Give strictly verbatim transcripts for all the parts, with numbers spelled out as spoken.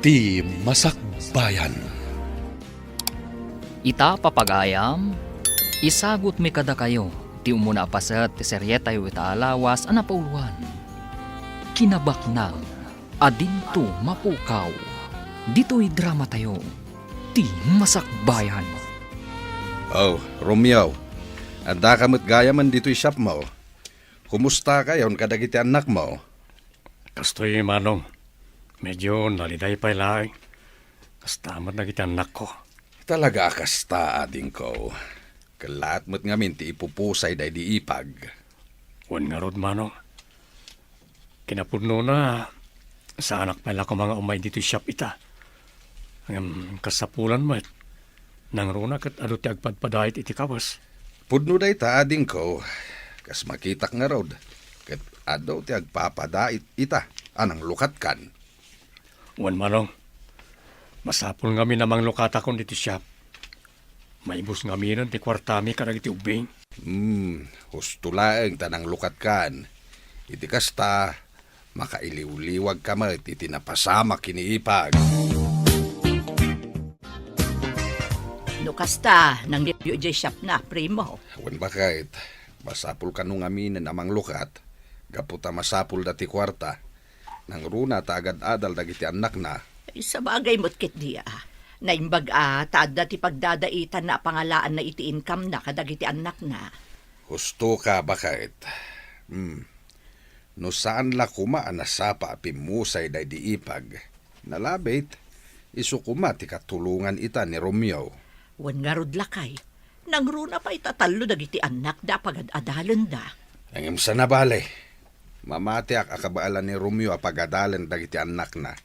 Ti Masakbayan. Ita, papagayam, isagutmi kadakayo ti umuna a paset ti serietayo ita a lawas a napauluan, Kinabaknang a Dinto Mapukaw. Ditoy dramatayo, Ti Masakbayan. Oh, Romeo, addaka met gayamen ditoy shopmo. Kumustakayon kadagiti annakmo? Kastoy, Manong. Medyo naliday pay laeng. Kasta met dagiti annakko. Talaga a kasta, adingko. Kellaat met ngamin ti ipupusay daydi ipag. Wen ngarud, Manong. Kinapudnona, saanak pay la koma nga umay ditoy shop ita. Ngem kasapulan met, nangruna ket adu ti agpadpadait iti kawes. Pudno dayta, adingko, kas makitak ngarud, ket adu ti agpapadait ita a nanglukatkan. Wen, Manong, masapul ngamin a manglukatakon ditoy shop. Maibus ngaminen ti kuartami kadagiti ubbing. Hmm, husto laeng ta nanglukatkan. Iti kasta, makailiwliwagka met iti napasamak ken ni ipag. No kasta, nangruna idiay shopna, primo. Wen, baket, masapul kano ngaminen a manglukat, gapu ta masapulda ti kuarta. Nangruna ta agad-adal dagiti annakna. Ay, sabagay met ketdi a. Naimbag a ta adda ti pagdadaitanna a pangalaanna iti income-na kadagiti annakna. Hustoka, baket. Hmm. No saan la koma a nasapa a pimmusay daydi ipag, nalabit, isu koma ti katulongan ita ni Romeo. Wen ngarud, lakay, nangruna pay ta tallo dagiti annakda a pagad-adalenda. Ngem saan a bale, mamatiak a kabaelan ni Romeo a pagadalen dagiti annakna.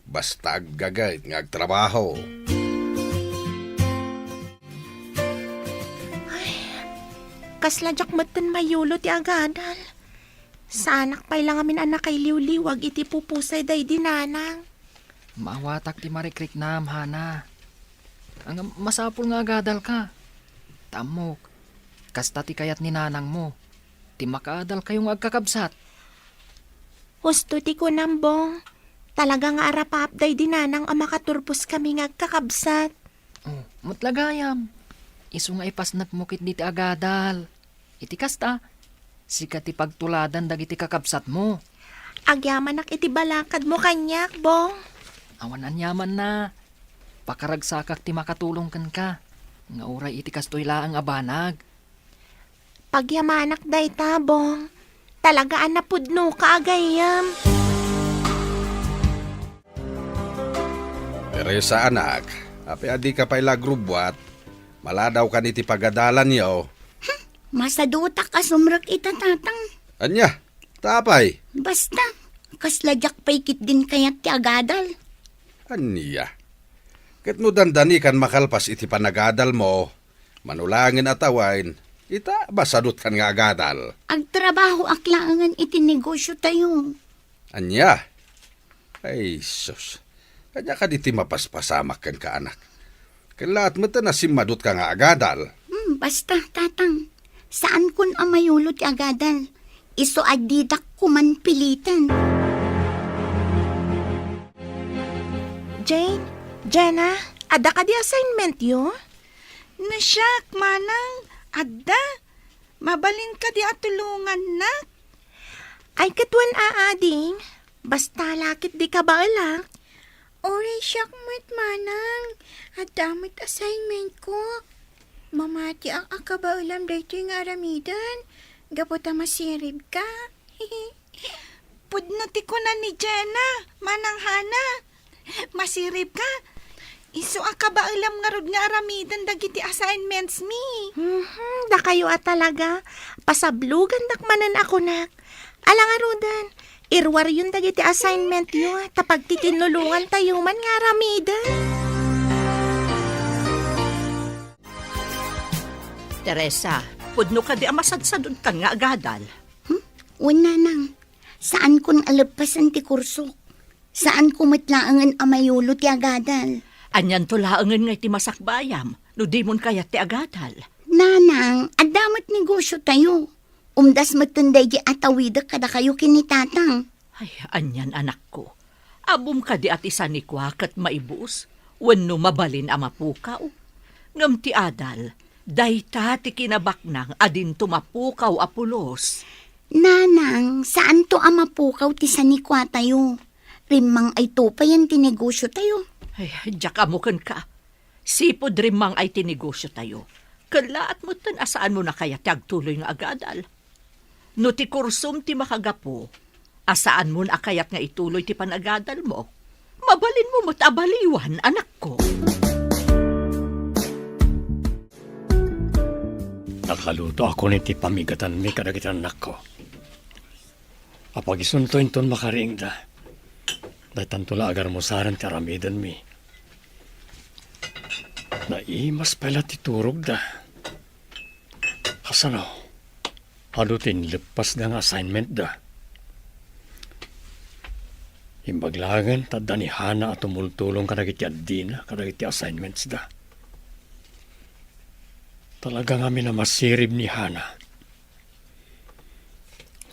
Basta aggagayt nga agtrabaho. Ay, kasla diak metten mayulo ti agadal. Saanak pay la ngamin a nakailiwliwag iti pupusay daydi nanang. Maawatak ti marikriknam, Hana. Ngem masapul nga agadalka. Ta ammok, kasta ti kayat ni nanangmo, ti makaadalkayo nga agkakabsat. Husto ti kunam, Bong. Talaga nga arapaap daydi nanang a makaturposkami nga agkakabsat. Oh, met la gayam. Isu nga ipasnekmo ketdi ti agadal. Iti kasta, sika ti pagtuladan dagiti kakabsatmo. Agyamanak iti balakadmo kaniak, Bong. Awan aniamanna. Pakaragsakak ti makatulong kenka, nga uray iti kastoy laeng a banag. Pagyamanak dayta, Bong. Talaga a napudnoka a gayyem. Teresa, anak, apay a dika pay la agrubbuat? Maladawkan iti pagadalanyo. Hmm, masadutak a sumrek ita, Tatang. Ania? Ta apay? Basta, kasla diak pay ketdin kayat ti agadal. Ania? Ket no dandanikan makalpas iti panagadalmo, mano laengen a tawen, ita, masadutkan nga agadal. Agtrabahoak laengen iti negosiotayo. Ania? Ay, sus. Ania kadi ti mapaspasamak kenka, anak? Kellaat met a simmadutka nga agadal. Hmm, basta, Tatang. Saankon a mayulo ti agadal. Isu a didak koman piliten. Jane, Jenna, adda kadi assignmentyo? No siak, Manang, adda. Mabalin kadi a tulongannak? Ay, ket wen a, ading. Basta la ket di kabaelak. Uray siak met, Manang. Adda met assignmentko. Mamatiak a kabaelam daytoy nga aramiden, gapu ta masiribka. Pudno ti kuna ni Jenna, Manang Hana. Masiribka. Isu a kabaelam ngarud nga aramiden dagiti assignmentsmi. Mhm, dakayo a talaga. Pasablogandak manen a kunak. Ala ngaruden, iruaryon dagiti assignmentyo, ta pagtitinulongantayo man nga aramiden. Teresa, pudno kadi a masadsadutkan nga agadal? Hmm? Wen, Nanang. Saankon a leppasen ti kursok. Saanko met laengen a mayulo ti agadal. Anianto laengen nga iti masakbayam no dimon kayat ti agadal? Nanang, adda met negosiotayo. Umdas metten daydi a tawidek kadakayo ken ni Tatang. Ay, anian, anakko. Ammom kadi a ti sanikua ket maibus wenno mabalin a mapukaw? Ngem ti adal, dayta ti kinabaknang a dinto mapukaw a pulos. Nanang, saanto a mapukaw ti sanikuatayo. Rimmang-ayto payen ti negosiotayo. Ay, diak ammo kenka. Sipud rimmang-ay ti negosiotayo, kellaat metten a saanmon a kayat ti agtuloy nga agadal. No ti kursom ti makagapu, a saanmon a kayat nga ituloy ti panagadalmo, mabalinmo met a baliwan, anakko. Nakalutoakon iti pamigatanmi kadagiti annakko. Apagisunto inton makariingda. Daytanto la a garmusaren ti aramidenmi. Naimas pay la ti turogda. Kasano? Adu ti inleppasda nga assignmentda. Imbag laengen ta adda ni Hana a tumultulong kadagiti addina kadagiti assignmentsda. Talaga ngamin a masirib ni Hana.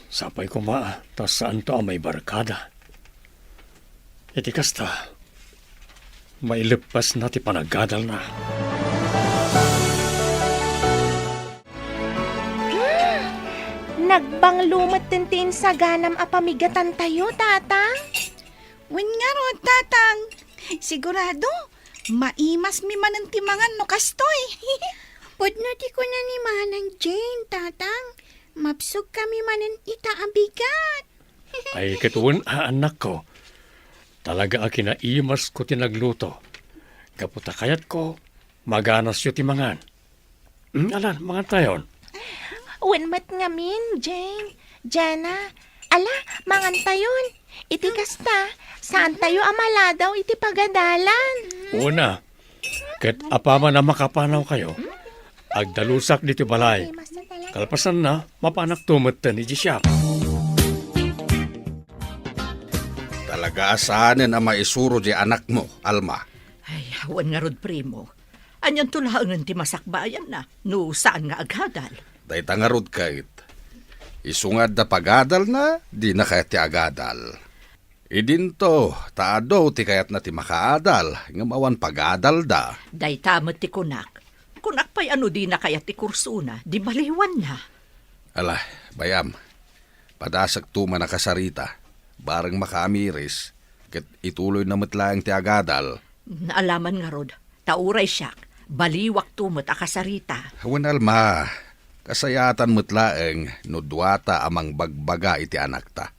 Sapay koma ta saanto a maibarkada. Iti kasta, maileppasna ti panagadalna. Hmm, nagbanglo metten ti insaganam a pamigatantayo, Tatang. Wen ngarud, Tatang. Sigurado, maimasmi manen ti mangan no kastoy. Pudno ti kuna ni Manang Jane, Tatang. Mabsogkami manen ita a bigat. Ay, ket wen a, annakko. Talaga a kinaimasko ti nagluto. Gapu ta kayatko, maganasyo ti mangan. Hmm, alan, mangantayon. Wen met ngamin, Jane. Jana, ala, mangantayon. Iti kasta, saantayo a maladaw iti pagadalan. Una, ket apaman a makapanawkayo, agdalusak ditoy balay. Kalpasanna, mapanakto metten idiay siak. Talaga a saanen a maisuro diay anakmo, Alma. Ay, awan ngarud, primo. Anianto laengen ti masakbayanna no saan nga agadal? Dayta ngarud ket, isu nga adda pagadalna, dina kayat ti agadal. Idinto, ta adu ti kayatna ti makaadal, ngem awan pagadalda. Dayta met ti kunak. Kunak pay a no dina kayat ti kursona, di baliwanna. Ala, bay-am, padasekto man a kasarita, bareng makaamiris, ket ituloyna met laeng ti agadal. Naalaman ngarud, ta uray siak, baliwakto met a kasarita. Wen, Alma, kasayatan met laeng no duata a mangbagbaga iti anakta.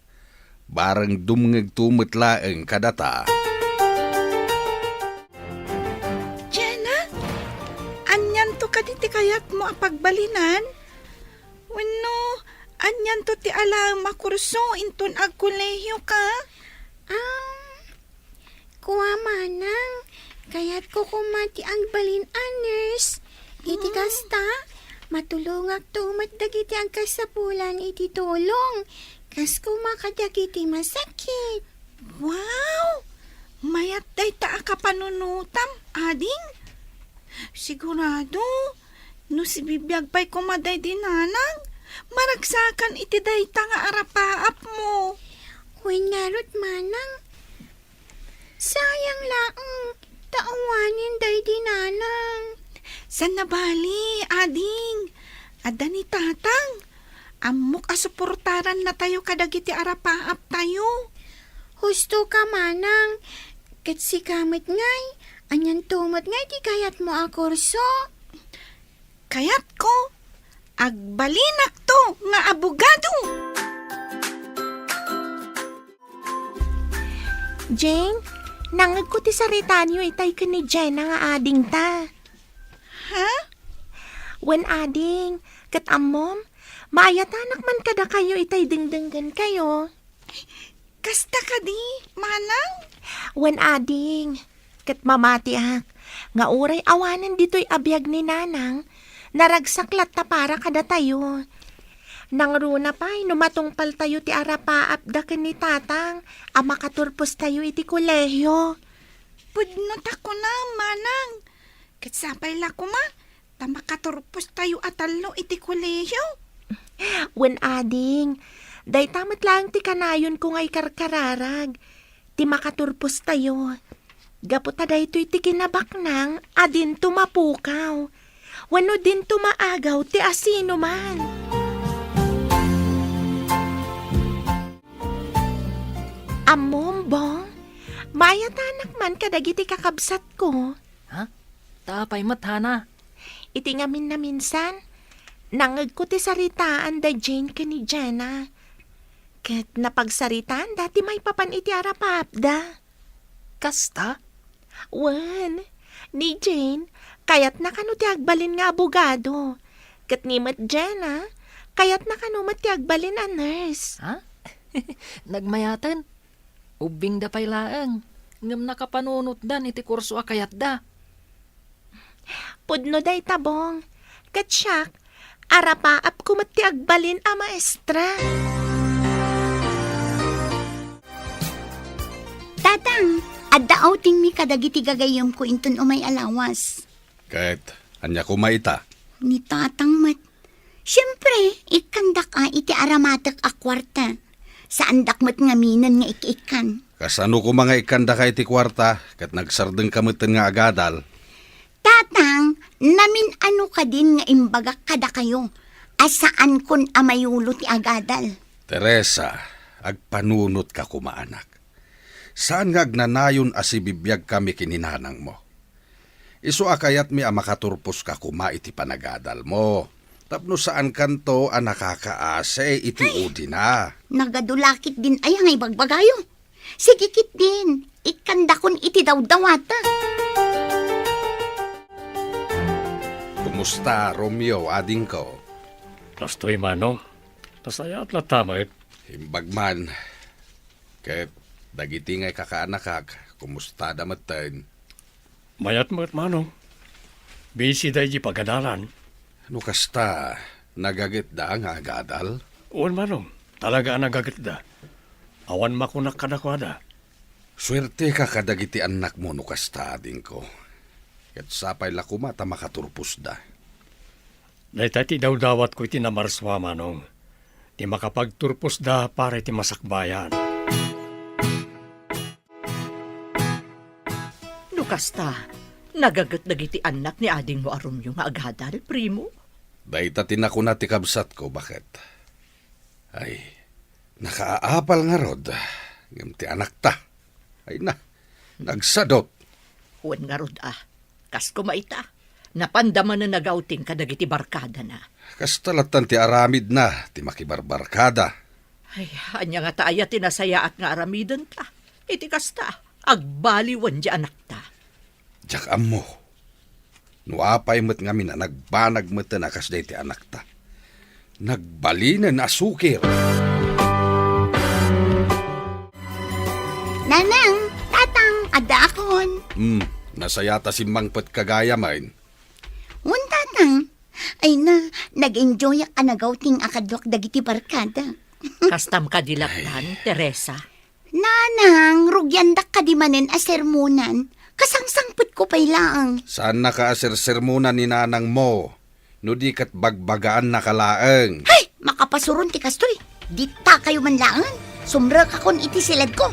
Bareng dumngegto met laeng kadata. Jana, anianto kadi ti kayatmo a pagbalinan? Wenno, anianto ti alaem a kurso inton agkolehioka? Um, Kua, Manang, kayatko koma ti agbalin a nurse. Iti kasta, matulongakto met dagiti agkasapulan iti tulong, kas koma kadagiti masakit. Wow! Mayat dayta a kapanunotam, ading. Sigurado, no sibibiag pay koma daydi nanang, maragsakan iti dayta nga arapaapmo. Wen ngarud, Manang, sayang laeng, ta awanen daydi nanang. Saan a bali, ading. Adda ni tatang. Ammok a suportarannatayo kadagiti arapaaptayo. Husto ka, Manang. Ket sika met ngay, anianto met ngay ti kayatmo a kurso? Kayatko, agbalinakto nga abogado. Jane, nangngegko ti saritaanyo itay ken ni Jenna nga adingta. Ha? Wen, ading, ket ammom, maayatanak man kadakayo itay dengdenggenkayo. Kasta kadi, Manang? Wen, ading, ket mamatiak nga uray awanen ditoy a biag ni Nanang, naragsak latta para kadatayo. Nangruna pay no matungpaltayo ti arapaapda ken ni Tatang a makaturpostayo iti kolehio. Pudno ta kunam, Manang, ket sapay la koma ta makaturpostayo a tallo iti kolehio. Wen, ading, dayta met laeng ti kanayonko nga ikarkararag. ti makaturpostayo. Gapu ta daytoy ti kinabaknang a dinto mapukaw, wenno dinto maagaw ti asinoman. Ammom, Bong, maayatanak man kadagiti kakabsatko. Ha? Ta apay met, Hana? Iti ngamin a minsan, nangngegko ti saritaan da Jane ken ni Jenna. Ket napagsaritaanda ti maipapan iti arapaapda. Kasta? Wen, ni Jane, kayatna kano ti agbalin nga abogado. Ket ni met Jenna, kayatna kano met ti agbalin a nurse. Ha? Nagmayaten? Ubbingda pay laeng, ngem nakapanunotdan iti kurso a kayatda. Pudno dayta, Bong. Ket siak, arapaapko met ti agbalin a maestra. Tatang, adda outingmi kadagiti gagayyemko inton umay a lawas. Ket ania koma ita? Ni Tatang met. Siempre, ikkandak a iti aramatek a kuarta. Saandak met ngaminen nga ik-ikkan. Kasano koma nga ikkandaka iti kuarta ket nagsardengka metten nga agadal? Tatang, namin-ano kadin nga imbagak kadakayo a saankon a mayulo ti agadal? Teresa, agpanunotka koma, anak. Saan nga agnanayon a sibibiagkami ken ni nanangmo. Isu a kayatmi a makaturposka koma iti panagadalmo, tapno saankanto a nakakaasi iti Ay! Udina. Nagadu la ketdin aya nga ibagbagayo. Sige ketdin, ikkandakon iti dawdawatek. Kumusta, Romeo, adingko? Kastoy, Manong. Nasayaat latta met. Imbag man. Ket dagiti nga ikakaanakak, kumustada metten? Mayat met, Manong. Busy da iti pagadalan. No kasta, nagagitda nga agadal? Wen, Manong. Talaga a nagagitda. Awan makunak kadakuada. Suerteka kadagiti annakmo no kasta, adingko. Ket sapay la koma ta makaturposda. Dayta ti dawdawatko iti namarsua, Manong. Ti makapagturposda para iti masakbayan. No kasta, nagaget dagiti annak ni adingmo a Romeo nga agadal, primo? Dayta ti nakuna ti kabsatko, baket. Ay, nakaapal ngarud, ngem ti anakta. Ay na, nagsadut. Wen ngarud a, kas koma ita, napanda manen nagawting kadagiti barkadana. Kasta lattan ti aramidna ti makibarbarkada. Ay, ania ngata aya ti nasayaat nga aramidenta? Iti kasta, agbaliwen ti anakta. Diak ammo. No apay met ngamin a nagbanag metten a kas dayta ti anakta. Nagbalinen a sukir. Nanang, Tatang, addaakon. Hmm, nasayaat a simmangpetka gayamen. Wen, Tatang. Ay na, nag-enjoyak a nagawting a kaduak dagiti barkada. Kastam kadi lattan, Teresa? Nanang, rugiandak kadi manen a sermonan. Kasangsangpetko pay laeng. Saannaka a sersermonan ni nanangmo, no di ket bagbagaannaka laeng. Hay! Makapasuron ti kastoy. Ditakayo man laeng. Sumrekakon iti siledko.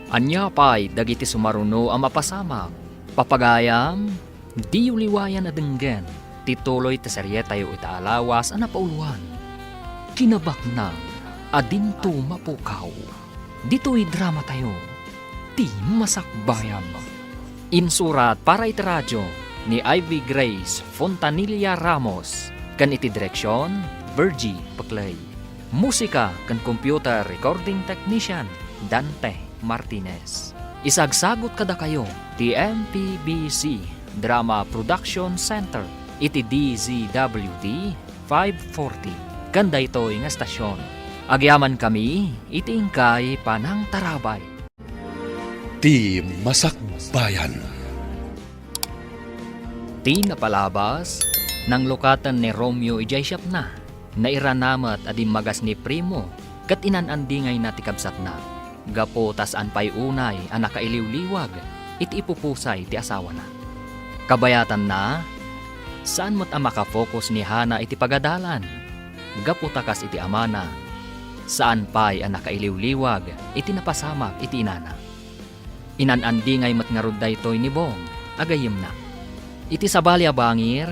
Ania pay dagiti sumaruno a mapasamak? Papagayam, diyo liwayan a denggen ti tuloy ti serietayo ita a lawas a napauloan, Kinabaknang a Dinto Mapukaw. Ditoy dramatayo, Ti Masakbayan. Insurat para iti radio ni Ivy Grace Fontanilla Ramos ken iti direksion, Virgie Peclay. Musika ken computer recording technician, Dante Martinez. Isagsagut kadakayo ti M P B C Drama Production Center iti D Z W T five forty ken daytoy nga estasion. Agyamankami iti inkay panangtarabay. Ti Masakbayan. Ti napalabas, nanglukaten ni Romeo idiay siapna. Nairana met a dimmagas ni Primo ket inan-andingayna ti kabsatna, gapu ta saan pay unay a nakailiwliwag iti ipupusay ti asawana. Kabayatanna, saan met a makafocus ni Hana iti pagadalan. gapu ta kas iti amana, saan pay a nakailiwliwag iti napasamak iti inana. Inan-andingay met ngarud daytoy ni Bong a gayyemna. Iti sabali a bangir,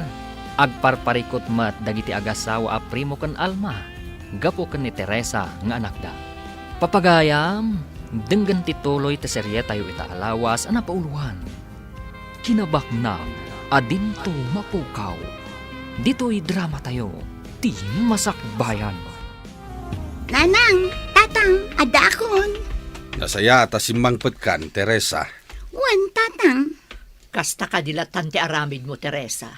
agparparikut met dagiti agassawa a Primo ken Alma gapu ken ni Teresa nga anakda. Papagayam, denggen ti tuloy ti serietayo ita a lawas a napauloan. Kinabaknang a dinto mapukaw. Ditoy dramatayo, ti Masakbayan. Nanang, Tatang, addaakon. Nasayaat a simmangpetkan, Teresa. Wen, Tatang. Kasta kadi lattan ti aramidmo, Teresa.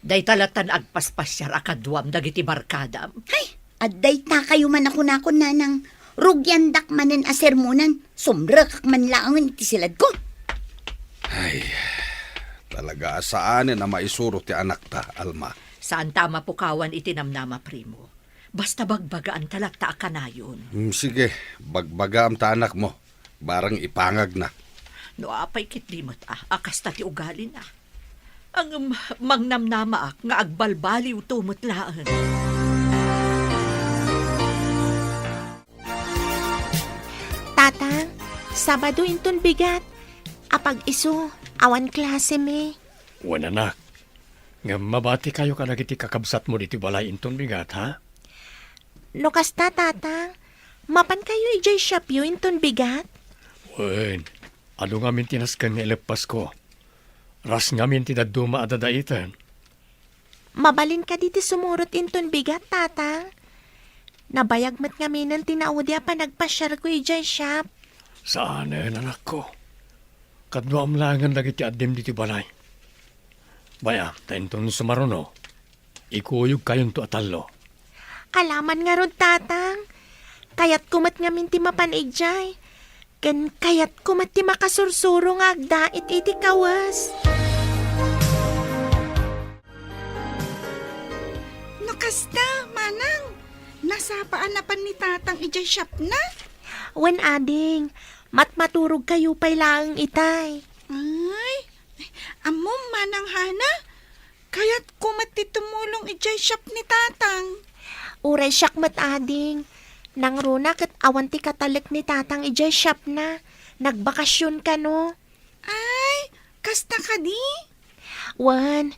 Dayta lattan agpaspasiar a kaduam dagiti barkadam. Ay, adda itakayo man a kunakon, Nanang. Rugiandak manen a sermonan, sumrekak man laengen iti siladko. Ay, talaga a saanen a maisuro ti anakta, Alma. Saanta a mapukawan iti namnama, Primo. Basta bagbagaanta latta a kanayon. Hmm, sige, bagbagaam ta anakmo. Barang ipangagna. No apay ketdi met a, a kasta ti ugalina. Ngem mangnamnamaak nga agbalbaliwto met laeng. Tatang, Sabado inton bigat. Apag-isu, awan klasemi. Wen, anak. Ngem mabatikayo kadagiti kakabsatmo ditoy balay inton bigat, ha? No kasta, Tatang, mapankayo idiay shopyo inton bigat? Wen, adu ngamin ti nasken nga ileppasko. Ras ngamin ti dadduma a dadaiten. Mabalin kadi ti sumurot inton bigat, Tatang? Nabayag met ngaminen ti naudi a panagpasiarko idiay shop. Saanen, anakko. Kaduam laengen dagiti addim ditoy balay. Bay-am, ta inton sumaruno, ikuyogkayonto a tallo. Alaman ngarud, Tatang. Kayatko met ngamin ti mapan idiay. Ken kayatko met ti makasursuro nga agdait iti kawes. No kasta, Manang, nasapa a napan ni Tatang idiay shopna? Wen, ading, matmaturogkayo pay laeng itay. Ay, ammom, Manang Hana, kayatko met ti tumulong idiay shop ni Tatang. Uray siak met, ading. Nangruna ket awan ti katalek ni Tatang idiay shopna. Nagbakasyon kano. Ay, kasta kadi? Wen,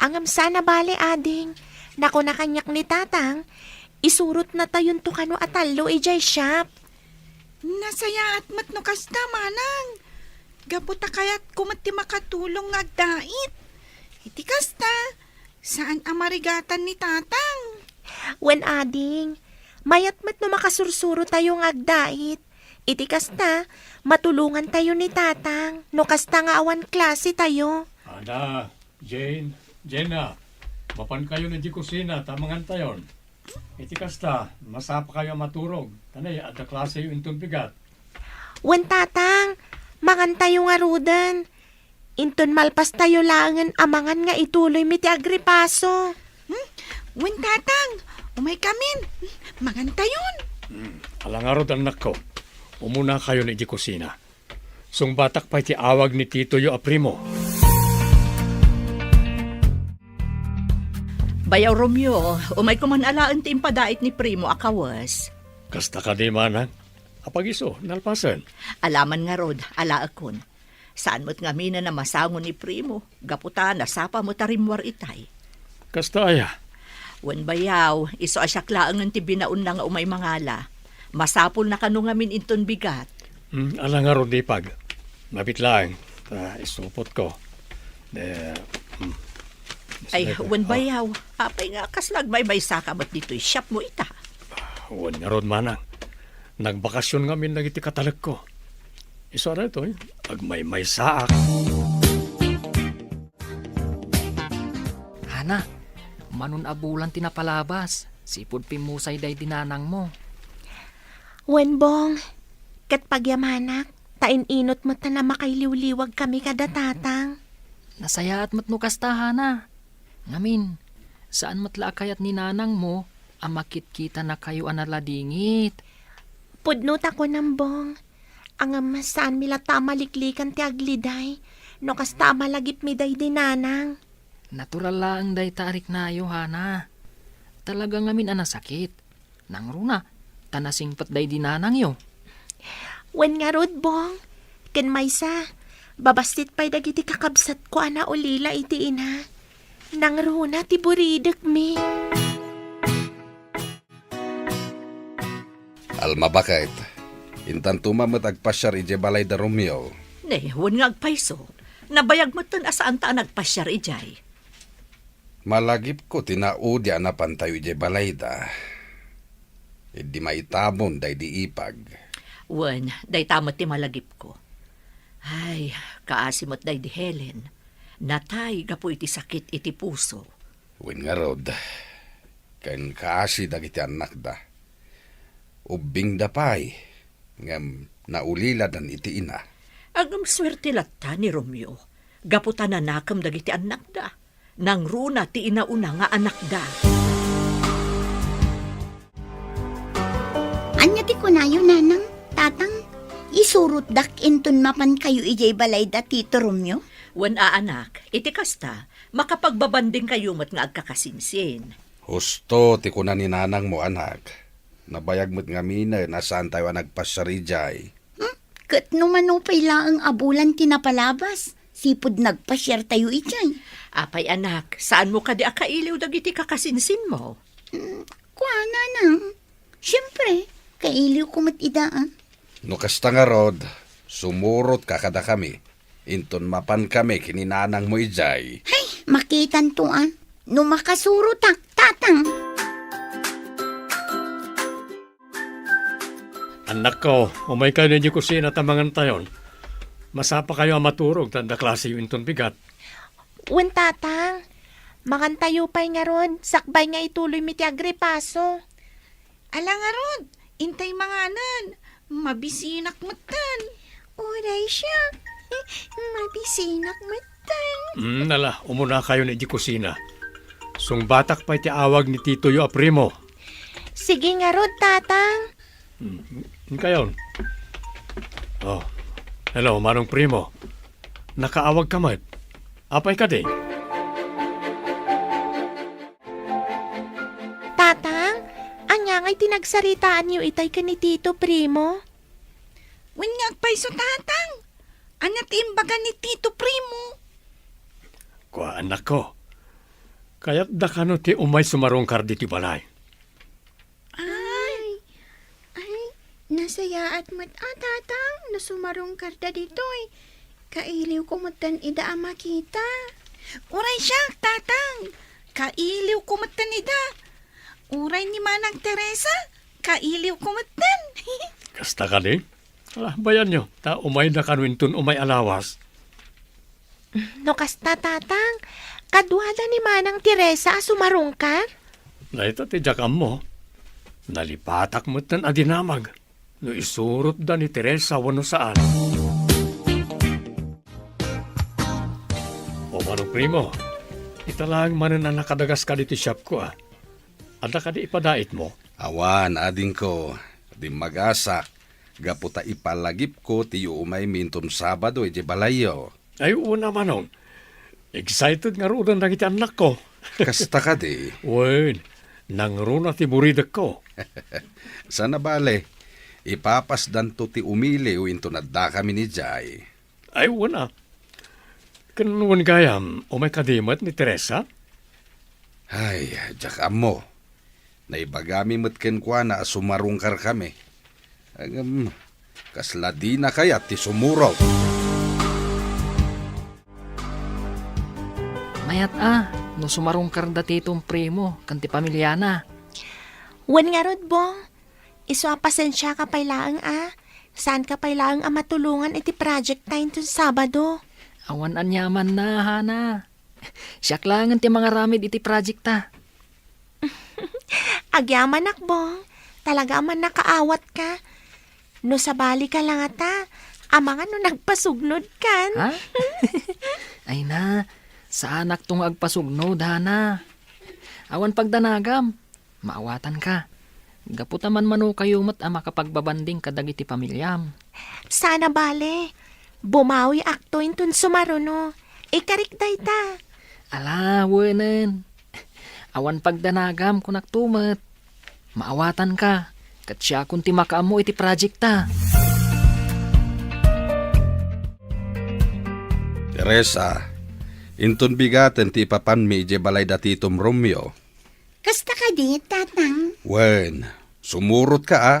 ngem saan a bale, ading. Nakuna kaniak ni Tatang, isurotnatayonto kano a tallo idiay shop. Nasayaat met no kasta, Manang. Gapu ta kayatko met ti makatulong nga agdait. Iti kasta, saan a marigatan ni Tatang. Wen, ading, mayat met no makasursurotayo nga agdait. Iti kasta, matulongantayo ni Tatang no kasta nga awan klasetayo. Ada, Jane, Jenna, mapankayon idiay kusina ta mangantayon. Iti kasta, masapakayo a maturog, ta nay, adda klaseyo inton bigat. Wen, Tatang, mangantayo ngaruden. Inton malpastayo laengen a mangan nga ituloymi ti agripaso. Hmm? Wen, Tatang, umaykamin. Mangantayon. Hmm, ala ngarud, annakko. Umunakayon idiay kusina. Sungbatak pay ti awag ni titoyo a Primo. Bayaw Romeo, umayko man alaen ti impadait ni Primo a kawes. Kasta kadi, Manang? Apag-isu, nalpasen. Alaman ngarud, alaekon. Saan met ngaminen a masango ni Primo, gapu ta nasapa met a rimmuar itay. Kasta aya? Wen, bayaw, isu a siak laengen ti binaonna nga umay mangala. Masapulna kano ngamin inton bigat. Hmm, ala ngarud, Ipag. Mabit laeng, ta isupotko. De, hmm. Ay, Isupotko. Wen, bayaw. Apay nga kasla agmaymaysaka met ditoy shopmo ita? Wen ngarud, Manang. Nagbakasyon ngamin dagiti katalekko. Isu a daytoy, agmaymaysaak. Hana, manon a bulan ti napalabas, sipud pimmusay daydi nanangmo. Wen, Bong, ket pagyamanak, ta in-inut met ta makailiwliwagkami kada Tatang. Nasayaat met no kasta, Hana. Ngamin, saan met la a kayat ni nanangmo a makitkitanakayo a naladingit. Pudno ta kunam, Bong. Ngem saanmi latta a maliklikan ti agliday no kasta a malagipmi daydi nanang. Natural laeng dayta a riknayo, Hana. Talaga ngamin a nasakit. Nangruna, ta nasingpet daydi nanangyo. Wen ngarud, Bong. Ken maysa, babassit pay dagiti kakabsatko a naulila iti ina. Nangruna ti buridekmi. Alma, baket, intanto met agpasiar idiay balay da Romeo. Ne, wen nga agpayso. Nabayag metten a saanta a nagpasiar idiay. Malagipko ti naudi a napantayo idiay balayda. Idi maitamon daydi ipag. Wen, dayta met ti malagipko. Ay, kaasi met daydi Helen. Natay gapu iti sakit iti puso. Wen ngarud, ken kaasi dagiti annakda. Ubbingda pay, ngem nauliladan iti ina. Ngem suerte latta ni Romeo, gapu ta nanakem dagiti annakda. Nangruna ti inauna nga anakda. Ania ti kunayo, Nanang, Tatang? Isurotdak inton mapankayo idiay balay da Tito Romeo? Wen a, anak, iti kasta, makapagbabandingkayo met nga agkakasinsin. Husto ti kuna ni nanangmo, anak. Nabayag met ngaminen a saantayo a nagpasiar idiay. Hmm? Ket no mano pay laeng a bulan ti napalabas, sipud nagpasiartayo idiay. Apay, anak, saanmo kadi a kailiw dagiti kakasinsinmo? Hmm, kua, Nanang. Siempre, kailiwko met ida, a. No kasta ngarud, sumurotka kadakami, inton mapankami ken ni nanangmo idiay. Hay, makitanto, a. No makasurotak, Tatang. Annakko, umaykayo idiay kusina ta mangantayon. Masapakayo a maturog ta adda klaseyo inton bigat. Wen, Tatang. Mangantayo pay ngarud, sakbay nga ituloymi ti agripaso. Ala ngarud, intay manganen. Mabisinak metten. Uray siak. Mabisinak metten. Hmm, ala, umunakayon idiay kusina. Sungbatak pay ti awag ni titoyo a primo. Sige ngarud, Tatang. Hmm, inkayon. Oh, hello, Manong Primo. Nakaawagka met. Apay kadi? Tatang, ania ngay ti nagsaritaanyo itay ken ni Tito Primo? Wen nga agpayso, Tatang. Ania ti imbaga ni Tito Primo? Kua, annakko. Kayatda kano ti umay sumarungkar ditoy balay? Ay, ay, nasayaat met a, Tatang, no sumarungkarda ditoy. Kailiwko metten ida a makita. Uray siak, Tatang. Kailiwko metten ida. Uray ni Manang Teresa, kailiwko metten. Kasta kadi? Ala, bayanyo, ta umayda kano inton umay a lawas. No kasta, Tatang, kaduada ni Manang Teresa a sumarungkar? Dayta ti diak ammo. Nalipatak metten a dinamag no isurotda ni Teresa wenno saan. O Manong Primo, ita laeng manen a nakadagaska ditoy shopko, a. Adda kadi ipadaitmo? Awan, adingko. Dimmagasak, gapu ta ipalagipko ti iumaymi inton Sabado idiay balayyo. Ay, wen a, Manong. Excited ngaruden dagiti annakko. Kasta kadi? Wen, nangruna ti buridekko. Saan a bale, ipapasdanto ti umiliw inton addakamin idiay. Ay, wen a. Ken wen gayam, umay kadi met ni Teresa? Ay, diak ammo. Naibagami met kenkuana a sumarungkarkami. Ngem, kasla dina kayat ti sumurot. Mayat a, no sumarungkarda ti Tito Primo ken ti pamiliana. Wen ngarud, Bong. Isu a pasensiaka pay laeng a. Saanka pay laeng a matulongan iti project ta inton Sabado. Awan aniamanna, Hana. Siak laengen ti mangaramid iti project ta. Agyamanak, Bong. Talaga a mannakaawatka. No sabalika la ngata, amangan no nagpasugnodkan. Ha? Ay na, saanakto nga agpasugnod, Hana. Awan pagdanagam. Maawatanka. Gapu ta manmanokayo met a makapagbabanding kadagiti pamiliam. Saan a bale. Bumawiakto inton sumaruno. Ikarik dayta. Ala, wenen. Awan pagdanagam, kunakto met. Maawatanka, ket siakon ti makaammo iti project ta. Teresa, inton bigaten ti ipapanmi idiay balay da Titom Romeo. Kasta kadi, Tatang? Wen, sumurotka a.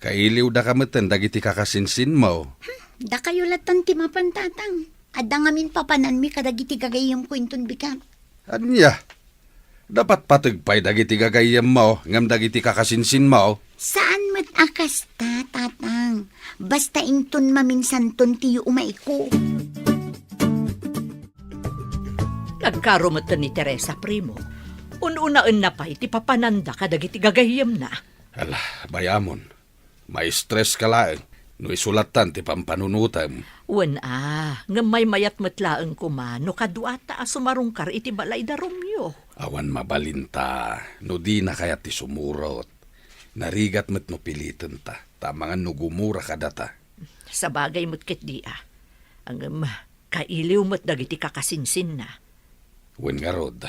Kailiwdaka metten dagiti kakasinsinmo. Hmm, dakayo latta ti mapan, Tatang. Adda ngamin papananmi kadagiti gagayyemko inton bigat. Ania? Napatpateg pay dagiti gagayyemmo ngem dagiti kakasinsinmo? Saan met a kasta, Tatang. Basta inton maminsanton ti yuumayko. Nagkaro metten ni Teresa, primo. Un-unaenna pay ti papananda kadagiti gagayyemna. Ala, bay-amon. Maistres ka laeng no isu lattan ti pampanunotem. Wen a, ngem maymayat met laeng koma no kaduata a sumarungkar iti balay da Romeo. Awan mabalinta no dina kayat ti sumurot. Narigat met no pilitenta, ta amangan no gumura kadata. Sabagay met ketdi a. Ngem, kailiw met dagiti kakasinsinna. Wen ngarud,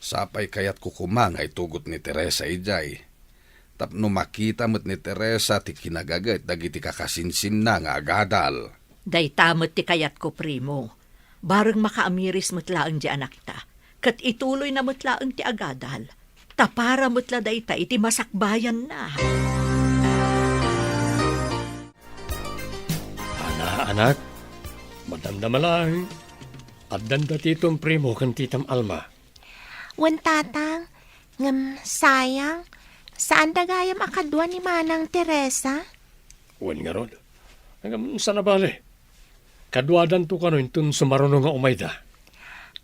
sapay kayatko koma nga itugot ni Teresa idiay, tapno makita met ni Teresa ti kinagaget dagiti kakasinsinna nga agadal. Dayta met ti kayatko, primo. Bareng makaamiris met laeng ti anakta, ket ituloyna met laeng ti agadal, ta para met la dayta iti masakbayanna. Ana, anak, madamdama laeng. Addanda Titom Primo ken Titam Alma. Wen, Tatang, ngem sayang, saanda gayam a kadua ni Manang Teresa. Wen ngarud, ngem saan a bale. Kaduadanto kano inton sumaruno nga umayda.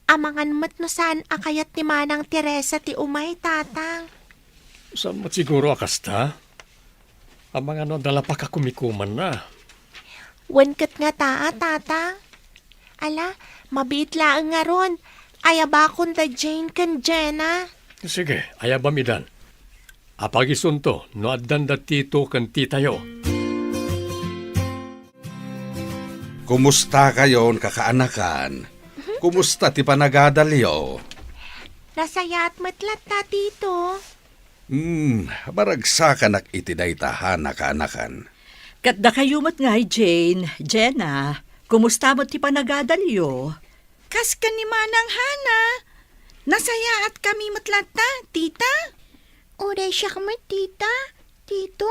Amangan met no saan a kayat ni Manang Teresa ti umay, Tatang. Saan met siguro a kasta? Amangan no adda la pakakumikumanna. Wen ket ngata a, Tatang. Ala, mabiit laeng ngarud. Ayabakon da Jane ken Jenna. Sige, ayabam idan. Apagisunto no addan da Tito ken Titayo. Kumusta kayon, kakaanakan? Kumusta ti panagadalyo? Nasayaat met latta, Tito. Hmm, maragsakanak iti dayta, Hana, kaanakan. Ket dakayo met ngay, Jane, Jenna, kumusta met ti panagadalyo? Kas ken ni Manang Hana, nasayaatkami met latta, Tita. Uray siak met, Tita. Tito,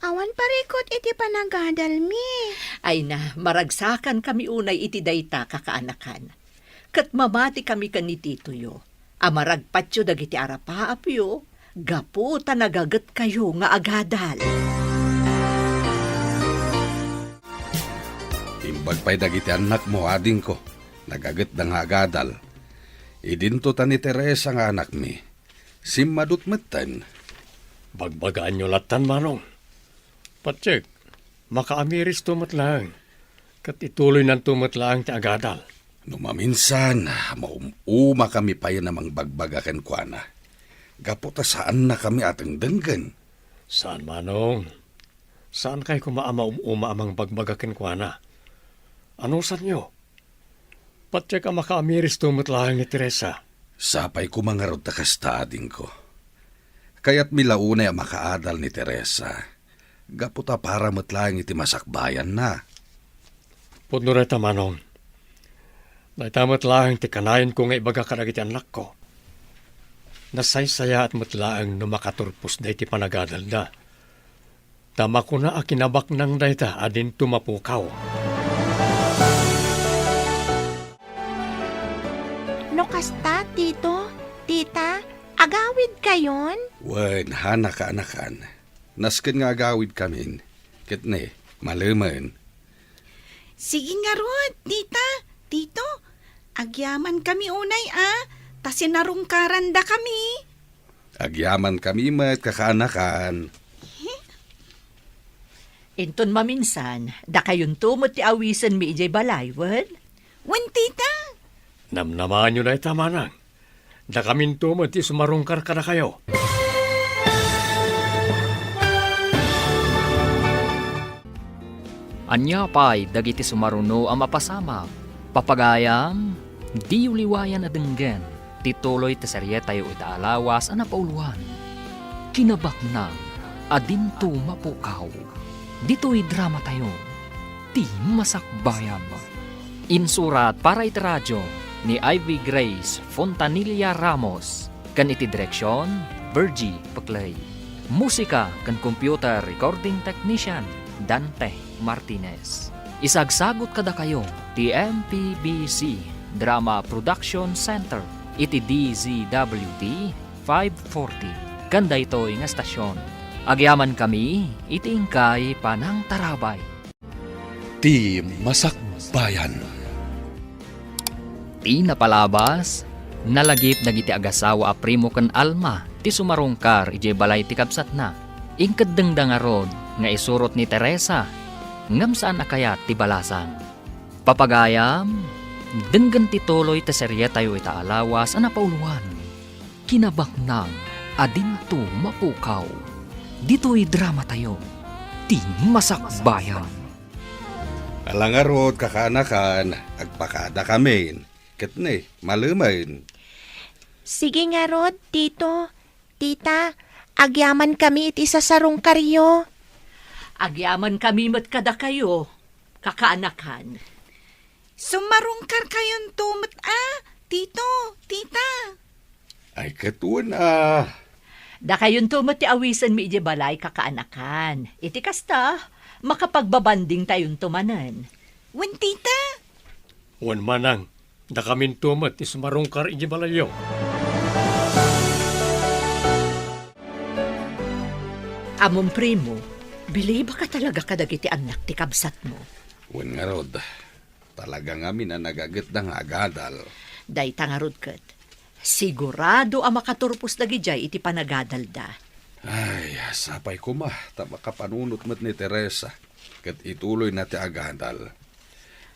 awan parikut iti panagadalmi. Ay na, maragsakankami unay iti dayta, kakaanakan. Ket mamatikami ken ni Titoyo a maragpatyo dagiti arapaapyo gapu ta nagagetkayo nga agadal. Imbag pay dagiti annakmo, adingko, nagagetda nga agadal. Idinto ta ni Teresa nga anakmi. Simmadut metten. Bagbagaanyo lattan, Manong. Patiek, makaamiristo met laeng, ket ituloynanto met laeng ti agadal. No maminsan, maum-umakami payen a mangbagbaga kenkuana, gapu ta saannakami a dengdenggen. Saan, Manong. Saankay koma a maum-uma a mangbagbaga kenkuana. Anusanyo? Patiek a makaamiristo met laeng ni Teresa. Sapay koma ngarud ta kasta, adingko. Kayatmi la unay a makaadal ni Teresa, gapu ta para met laeng iti masakbayanna. Pudno dayta, Manong. Dayta met laeng ti kanayanko nga ibaga kadagiti annakko. Nasaysayaat met laeng no makaturpos dayta panagadalda. Ta makuna a kinabaknang dayta a dinto mapukaw. No kasta, Tito, Tita, agawidkayon? Wen, Hana, kaanakan. Nasken nga agawidkamin. Ket ne, malemen. Sige ngarud, Tita, Tito, agyamankami unay a, ta sinarungkarandakami. Agyamankami met, kakaanakan. Inton maminsan, dakayonto met ti awisenmi idiay balay, wen? Wen, Tita. Namnamaanyo dayta, Manang. Dakaminto met ti sumarungkar kadakayo. Ania pay dagiti sumaruno a mapasamak? Papagayam, diyo liwayan a denggen. ti tuloy ti serietayo ita a lawas a napauluan, Kinabaknang a Dinto Mapukaw. Ditoy dramatayo, ti Masakbayan. Insurat para iti radio ni Ivy Grace Fontanilla Ramos, ken iti direksion, Virgie Peclay. Musika ken computer recording technician, Dante Martinez. Isagsagut kadakayo ti M P B C Drama Production Center iti D Z W T five forty, ken daytoy nga estasion. Agyamankami iti inkay panangtarabay. Ti Masakbayan. Ti napalabas, nalagip dagiti agasawa a Primo ken Alma ti sumarungkar idiay balay ti kabsatna. Inkeddengda ngarud nga isurot ni Teresa, ngem saan a kayat ti balasang. Papagayam, denggen ti tuloy ti serietayo ita a lawas a napauluan, Kinabaknang a Dinto Mapukaw. Ditoy dramatayo, ti Masakbayan. Ala ngarud, kakaanakan, agpakadakamin. Ket ne, malemen. Sige ngarud, Tito, Tita, agyamankami iti sasarungkaryo. Agyamankami met kadakayo, kakaanakan. Sumarungkarkayonto met a, Tito, Tita. Ay, ket wen a. Dakayonto met ti awisenmi idiay balay, kakaanakan. Iti kasta, makapagbabandingtayonto manen. Wen, Tita. Wen, Manang, dakaminto met ti sumarungkar idiay balayyo. Ammom, Primo, bilibak a talaga kadagiti annak ti kabsatmo. Wen ngarud, talaga ngamin a nagagetda nga agadal. Dayta ngarud ket, sigurado a makaturpos dagidiay iti panagadalda. Ay, sapay koma ta makapanunot met ni Teresa ket ituloyna ti agadal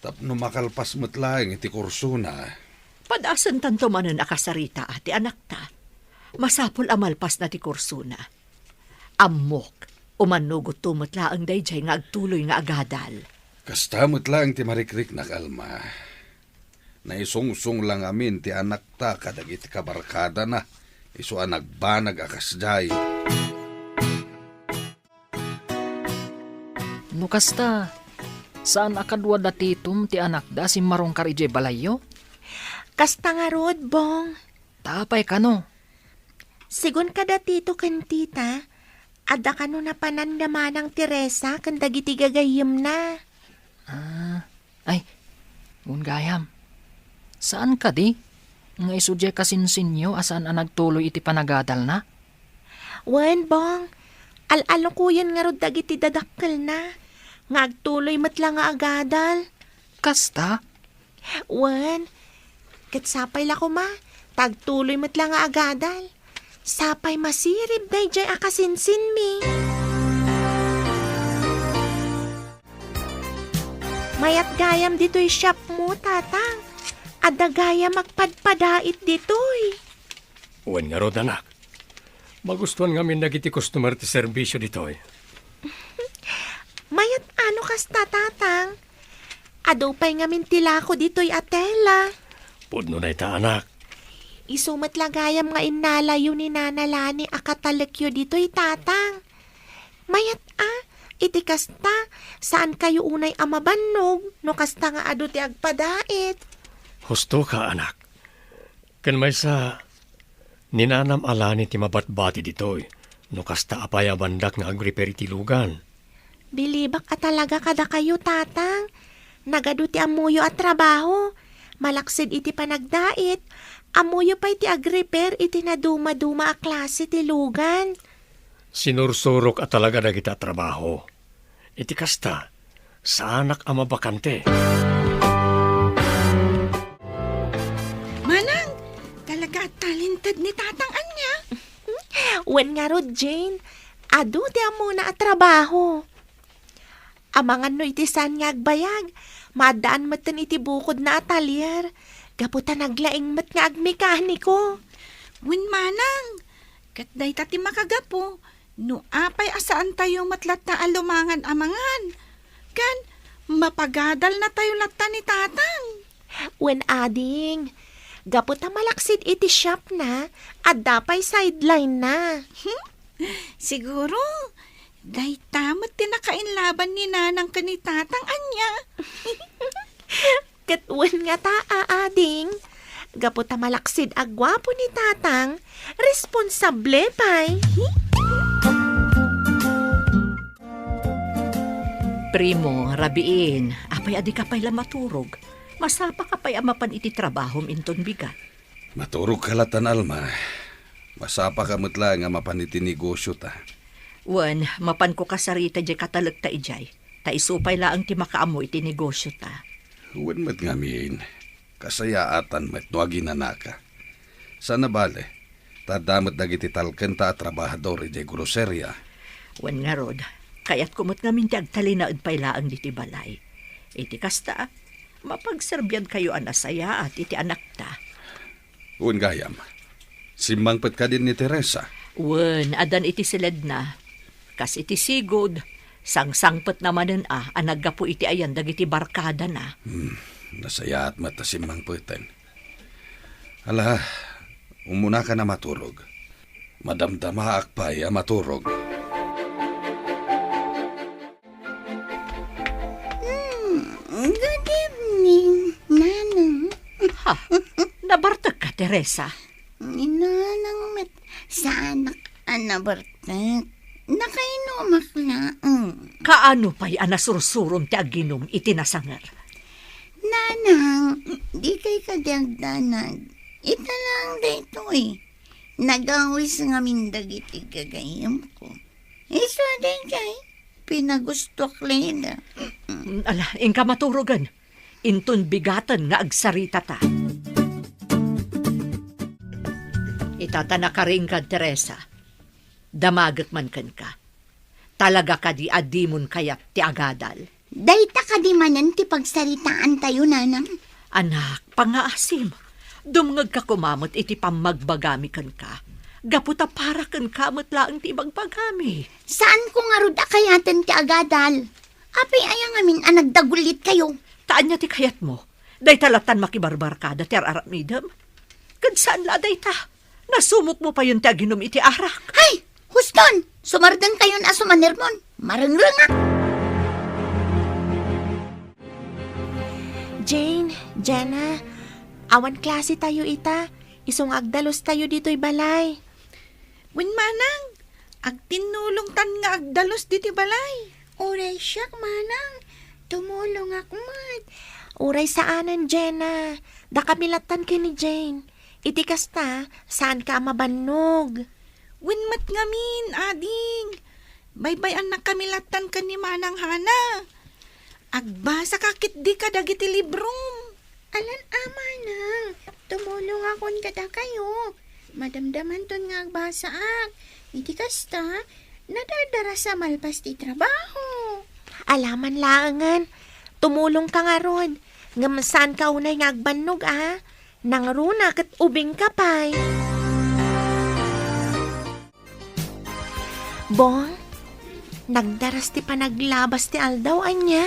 tapno makalpas met laeng iti kursona. Padasentanto manen a kasaritaa ti anakta. Masapul a malpasna ti kursona. Ammok, umannugotto met laeng daydiay nga agtuloy nga agadal. Kasta met laeng ti marikriknak, Alma. Naisungsong la ngamin ti anakta kadagiti kabarkadana, isu a nagbanag a kasdiay. No kasta, saan a kadua da Titom ti anakda a simmarungkar idiay balayyo? Kasta ngarud, Bong. Ta apay kano? Sigun kada Tito ken Tita, adda kano napanan da Manang Teresa ken dagiti gagayyemna. Ah, ay, wen gayam. Saan kadi nga isu diay kasinsinyo a saan a nagtuloy iti panagadalna? Wen, Bong, al-alukoyen ngarud dagiti dadakkelna nga agtuloy met la nga agadal. Kasta? Wen, ket sapay la koma ta agtuloy met la nga agadal. Sapay masirib daydiay a kasinsinmi. Mayat gayam ditoy shopmo, Tatang. Adda gayam agpadpadait ditoy. Wen ngarud, anak. Magustuan ngamin dagiti customer ti serbisio ditoy. Mayat a no kasta, Tatang. Adu pay ngamin ti lako ditoy a tela. Pudno dayta, anak. Isu met la gayam nga innalayo ni Nana Lani a katalekyo ditoy, Tatang. Mayat a, iti kasta, saankayo unay a mabannog no kasta nga adu ti agpadait. Husto ka, anak. Ken maysa, ni Nanam a Lani ti mabatbati ditoy, no kasta a payabandak nga agrepair iti lugan. Bilibak a talaga kadakayo, Tatang. Nagadu ti ammoyo a trabaho. Malaksid iti panagdait, ammoyo pay ti agrepair iti nadumaduma a klase ti lugan. Sinursurok a talaga dagita a trabaho. Iti kasta, saanak a mabakante. Manang, talaga a talented ni Tatang ania? Wen ngarud, Jane. Adu ti ammona a trabaho. Amangan no iti saan nga agbayag, maaddaan metten iti bukodna a talyer, gapu ta naglaing met nga agmekaniko. Wen, Manang, ket dayta ti makagapu no apay a saantayo met latta a lumangan amangan, ken mapagadalnatayo latta ni Tatang. Wen, ading, Gapu ta malaksid iti shopna, adda pay sideline-na. Siguro, dayta met ti nakainlaban ni Nanang ken ni Tatang, ania? Ket wen ngata, ading. Gapu ta malaksid a guapo ni Tatang, responsable pay. Primo, rabiin, apay a dika pay la maturog? Masapaka pay a mapan iti trabahom inton bigat. Maturogka latta, Alma. Masapaka met laeng a mapan iti negosiota. Wen, mapanko kasarita diay katalekta idiay, ta isu pay laeng ti makaammo iti negosiota. Wen met ngamin, kasayaatan met no aginanaka. Saan a bale, ta adda met dagiti talkenta a trabahador idiay groseria. Wen ngarud, kayatko met ngamin ti agtalinaed pay laeng ditoy balay. Iti kasta, mapagserbiankayo a nasayaat iti anakta. Wen gayam, simmangpet kadin ni Teresa? Wen, addan iti siledna. Kas iti sigud, sangsangpetna manen a, a naggapu iti ayan dagiti barkadana. Hmm, nasayaat met ta simmangpeten. Ala, umunaka a maturog. Madamdamaak pay a maturog. Hmm, good evening, Nanang. Ha? Nabartekka, Teresa? Ni Nanang met saanak a nabartek. Nakainumak laeng. Kaano pay a nasursurom ti aginum iti nasanger? Nanang, dikay kadi agdanag. Ita laeng daytoy. Nagawis ngamin dagiti gagayyemko. Isu daydiay, pinagustoak laeng. Mm, ala, inka maturogen. Inton bigaten nga agsaritata. Ita ta nakaringkad, Teresa. Damagek man kenka. Talaga kadi a dimon kayat ti agadal? Dayta kadi manen ti pagsaritaantayo, Nanang? Anak, pangngaasim. Dumngegka koma met iti pammagbagami kenka. Gapu ta para kenka met laeng ti ibagbagami. Saanko ngarud a kayaten ti agadal. Apay aya ngamin a nagdagulitkayo? Ta ania ti kayatmo? Dayta lattan makibarbarkada ti ar-aramidem? Ket saan la a dayta. Nasumokmo payen ti aginum iti arak. Hay! Huston! Sumardengkayon a sumanermon. Marengrengak! Jane, Jenna, awan klasetayo ita. Isu nga agdalustayo ditoy balay. Wen, Manang, agtinnulongtan nga agdalus ditoy balay. Uray siak, Manang, tumulongak met. Uray saanen, Jenna. Dakami lattan ken ni Jane. Iti kasta, saanka a mabannog. Wen met ngamin, ading. Baybay-annakami lattan ken ni Manang Hana. Agbasaka ketdi kadagiti librom. Alan a, Manang, tumulongakon kadakayo. Madamdamanton nga agbasaak. Iti kasta, nadardarasa malpas ti trabaho. Alaman laengen, tumulongka ngarud. Ngem saanka unay nga agbannog, a? Nangruna ket ubingka pay. Bong, nagdaras ti panaglabas ti aldaw, ania?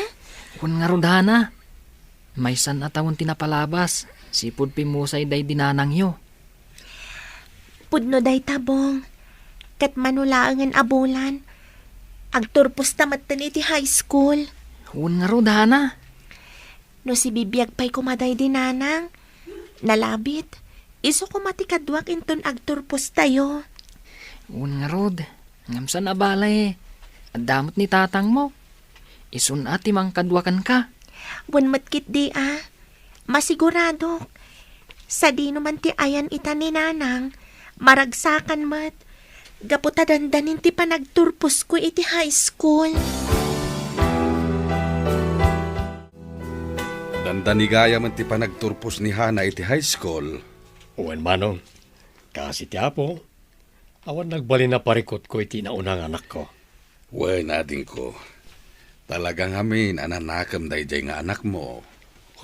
Wen ngarud, Hana. Maysan a tawen ti napalabas, sipud pimmusay daydi nanangyo. Pudno dayta, Bong. Ket mano laengen a bulan, agturposta metten iti high school. Wen ngarud, Hana. No sibibiag pay koma daydi nanang, nalabit, isu koma ti kaduak inton agturpostayo. Wen ngarud, ngem saan a bale, adda met ni tatangmo. Isun a ti mangkadua kenka. Wen met ketdi a, masiguradok. Sadino man ti ayan ita ni nanang, maragsakan met. Gapu ta dandanin ti panagturposko iti high school. Dandani gayam ti panagturpos ni Hana iti high school. Wen, Manong, kaasi ti Apo, awan nagbalin a parikutko iti nauna nga anakko. Wen, adingko, talaga ngamin a nanakem daydiay nga anakmo.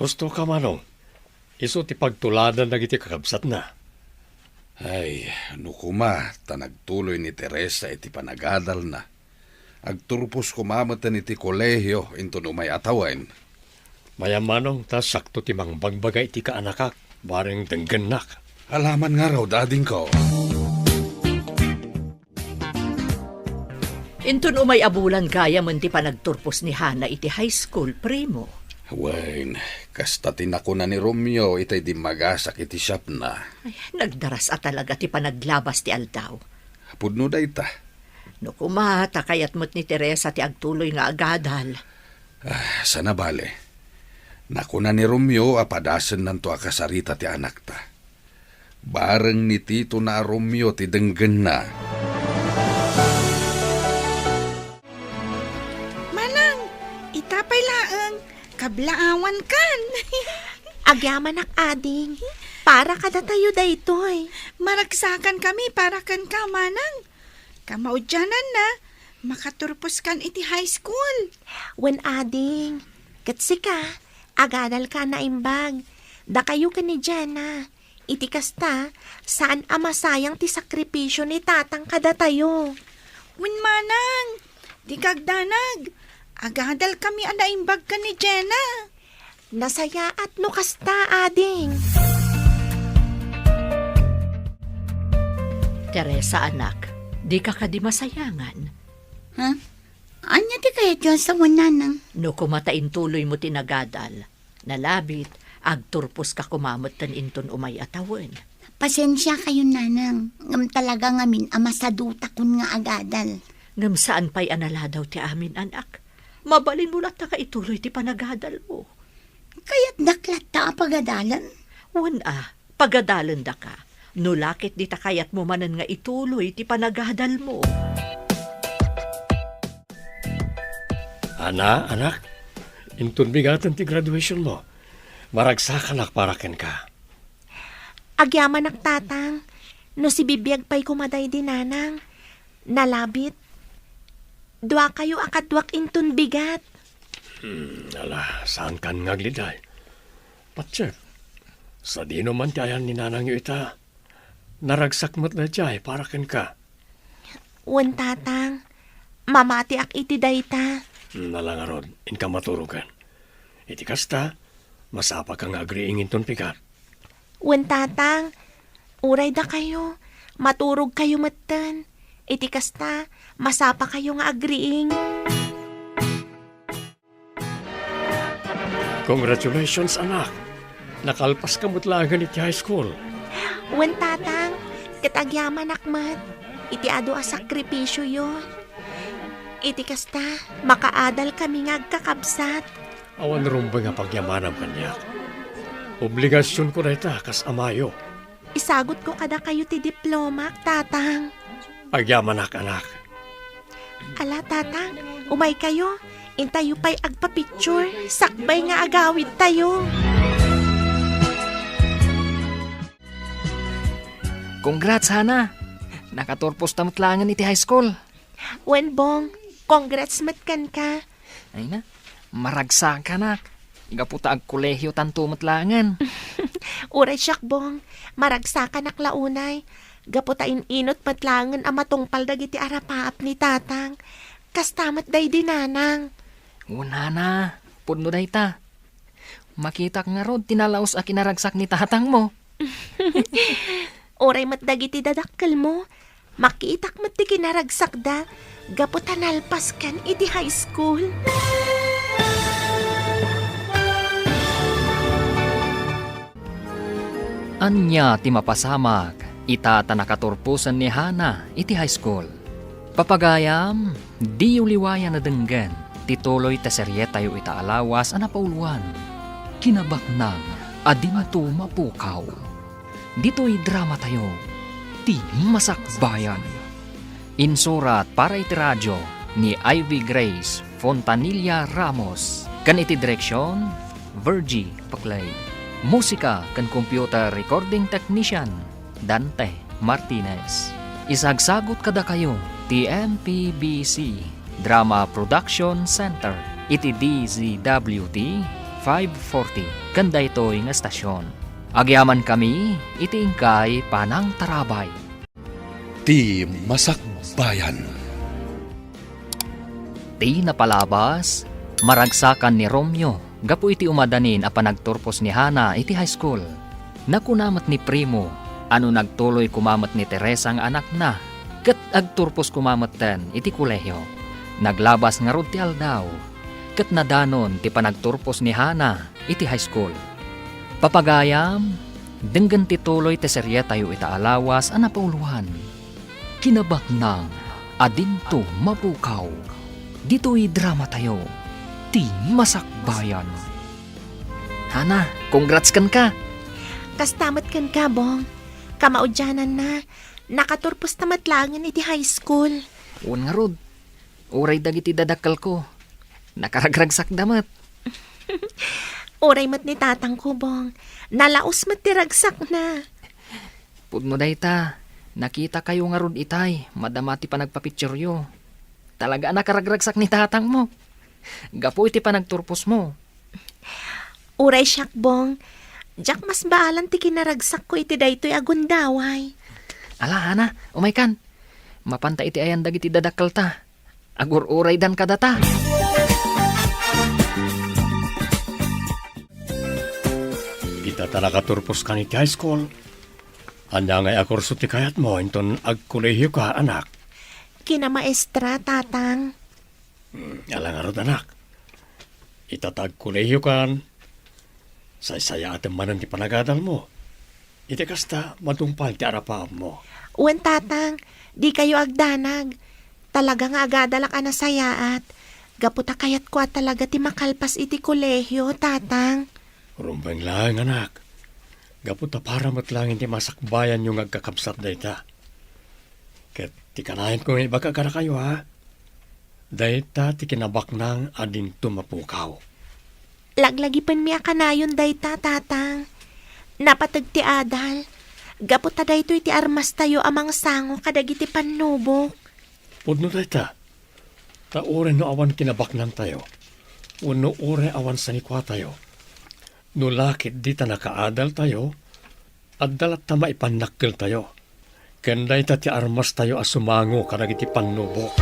Husto ka, Manong. Isu ti pagtuladan dagiti kakabsatna. Ay, no koma ta nagtuloy ni Teresa iti panagadalna, agturpos koma metten iti kolehio inton umay a tawen. Mayam, Manong, ta sakto ti mangbagbaga iti kaanakak. Bareng denggennak. Alaman ngarud, adingko. Inton umay a bulan gayamen ti panagturpos ni Hana iti high school, primo. Wen, kasta ti nakuna ni Romeo itay dimmagasak iti shopna. Ay, nagdaras a talaga ti panaglabas ti aldaw. Pudno dayta. No kuma, ta kayat met ni Teresa ti agtuloy nga agadal. Ah, sana bale. Nakuna ni Romeo a padasennanto a kasarita ti anakta. Bareng ni Tito na a Romeo ti denggenna. Manang, ita pay laeng, kablaawankan. Agyamanak, ading. Para kadatayo daytoy. Maragsakan kami para kenka, Manang. Kamaudiananna, makaturposkan iti high school. Wen, ading. Ket sika, agadalka a naimbag. Dakayo ken ni Jenna. Iti kasta, saan a masayang ti sakripisio ni Tatang kadatayo. Wen, Manang, dika agdanag. Agadalkami a naimbag ken ni Jenna. Nasayaat no kasta, ading. Teresa, anak, dika kadi masayangan? Ha? Ania ti kayatyo a sawen, Nanang? No kuma ta intuloymo ti nagadal, nalabit, agturposka kuma metten inton umay a tawen. Pasensiakayon, Nanang, ngem talaga ngamin a masadutakon nga agadal. Ngem saan pay a naladaw ti amin, anak. Mabalinmo latta nga ituloy ti panagadalmo. Kayatdak latta a pagadalen? Wen a, pagadalendaka. No la ket dita kayatmo manen nga ituloy ti panagadalmo. Ana, anak, inton bigaten ti graduationmo, maragsakanak para kenka. Agyamanak, Tatang, no sibibiag pay koma daydi Nanang, nalabit. Duakayo a kaduak inton bigat. Hmm, ala, saankan nga agliday. Patiek, sadino man ti ayan ni Nanangyo ita, naragsak met daydiay para kenka. Wen, Tatang, mamatiak iti dayta. Hmm, ala ngarud, inka maturogen. Iti kasta, masapaka nga agriing inton pigat. Wen, Tatang, uray dakayo, maturogkayo metten. Iti kasta, masapakayo nga agriing. Congratulations, anak! Nakalpaska met laengen iti high school. Wen, Tatang, ket agyamanak met iti adu a sakripisioyo. Iti kasta, makaadal kami nga agkakabsat. Awan rumbeng a pagyamanam kaniak. Obligasionko dayta kas amayo. Isagutko kadakayo ti diplomak, Tatang. Agyamanak, anak. Ala, Tatang, umaykayo. Intayo pay agpa-picture, sakbay nga agawidtayo. Congrats, Hana! Nakaturposta met laengen iti high school. Wen, Bong, congrats met kenka. Ay na, maragsakanak. Gapu ta agkolehiotanto met laengen. Uray siak, Bong, maragsakanak la unay. Gapu ta in-inut met laengen a matungpal dagiti arapaap ni Tatang. Kasta met daydi Nanang. Wen, Hana, pudno dayta. Makitak ngarud ti nalaus a kinaragsak ni tatangmo. Uray met dagiti dadakkelmo, makitak met ti kinaragsakda gapu ta nalpaskan iti high school. Ania ti mapasamak ita ta nakaturposen ni Hana iti high school? Papagayam, diyo liwayan a denggen ti tuloy ta serietayo ita a lawas a napauluan, Kinabaknang a Dinto Mapukaw. Ditoy dramatayo, Ti Masakbayan. Insurat para iti radio ni Ivy Grace Fontanilla Ramos, ken iti direksion, Virgie Paclay. Musika ken computer recording technician, Dante Martinez. Isagsagut kadakayo ti M P B C Drama Production Center iti D Z W T five forty ken daytoy nga estasion. Agyamankami iti inkay panangtarabay. Ti Masakbayan. Ti napalabas, maragsakan ni Romeo gapu iti umadanin a panagturpos ni Hana iti high school. Nakuna met ni Primo a no nagtuloy koma met ni Teresa nga anakna, ket agturpos koma metten iti kolehio. Naglabas ngarud ti aldaw, ket nadanon ti panagturpos ni Hana iti high school. Papagayam, denggen ti tuloy ti serietayo ita a lawas a napauluan. Kinabaknang a dinto mapukaw. Ditoy dramatayo, Ti Masakbayan. Hana, congrats kenka! Kasta met kenka, Bong. Kamaudiananna, nakaturposta met laengen iti high school. Wen ngarud, uray dagiti dadakkelko, nakaragragsakda met. Uray met ni tatangko, Bong. Nalaos met ti ragsakna. Pudno dayta, nakitakayo ngarud itay, madama ti panagpapicturyo. Talaga a nakaragragsak ni tatangmo. Gapu iti panagturposmo. Uray siak, Bong. Diak masbaalan ti kinaragsakko iti daytoy a gundaway. Ala, Hana, umaykan. Mapanta iti ayan dagiti dadakkelta. Agur-uraydan kadata. Ita ta nakaturpos kan iti high school, ania ngay a kurso ti kayatmo inton agkolehioka, anak? Kinamaestra, Tatang. Hmm, ala ngarud, anak. Ita ta agkolehiokan, saysayaatem manen ti panagadalmo. Iti kasta, madungpaen ti arapaapmo. Wen, Tatang, dikayo agdanag. Talaga nga agadalak a nasayaat. Gapu ta kayatko a talaga ti makalpas iti kolehio, Tatang. Rumbeng laeng, anak. Gapu ta para met laeng iti masakbayanyo nga agkakabsat dayta. Ket ti kanayanko nga ibaga kadakayo, a, dayta ti kinabaknang a dinto mapukaw. Laglagipenmi a kanayon dayta, Tatang. Napateg ti adal. Gapu ta daytoy ti armastayo a mangsango kadagiti pannubok. Pudno dayta. Ta uray no awan kinabaknangtayo, wenno uray awan sanikuatayo, no la ketdi ta nakaadaltayo, adda latta maipannakkeltayo. Ken dayta ti armastayo a sumango kadagiti pannubok.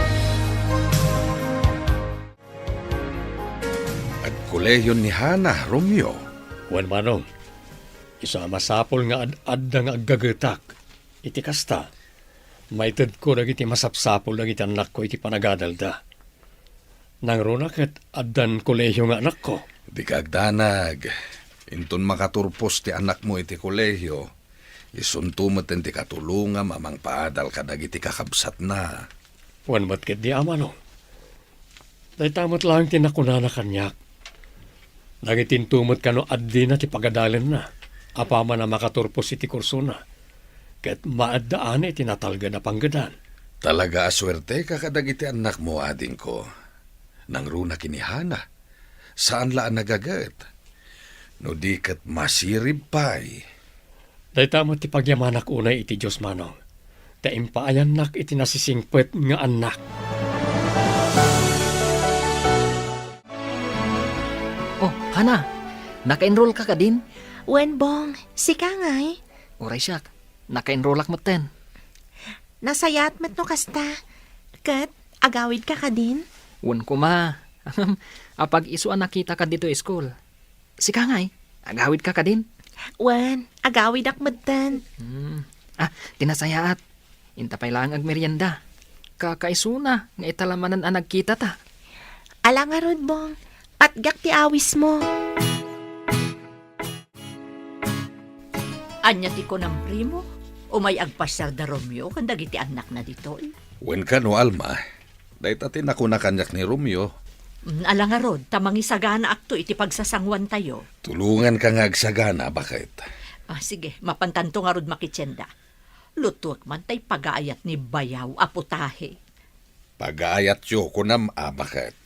Agkolehion ni Hana, Romeo. Wen, Manong, isu a masapul nga ad-adda nga aggagetak. Iti kasta, maitedko dagiti masapsapul dagiti annakko iti panagadalda. Nangruna ket addan kolehio nga anakko. Dika agdanag. Inton makaturpos ti anakmo iti kolehio, isunto metten ti katulongam a mangpaadal kadagiti kakabsatna. Wen met ketdi, Ama, no? Dayta met laeng ti nakunana kaniak. Nangitinto met kano addina ti pagadalenna, apaman a makaturpos iti kursona, ket maaddaana iti natalged a panggedan. Talaga a suerteka kadagiti annakmo, adingko. Nangruna ken ni Hana, saan la a nagaget. No di ket masirib pay. Dayta met ti pagyamanak unay iti Dios, Manong, ta impaayannak iti nasisingpet nga annak. Oh, Hana, naka-enroll ka kadin? Wen, Bong, sika ngay? Uray siak, naka-enrollak metten. Nasayaat met no kasta. Ket, agawid ka kadin? Wen koma. Apag isu a nakita ka ditoy school. Sika ngay, agawid ka kadin? Wen, agawidak metten. Hmm. Ah, ti nasayaat. Inta pay laeng agmerienda. Kakaisuna nga ita la manen a nagkita ta. Ala ngarud, Bong. Patgak ti awismo. Ania ti kunam, Primo? Umay agpasiar da Romeo ken dagiti annakna ditoy? Wen kano, Alma. Dayta ti nakuna kaniak ni Romeo. Mm, ala ngarud, ta mangisaganaakto iti pagsasanguantayo. Tulonganka nga agsagana, baket. Ah, sige, mapankanto ngarud makitienda. Lutuek man tay pagaayat ni bayaw a putahe. Pagaayatyo, kunam a, baket.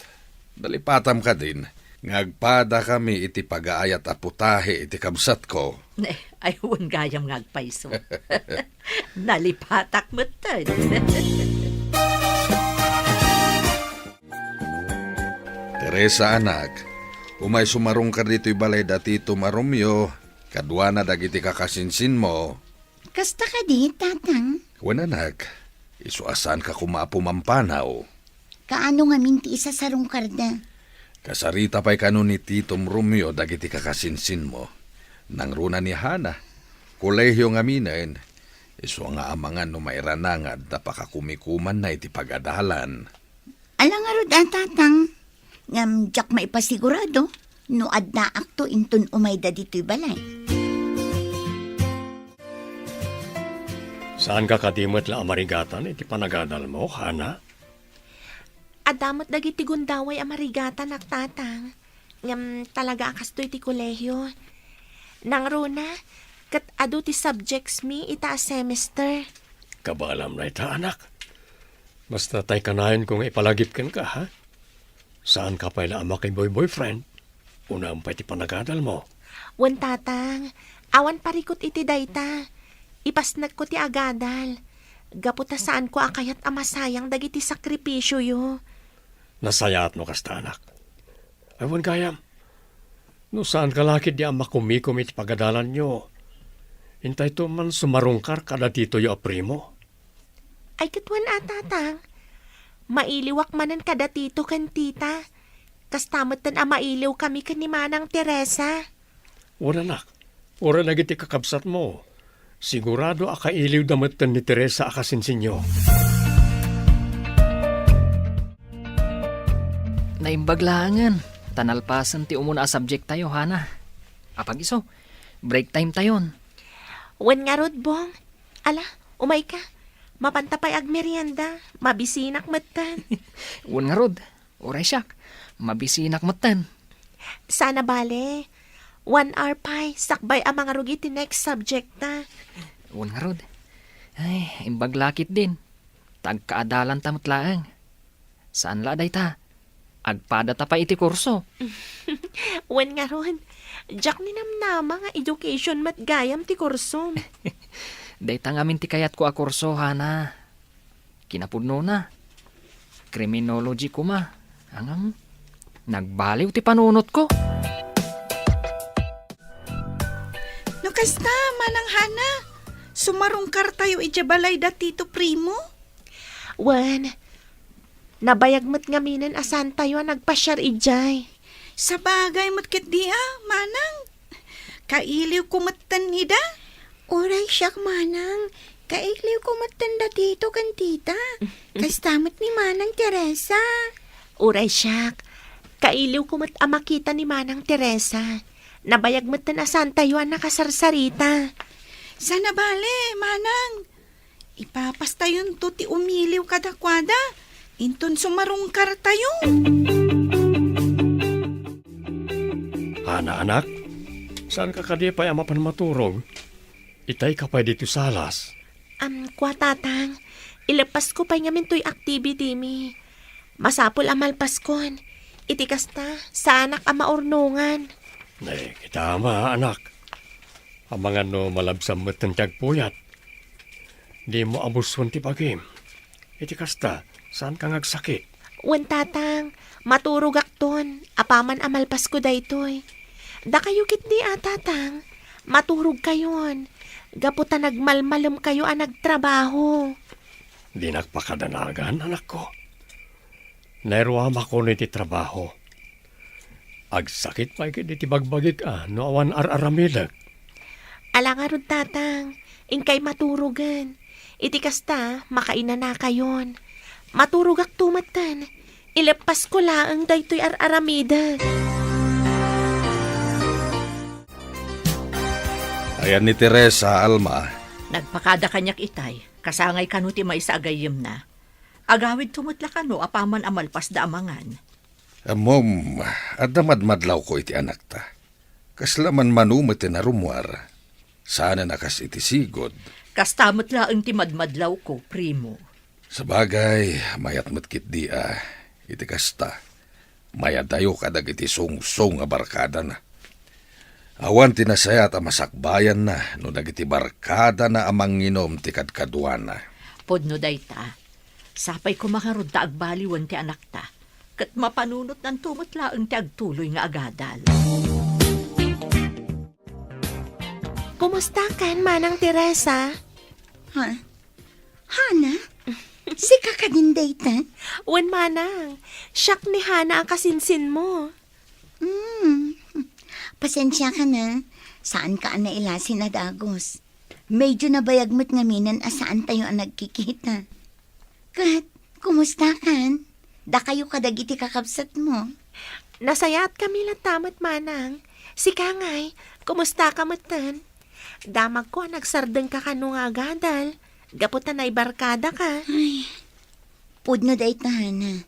Nalipatam kadin nga agpadakami iti pagaayat a putahe iti kabsatko. Ne, ay, wen gayam nga agpayso. Nalipatak metten. Teresa, anak, umay sumarungka ditoy balay da titom a Romeo, kaduana dagiti kakasinsinmo. Kasta kadi, Tatang? Wen, anak, isu a saanka koma a pumampanaw. Kaano ngamin ti isasarungkarda? Kasarita pay kano ni titom Romeo dagiti kakasinsinmo. Nangruna ni Hana, Kolehiyo ngaminen, isu nga amangan no mairana nga adda pakakumikumanna iti pagadalan. Ala ngarud a, Tatang, ngem diak maipasigurado no addaakto inton umayda ditoy balay. Saanka kadi met la a marigatan iti panagadalmo, Hana? Adda met dagiti gundaway a marigatanak, Tatang. Ngem talaga a kastoy ti kolehiyo. Nangruna, ket adu ti subjects mi ita a semester. Kabaelam dayta, anak. Basta tay kanayonko nga ipalagip kenka, ha? Saanka pay la a makiboy-boyfriend? Unaem pay ti panagadalmo. Wen, Tatang, awan parikut iti dayta. Ipasnekko ti agadal. Gapu ta saanko a kayat a masayang dagiti sakripisioyo. Nasayaat no kasta, anak. Ay, wen gayam, no saanka la ketdi a makumikom iti pagadalanyo, intayto man sumarungkar kada titoyo a primo. Ay, ket wen a, Tatang. Mailiwak manen kada tito ken tita. Kasta metten a mailiwkami ken ni Manang Teresa. Wen, anak, uray dagiti kakabsatmo, sigurado a kailiwda metten ni Teresa a kasinsinyo. Naimbag laengen, ta nalpasen ti umuna a subject tayo, Hana. Apag isu, break time tayon. Wen ngarud, Bong. Ala, umayka. Mapanta pay agmerienda. Mabisinak metten. Wen ngarud, uray siak. Mabisinak metten. Saan a bale. One hour pay, sakbay a mangrugit ti next subject ta. Wen ngarud. Ay, imbag la ketdin. Ta agkaadalanta met laeng. Saan la dayta. Agpadata pay iti kurso. Wen ngarud, diak ninamnama nga education met gayam ti kursom. Dayta ngamin ti kayatko a kurso, Hana. Kinapudnona, criminology koma. Ngem, nagbaliw ti panunotko. No kasta, Manang Hana, sumarungkar tayo idiay balay da Tito Primo? Wen, nabayag met ngaminen a saan tayo a nagpasiar idiay. Sabagay met ketdi a, Manang. Kailiwko metten ida. Uray siak, Manang. Kailiwko metten da Tito ken Tita. Kasta met ni Manang Teresa. Uray siak. Kailiwko met a makita ni Manang Teresa. Nabayag metten a saan tayo a nakasarsarita. Saan a bale, Manang. Ipapastayonto ti umiliw kadakuada, inton sumarungkar tayo. Hana, anak, saanka kadi pay a mapan maturog? Itayka pay ditoy salas. Am, kua, Tatang, ileppasko pay ngamin toy activity mi. Masapul a malpaskon. Iti kasta, saanak a maurnongan. Nay, kita ama, anak. Amangan no malabsam metten ti agpuyat. Dimo abuson ti bagim. Iti kasta, saanka nga agsakit? Wen, Tatang, maturogakton, apaman a malpasko daytoy. Dakayo ketdi a, Tatang, maturogkayon, gapu ta nagmalmalemkayo a nagtrabaho. Dinak pakadanagan, anakko. Nairuamakon iti trabaho. Agsakit pay ketdi ti bagbagik a no awan ar-aramidek. Ala ngarud, Tatang, inkay maturogen. Iti kasta, makainanakayon. Maturogakto metten. Ileppasko laeng daytoy ar-aramidek. Ayan ni Teresa, Alma. Nagpakada kaniak itay, kasangay kano ti maysa a gayyemna. Agawidto met la kano apaman a malpasda a mangan. Ammom, adda madmadlawko iti anakta. Kasla manmano met ti narummuar. Saanen a kas iti sigud. Kasta met laeng ti madmadlawko, primo. Sabagay, mayat met ketdi a, iti kasta, mayadayo kadagiti sungsong a barkadana. Awan ti nasayaat a masakbayanna no dagiti barkadana a manginum ti kadkaduana. Pudno dayta. Sapay koma ngarud ta agbaliwen ti anakta, ket mapanunotnanto met laeng ti agtuloy nga agadal. Kumustakan, Manang Teresa? Ha? Hana? Sika kadin dayta? Wen, Manang. Siak ni Hana a kasinsinmo. Hmm. Pasensiaka na. Saanka a nailasin a dagus. Medyo nabayag met ngaminen a saantayo a nagkikita. Ket, kumustakan? Dakayo kadagiti kakabsatmo? Nasayatkami latta met, manang. Sika ngay, kumustaka metten? Damagko a nagsardengka kano nga agadal, gapu ta naibarkadaka. Ay, pudno dayta, Hana.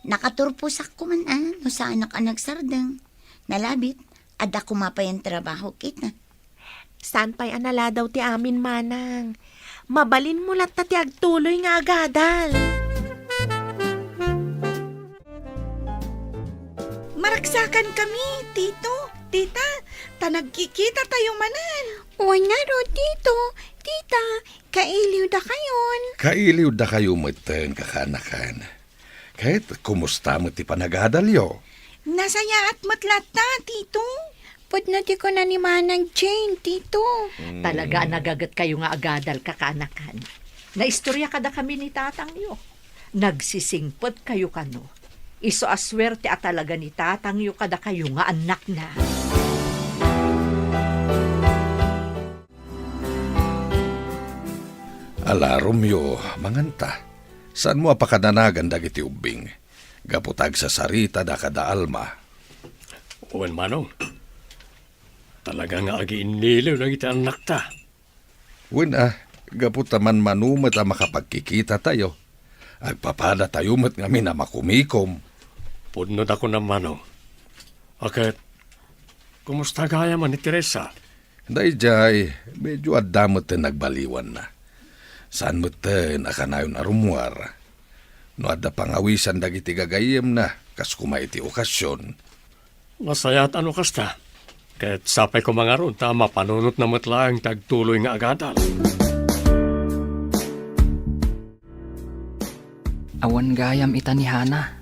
Nakaturposak koma a no saanak a nagsardeng. Nalabit, adda koma pay a trabaho kita. Saan pay a naladaw ti amin, manang. Mabalinmo latta ti agtuloy nga agadal. Maragsakankami, Tito, Tita, ta nagkikitatayo manen. Wen ngarud, Tito, Tita, kailiwdakayon. Kailiwdakayo metten, kakaanakan. Ket kumusta met ti panagadalyo? Nasayaat met latta, Tito. Pudno ti kuna ni Manang Jane, Tito. Mm. Talaga a nagagetkayo nga agadal, kakaanakan. Naistorya kadakami ni tatangyo. Nagsisingpetkayo kano. Isu a suerte a talaga ni tatangyo kadakayo nga annakna. Ala, Romeo, manganta. Saanmo a pakananagan dagiti ubbing? Gapu ta agsasaritada kada Alma. Wen, Manong. Talaga nga agiinniliw dagiti annakta. Wen a, gapu ta manmano met a makapagkikitatayo, agpapadatayo met ngamin a makumikom. Pudno da kunam, Manong. A ket, kumusta gayam ni Teresa? Daydiay, medyo adda metten nagbaliwanna. Saan metten a kanayon a rummuar. No adda pangawisan dagiti gagayyemna, kas koma iti okasion. Nasayaat a no kasta. Ket sapay koma ngarud ta mapanunotna met laeng ti agtuloy nga agadal. Awan gayam ita ni Hana.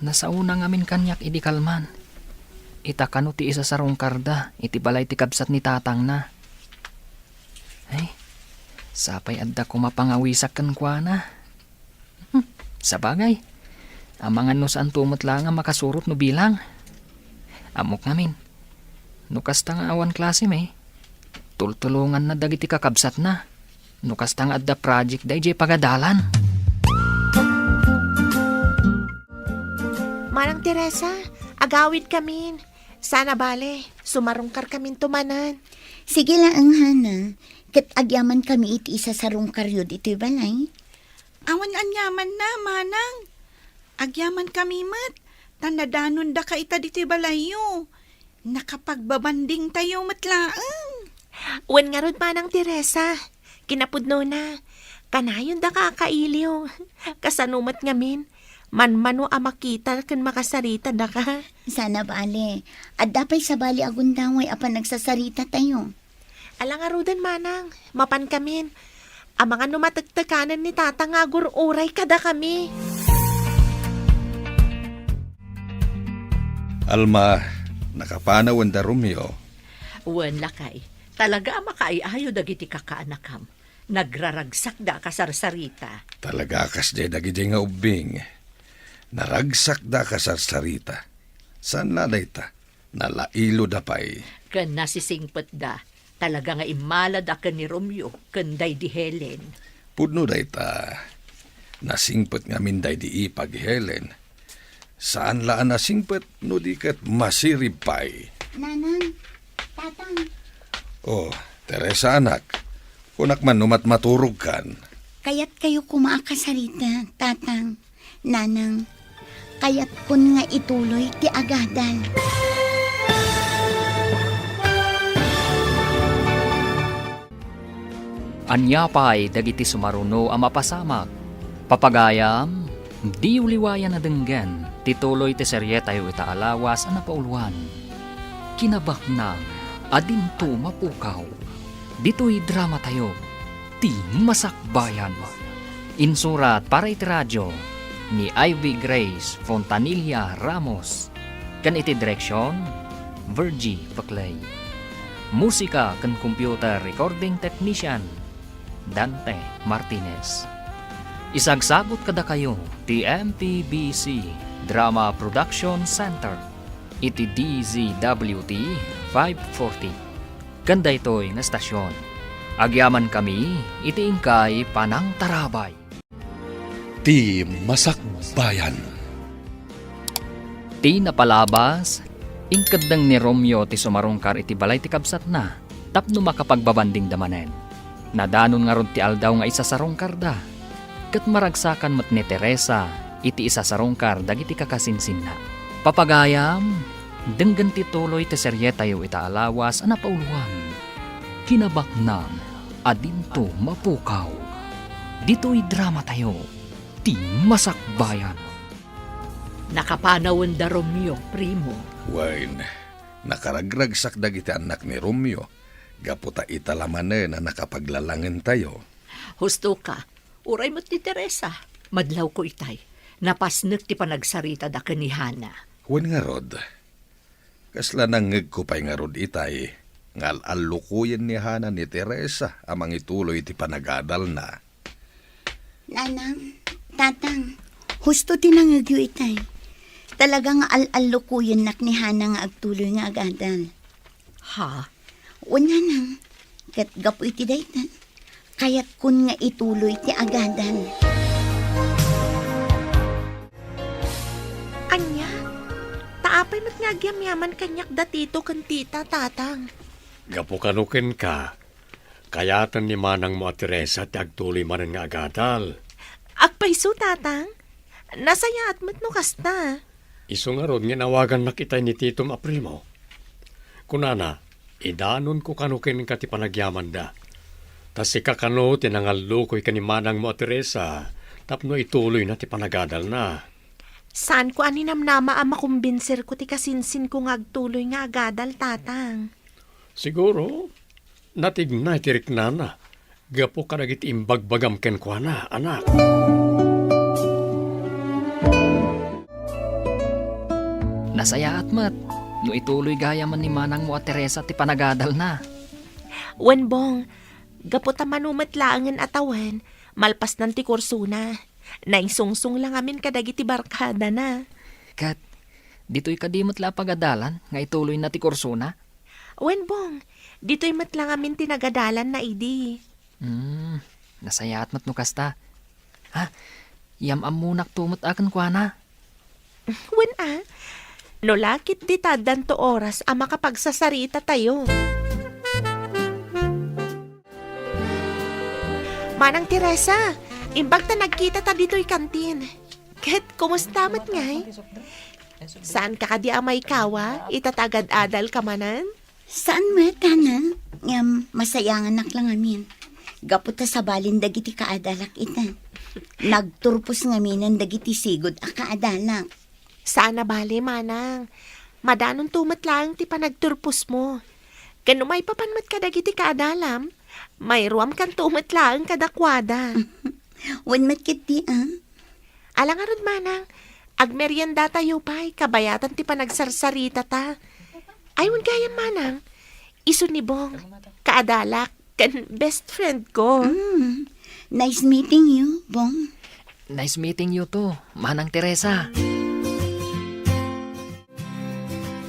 Nasaona ngamin kaniak idi kalman. Ita kano ti isasarungkarda iti balay ti kabsat ni tatangna. Ay, sapay adda koma pangawisak kenkuana. Hmm, sabagay. Amangan no saanto met laeng a makasurot no bilang. Ammok ngamin. No kasta nga awan klasem, tultulonganna dagiti kakabsatna. No kasta nga adda project daydiay pagadalan. Manang Teresa, agawidkamin. Saan a bale, sumarungkarkaminto manen. Sige laeng, Hana. Ket agyamankami iti isasarungkaryo ditoy balay. Awan aniamanna, manang. Agyamankami met, ta nadanondaka ita ditoy balayyo. Nakapagbabandingtayo met laeng. Wen ngarud, Manang Teresa, kinapudnona, kanayondaka a kailiw. Kasano met ngamin, manmano a makita ken makasaritada ka. Saan a bale, adda pay sabali a gundaway a panagsasaritatayo. Ala ngaruden, manang, mapankamin. Amangan no matektekanen ni tata nga agur-uray kadakami. Alma, nakapanaw wen da Romeo? Wen, lakay. Talaga a makaay-ayo dagiti kakaanakam. Nagraragsakda a kasarsarita. Talaga a kasdiay dagidiay nga ubbing. Naragsakda a kasarsarita. Saan la dayta? Nalailoda pay. Ken nasisingpetda. Talaga nga immalada ken ni Romeo ken daydi Helen. Pudno dayta. Nasingpet ngamin daydi ipag Helen. Saan la a nasingpet no di ket masirib pay. Nanang, Tatang. Oh, Teresa, anak. Kunak man no matmaturogkan. Kayatkayo koma a kasarita, Tatang. Nanang, kayatkon nga ituloy ti agadal. Ania pay dagiti sumaruno a mapasamak? Papagayam, diyo liwayan a denggen ti tuloy ti serietayo ita a lawas a napauluan, Kinabaknang a Dinto Mapukaw. Ditoy dramatayo, ti Masakbayan. Insurat para iti radio ni Ivy Grace Fontanilla Ramos, ken iti direksion, Virgie Peclay. Musika ken computer recording technician, Dante Martinez. Isagsagut kadakayo ti M P B C Drama Production Center iti D Z W T five forty. Ken daytoy nga estasion, Agyamankami iti inkay panangtarabay. Ti Masakbayan. Ti napalabas, inkeddeng ni Romeo ti sumarungkar iti balay ti kabsatna tapno makapagbabandingda manen. Nadanon ngarud ti aldaw nga isasarungkarda, ket maragsakan met ni Teresa iti isasarungkar dagiti kakasinsinna. Papagayam, denggen ti tuloy ti serietayo ita a lawas a napauluan, Kinabaknang a Dinto Mapukaw. Ditoy dramatayo, Ti Masakbayan. Nakapanawenda Romeo, primo. Wen, nakaragragsak dagiti annak ni Romeo, gapu ta ita la manen a nakapaglalangentayo. Husto ka, uray met ni Teresa, madlawko itay. Napasnek ti panagsaritada ken ni Hana. Wen ngarud, kasla nangngegko pay ngarud itay nga al-allukoyen ni Hana ni Teresa a mangituloy iti panagadalna. Nanang, Tatang, husto ti nangngegyo itay. Talaga nga al-allukoyennak ni Hana nga agtuloy nga agadal. Ha? Wen, Nanang, ket gapu iti dayta, kayatkon nga ituloy ti agadal. Ania? Ta apay met nga agyamyaman kaniak da Tito ken Tita, Tatang? Gapu kano kenka, kayaten ni manangmo a Teresa ti agtuloy manen nga agadal. Agpayso, Tatang? Nasayaat met no kasta. Isu ngarud nga inawagannak itay ni titom a primo. Kunana, idanonko kano kenka ti panagyamanda. Ta sika kano ti nangallukoy ken ni manangmo a Teresa tapno ituloyna ti panagadalna. Saanko a ninamnama a makumbinserko ti kasinsinko nga agtuloy nga agadal, Tatang. Siguro, natignay ti riknana gapu kadagiti imbagbagam kenkuana, anak. Nasayaat met no ituloy gayamen ni manangmo a Teresa ti panagadalna. Wen, Bong, gapu ta mano met laengen a tawen, malpasnan ti kursona. Naisungsong la ngamin kadagiti barkadana. Ket, ditoy kadi met la a pagadalan nga ituloyna ti kursona? Wen, Bong, ditoy met la ngamin ti nagadalanna idi. Hmm, nasayaat met no kasta. Ha, yam-ammonakto met a kenkuana. Wen a, no la ketdi ta addanto oras a makapagsasaritatayo. Manang Teresa, imbag ta nagkitata ditoy kantin. Ket kumusta met ngay? Saanka kadi a maikawa ita ta agad-adalka manen? Saan met, Hana. Ngem masayanganak la ngamin. Gapu ta sabalen dagiti kaadalak ita. Nagturpos ngaminen dagiti sigud a kaadalak. Saan a bale, manang. Madanonto met laeng ti panagturposmo. Ken no maipapan met kadagiti kaadalam, mairuamkanto met laeng kadakuada. Wen met ketdi, a? Ala ngarud, manang, agmeriendatayo pay kabayatan ti panagsarsaritata. Ay, wen gayam, manang, isu ni Bong, kaadalak, ken best friend ko. Mm. Nice meeting you, Bong. Nice meeting you too, Manang Teresa.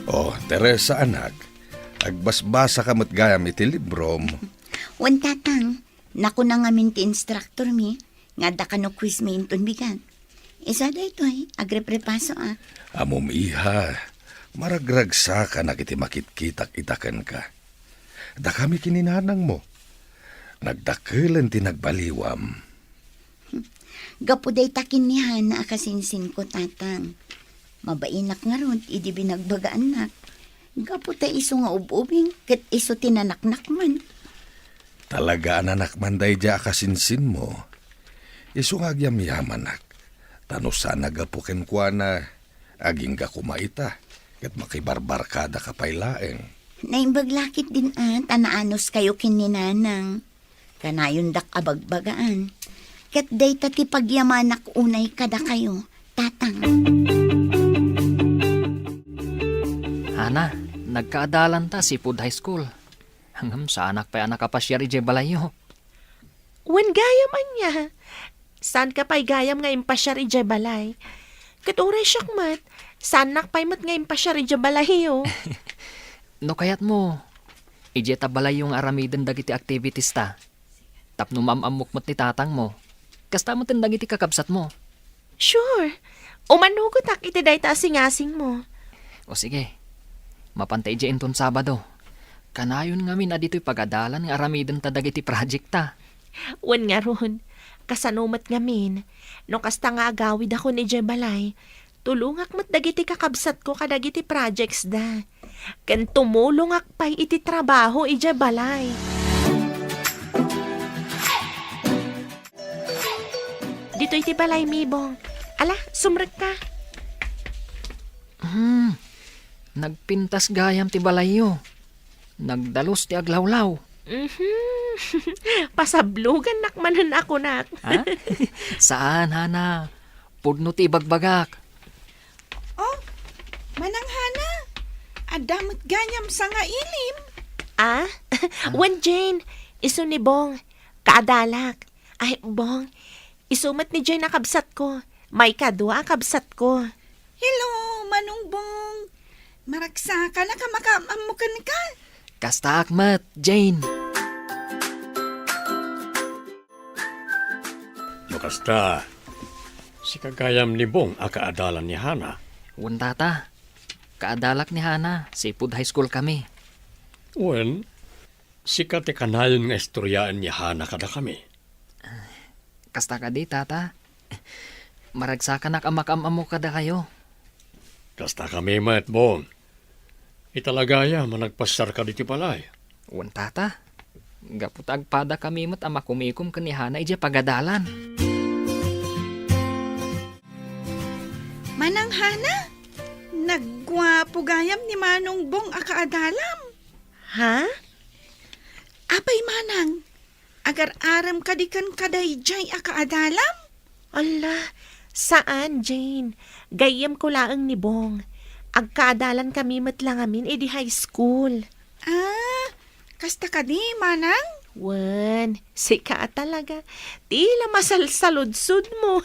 Oh, Teresa, anak, agbasbasa ka met gayam iti librom. Wen, Tatang, nakuna ngamin ti instructor mi nga adda kano quiz mi inton bigat. Isu daytoy, agreprepasoak. Ammom, iha, maragragsakanak iti makitkitak ita kenka. Dakami ken ni nanangmo, nagdakelen ti nagbaliwam. Gapu dayta ken ni Hana a kasinsinko, Tatang. Mabainak ngarud idi binagbagaannak. Gapu ta isu nga ub-ubing ket isu ti nanaknakman. Talaga a nanakman daydiay a kasinsinmo. Isu nga agyamyamanak. Ta no saan a gapu kenkuana, agingga koma ita, ket makibarbarkadaka pay laeng. Naimbag la ketdin a ta naanuskayo ken ni Nanang. Kanayondak a bagbagaan. Ket dayta ti pagyamanak unay kadakayo, Tatang. Hana, nagkaadalanta Seafood High School. Ngem saanak pay a nakapasiar idiay balayyo. Wen gayam ania? Saanka pay gayam nga impasiar idiay balay? Ket uray siak met, saannak pay met nga impasiar idiay balayyo. No kayatmo, Idiay ta balayyo nga aramiden dagiti activities ta. Tapno maam-ammok met ni tatangmo. Kasta met dagiti kakabsatmo. Sure. Umanugotak iti dayta a singasingmo. O sige. Mapanta idiay inton Sabado. Kanayon ngamin a ditoy pagadalan nga aramiden ta dagiti project ta. Wen ngarud, kasano met ngamin, no kasta nga agawidakon idiay balay, tulongak met dagiti kakabsatko kadagiti projects da. Ken tumulongak pay iti trabaho idiay balay. Ditoy ti balay, Mibong. Ala, sumrekka. Hmm, nagpintas gayam ti balayyo. Nagdalus ti aglawlaw. Mhm. Pasablogannak manen a kunak. Ha? Saan, Hana. Pudno ti ibagbagak. Oh, Manang Hana, adda met gayam sangailim. Ah? Ah? Wen, Jane, isu ni Bong. Kaadalak. Ay, Bong, isu met ni Jane a kabsatko. Maikadua a kabsatko. Hello, Manong Bong. Maragsakanak a makaam-ammo kenka. Kastaak met, Jane. No kasta, sika gayam ni Bong a kaadalan ni Hana. Wen, Tata. Kaadalak ni Hana, sipud high school kami. Wen, sika ti kanayon nga istoryaen ni Hana kadakami. Kasta kadi, Tata. Maragsakanak a makaam-ammo kadakayo. Kasta kami met, Bong. Italagayam a nagpasyarka ditoy balay. Wen, Tata. Gapu ta agpadakami met a makumikom ken ni Hana idiay pagadalan. Manang Hana, nagguapo gayam ni Manong Bong a kaadalam. Ha? Apay, Manang, agar-arem kadi kenka daydiay a kaadalam? Ala, saan, Jane. Gayyemko laeng ni Bong. Agkaadalan kami met la ngamin idi high school. Ah, kasta kadi, Manang? Wen, sika a talaga. Ti la masalsaludsodmo.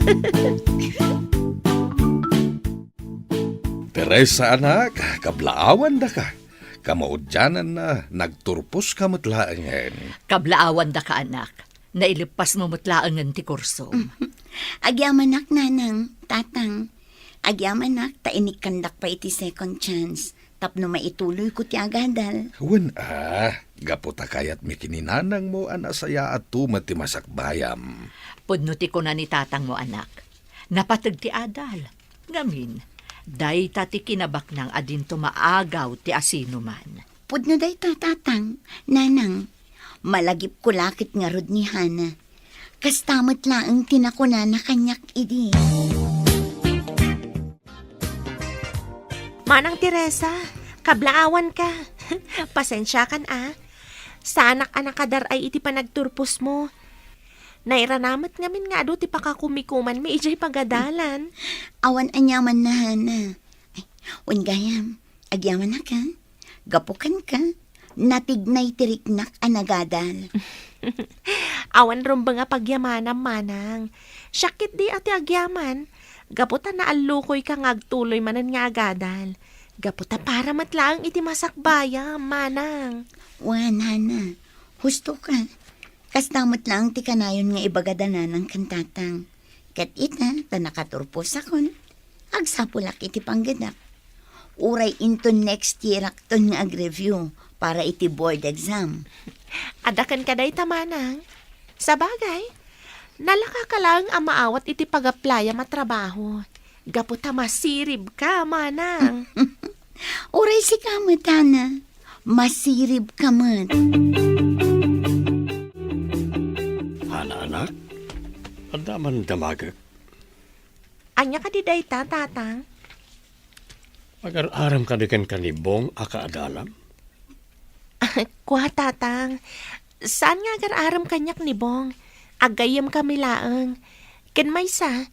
Teresa, anak, kablaawandaka. Kamaudiananna, nagturposka met laengen. Kablaawandaka, anak. Naileppasmo met laengen ti kursom. Agyamanak, Nanang, Tatang. Agyamanak ta inikkandak pay iti second chance tapno maituloyko ti agadal. Wen a, gapu ta kayatmi ken ni nanangmo a nasayaatto met ti masakbayam. Pudno ti kuna ni tatangmo, anak. Napateg ti adal. Ngamin, dayta ti kinabaknang a dinto maagaw ti asinoman. Pudno dayta, Tatang, Nanang. Malagipko la ket ngarud ni Hana. Kasta met laeng ti nakunana kaniak idi. Manang Teresa, kablaawanka. Pasensiakan a. Saanak a nakadar-ay iti panagturposmo. Nairanamet ngamin nga adu ti pakakumikumanmi idiay pagadalan. Awan aniamanna, Hana. Ay, wen gayam, agyamanak a. Gapu kenka, natignay ti riknak a nagadal. Awan rumbeng a pagyamanam, Manang. Siak ketdi a ti agyaman, gapu ta naallukoyka nga agtuloy manen nga agadal. Gapu ta para met laeng iti masakbayam, Manang. Wen, Hana, husto ka. Kasta met laeng ti kanayon nga ibaga da Nanang ken Tatang. Ket ita, ta nakaturposakon, agsapulak iti panggedak. Uray inton next year-akton nga ag-review para iti board exam. Adda kenka dayta, Manang. Sabagay, nalaka ka laeng a maawat iti pag-applyam a trabaho. Gapu ta masiribka, Manang. Uray sika met, Hana. Masiribka met. Hana, anak, adda man damagek. Ania kadi dayta, Tatang? Agar-arem kadi kenka ni Bong a kaadalam? Kua, Tatang. Saan nga agar-arem kaniak ni Bong. Aggayyemkami laeng. Ken maysa,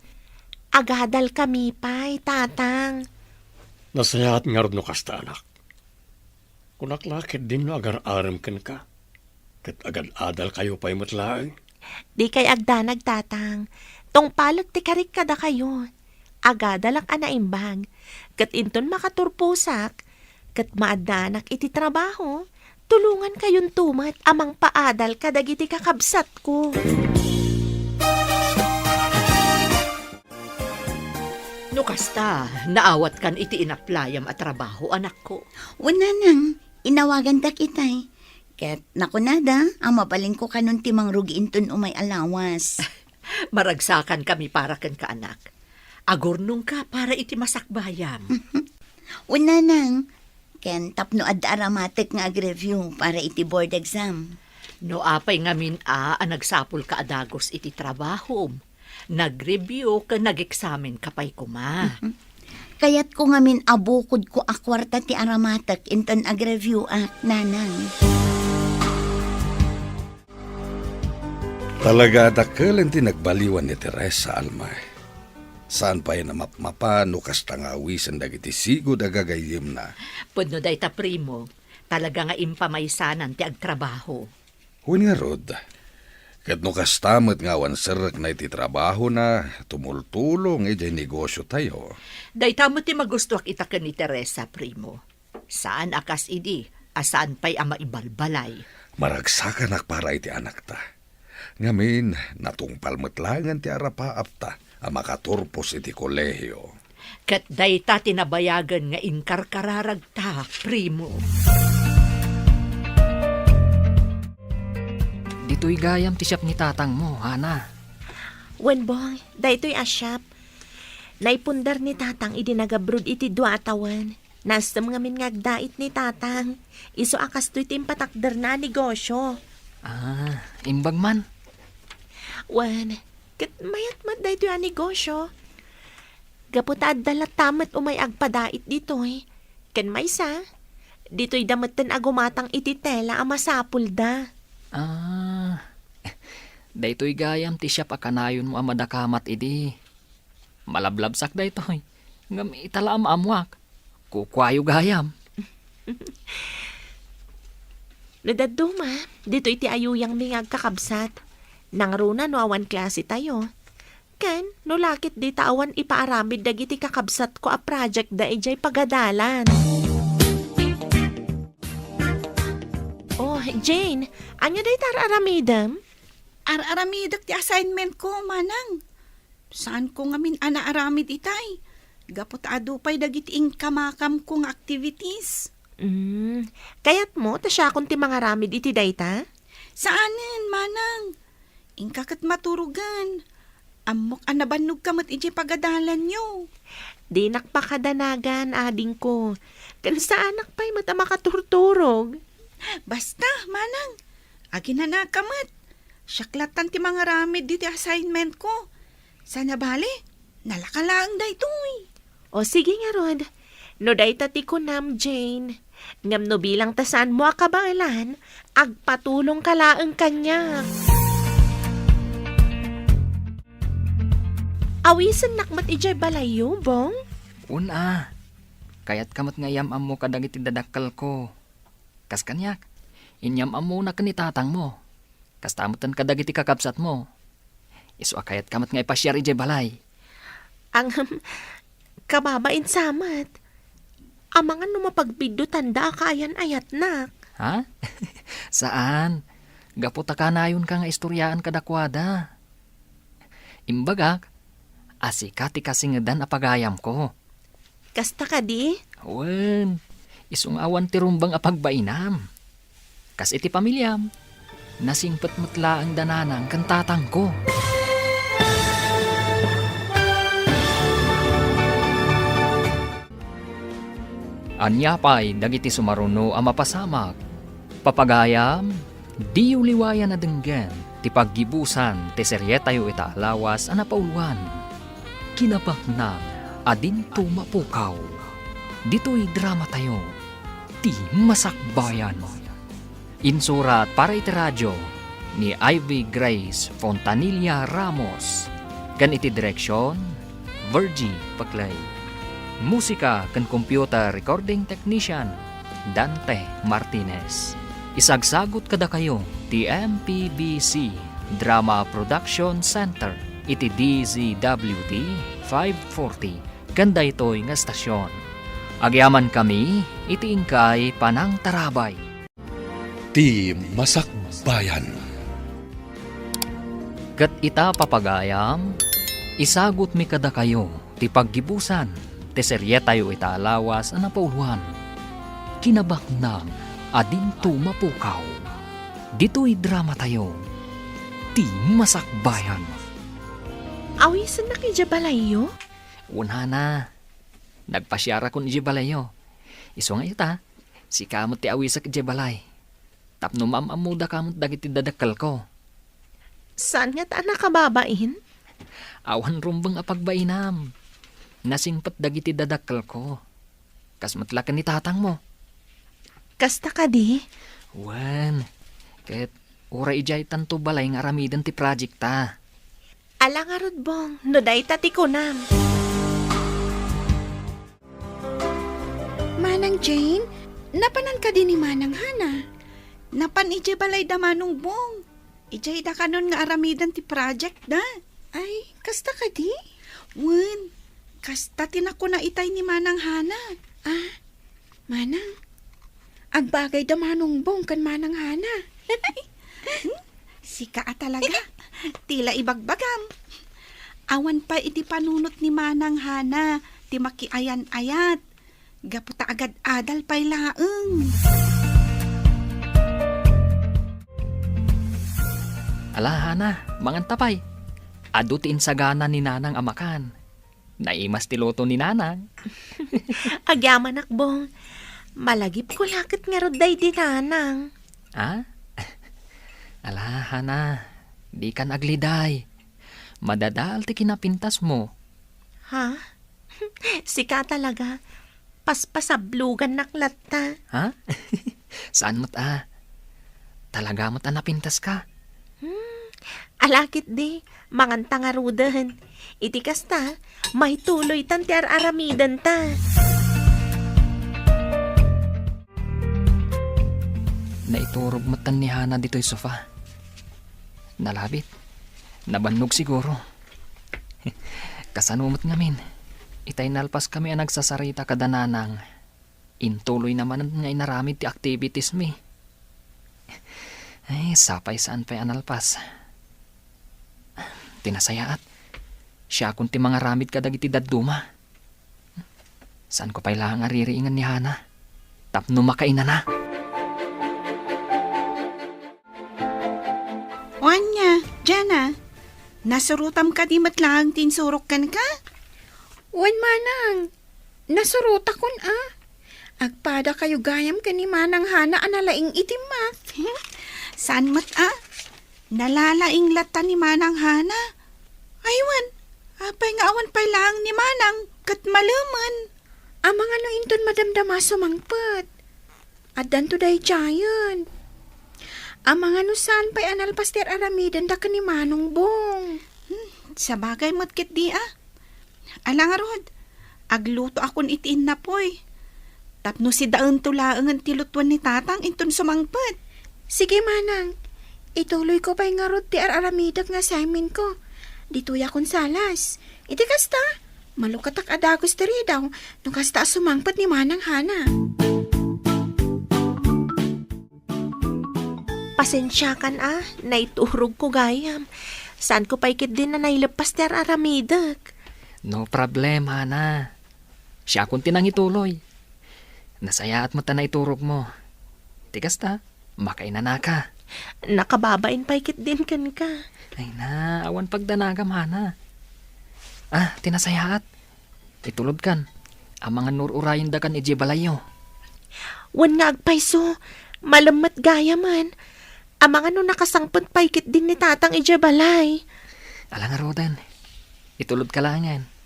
agadalkami pay, Tatang. Nasayaat ngarud no kasta, anak. Kunak la ketdin no agar-arem kenka, ket agad-adalkayo pay met laeng. Dikay agdanag, Tatang. Tungpalek ti karik kadakayo. Agadalak a naimbag. Ket inton makaturposak, ket maaddaanak iti trabaho, Tulongankayonto met a mangpaadal kadagiti kakabsatko. No kasta, naawatkan iti inaplayam a trabaho, anakko. Wen, nanang, inawagandak itay. Ket nakunada a mabalinko kanon ti mangrugi inton umay a lawas. Maragsakankami para kenka, anak. Agurnongka para iti masakbayam. Wen, nanang, ken tapno adda aramatek nga ag-review para iti board exam. No apay ngamin a, a nagsapulka a dagus iti trabahom, nag-review ken nag-eksamenka pay koma. Kayatko ngamin a bukodko a kuarta ti aramatek inton ag-review-ak, nanang. Talaga a dakkel ti nagbaliwan ni Teresa, Alma. Saan pay a mapmapa no kasta nga awisen dagiti sigud a gagayyemna. Pudno dayta, primo. Talaga nga impamaysanan ti agtrabaho. Wen ngarud, ket no kasta met nga awan serrekna iti trabahona, tumultulong idiay negosiotayo. Dayta met ti magustoak ita ken ni Teresa, primo. Saan a kas idi a saan pay a maibalbalay. Maragsakanak para iti anakta. Ngamin, natungpal met laengen ti arapaapta a makaturpos iti kolehio. Ket dayta ti nabayagen nga inkarkararagta, primo. Ditoy gayam ti siap ni tatangmo, Hana. Wen, Bong, daytoy a siap. Naipundar ni tatang idi nagabroad iti dua a tawen. Naestem ngamin nga agdait ni tatang. Isu a kastoy ti impatakderna a negosio. Ah, imbag man. Wen, ket mayat met daytoy a negosio. Gapu ta adda latta met umay agpadait ditoy. Ken maysa, ditoyda metten a gumatang iti tela a masapulda. Ah, daytoy gayam ti siap a kanayonmo a madakamat idi. Malablabsak daytoy, ngem ita la a maammoak. Kukuayo gayam. No dadduma, ditoy ti ayuyangmi nga agkakabsat. Nangruna no awan klasetayo. Ken no laketdi ta awan ipaaramid dagiti kakabsatko a projectda idiay pagadalan. Oh, Jane, ania dayta ar-aramidem? Ar-aramidek ti assignmentko, manang. Saanko ngamin a naaramid itay, gapu ta adu pay dagiti inkamakamko nga activities. Mm, kayatmo ta siakon ti mangaramid iti dayta? Saanen, manang. Inka ket maturogen. Ammok a nabannogka met idiay pagadalanyo. Dinak pakadanagan, adingko. Ken saanak pay met a makaturturog. Basta, manang, aginanaka met. Siak lattan ti mangaramid diti assignmentko. Saan a bale, nalaka laeng daytoy. O sige ngarud, no dayta ti kunam, Jane. Ngem no bilang ta saanmo a kabaelan, agpatulongka laeng kaniak. Awisennak met idiay balayyo, Bong? Wen a. Kayatka met nga iyam-ammo kadagiti dadakkelko. Kas kaniak, inyam-ammona ken ni tatangmo. Kasta metten kadagiti kakabsatmo. Isu a kayatka met nga ipasiar idiay balay. Ngem, kababain sa met. Amangan no mapagbiddutanda a kaayan-ayatnak. Ha? Saan. Gapu ta kanayonka nga istoriaan kadakuada. Imbagak a sika ti kasingedan a pagayamko. Kasta kadi? Wen, isu nga awan ti rumbeng a pagbainam. Kas iti pamiliam, nasingpet met laeng da nanang ken tatangko. Ania pay dagiti sumaruno a mapasamak? Papagayam, diyo liwayan a denggen ti paggibusan ti serietayo ita a lawas a napauluan, Kinabaknang a Dinto Mapukaw. Ditoy dramatayo, Ti Masakbayan. Insurat para iti radio ni Ivy Grace Fontanilla Ramos, ken iti direksion, Virgie Paclay. Musika ken computer recording technician, Dante Martinez. Isagsagut kadakayo ti M P B C Drama Production Center iti D Z W T five forty ken daytoy nga estasion. Agyamankami iti inkay panangtarabay. Ti Masakbayan. Ket ita, papagayam, isagutmi kadakayo ti paggibusan ti serietayo ita a lawas a napauloan, Kinabaknang a Dinto Mapukaw. Ditoy dramatayo, Ti Masakbayan. Awisennak idiay balayyo? Wen, Hana. Nagpasiarakon idiay balayyo. Isu nga ita, sika met ti awisek idiay balay. Tapno maam-ammodaka met dagiti dadakkelko. Saan ngata a nakababain? Awan rumbeng a pagbainam. Nasingpet dagiti dadakkelko. Kas met la ken ni tatangmo. Kasta kadi? Wen, ket uray idiay tanto balay nga aramiden ti project ta. Ala ngarud, Bong, no dayta ti kunam. Manang Jane, napanan kadi ni Manang Hana? Napan idiay balay da Manong Bong. Idiay da kanon nga aramiden ti project da. Ay, kasta kadi? Wen, kasta ti nakuna itay ni Manang Hana. Ah, Manang, agbagay da Manong Bong ken Manang Hana. Hmm? Sika a talaga. Ti la ibagbagam. Awan pay iti panunot ni Manang Hana ti makiayan-ayat. Gapu ta agad-adal pay laeng. Ala, Hana, manganta pay. Adu ti insagana ni Nanang a makan. Naimas ti luto ni Nanang. Agyamanak, Bong. Malagipko la ket ngarud daydi Nanang. Ah? Ala, Hana, dikan agliday. Madadael ti kinapintasmo. Ha? Sika talaga. Paspasablogannak latta. Ha? Saan met a? Talaga met a napintaska? Hmm, ala ketdi, manganta ngaruden. Iti kasta, maituloytan ti ar-aramidenta. Naiturog metten ni Hana ditoy sofa. Nalabit. Nabannog siguro. Kasano met ngamin? Itay nalpaskami a nagsasarita kada Nanang. Intuloyna manen nga inaramid ti activitiesmi. Ay, sapay saan pay a nalpas. Ti nasayaat, siakon ti mangaramid kadagiti dadduma. Saanko pay laeng a ririingen ni Hana tapno makainana. O ania, Jana, nasurotam kadi met laeng ti insurok kenka? Wen, Manang, nasurotakon a. Agpadakayo gayam ken ni Manang Hana a nalaing iti math. Saan met a? Nalalaing latta ni Manang Hana. Ay wen, apay nga awan pay laeng ni Manang ket malemen? Amangan no inton madamdama sumangpet. Addanto daydiayen. Amangan no saan pay a nalpas ti ar-aramidenda ken ni Manong Bong. Hmm, sabagay met ketdi a. Ala ngarud, aglutoakon iti innapoy. Tapno sidaento laengen ti lutoen ni Tatang inton sumangpet. Sige, Manang. Ituloyko pay ngarud ti ar-aramidek nga assignmentko. Ditoyakon salas. Iti kasta, malukatak a dagus ti ridaw no kasta a sumangpet ni Manang Hana. Pasensiakan a, naiturogko gayam. Saanko pay ketdin a naileppas ti ar-aramidek. No problem, Hana. Siakon ti nangituloy. Nasayaat met a naiturogmo. Ti kasta, makainanaka. Nakababain pay ketdin kenka. Ay na, awan pagdanagam, Hana. Ah, ti nasayaat. Itulodkan. Amangan no ur-urayendakan idiay balayyo. Wen nga agpayso, malem met gayamen. Amangan no nakasangpet pay ketdin ni Tatang idiay balay. Ala ngaruden, itulodka laengen.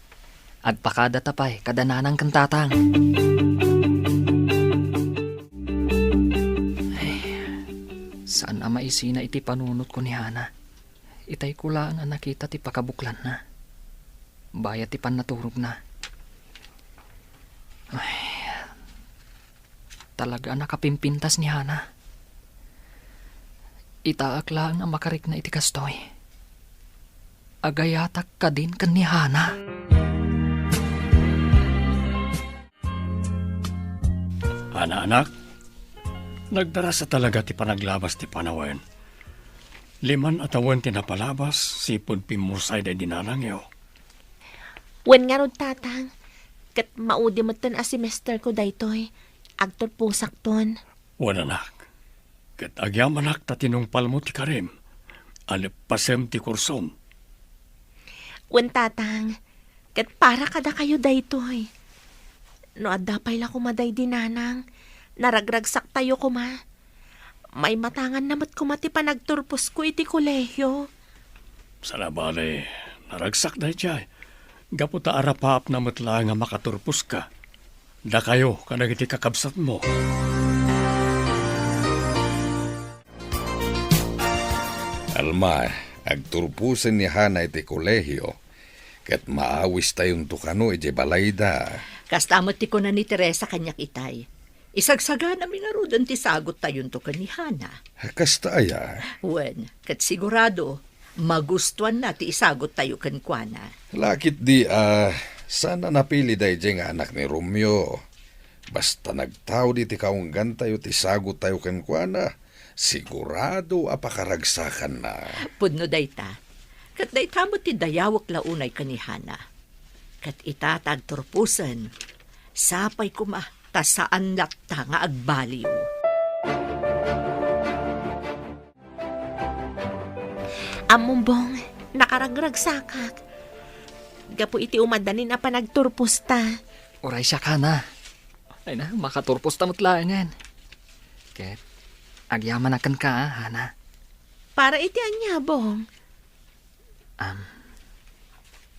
Agpakadata pay kada Nanang ken Tatang. Ay, saan a maisina iti panunotko ni Hana. Itayko laeng a nakita ti pakabuklanna. Bayat ti pannaturogna. Ay, talaga a nakapimpintas ni Hana. Itaak laeng a makarikna iti kastoy. Agayatak kadin ken ni Hana. Hana, anak, Nagdarasa talaga ti panaglabas ti panawen. Liman a tawen ti napalabas, sipud pimmusay daydi nanangyo. Wen ngarud, Tatang, ket maudi metten a semester ko daytoy. Agturposakton. Wen, anak, ket agyamanak ta tinungpalmo ti karim. Aleppasem ti kursom. Wen, Tatang, ket para kadakayo daytoy. No adda pay la koma daydi nanang, naragragsaktayo koma. Maimatanganna met koma ti panagturposko iti kolehio. Saan a bale, naragsak daydiay. Gapu ta arapaapna met laeng a makaturposka. Dakayo kadagiti kakabsatmo. Alma, agturposen ni Hana iti kolehio, ket maawistayonto kano idiay balayda. Kasta met ti kuna ni Teresa kaniak itay. Isagsaganami ngaruden ti sagottayonto ken ni Hana. Kasta aya? Wen, ket sigurado, magustuanna ti isagottayo kenkuana. Lakit di a, saan a napili daydiay nga anak ni Romeo. Basta nagtaud iti kaunggantayo ti sagottayo kenkuana, sigurado a pakaragsakanna. Pudno dayta. Ket dayta met ti dayawek la unay ken ni Hana. Ket ita ta agturposen, sapay koma ta saan latta nga agbaliw. Ammom, Bong, nakaragragsakak. Gapu iti umadanin a panagturposta. Uray siak, Hana. Ay na, makaturposta met laengen. Ket, agyamanak kenka, Hana. Para iti ania, Bong? Am,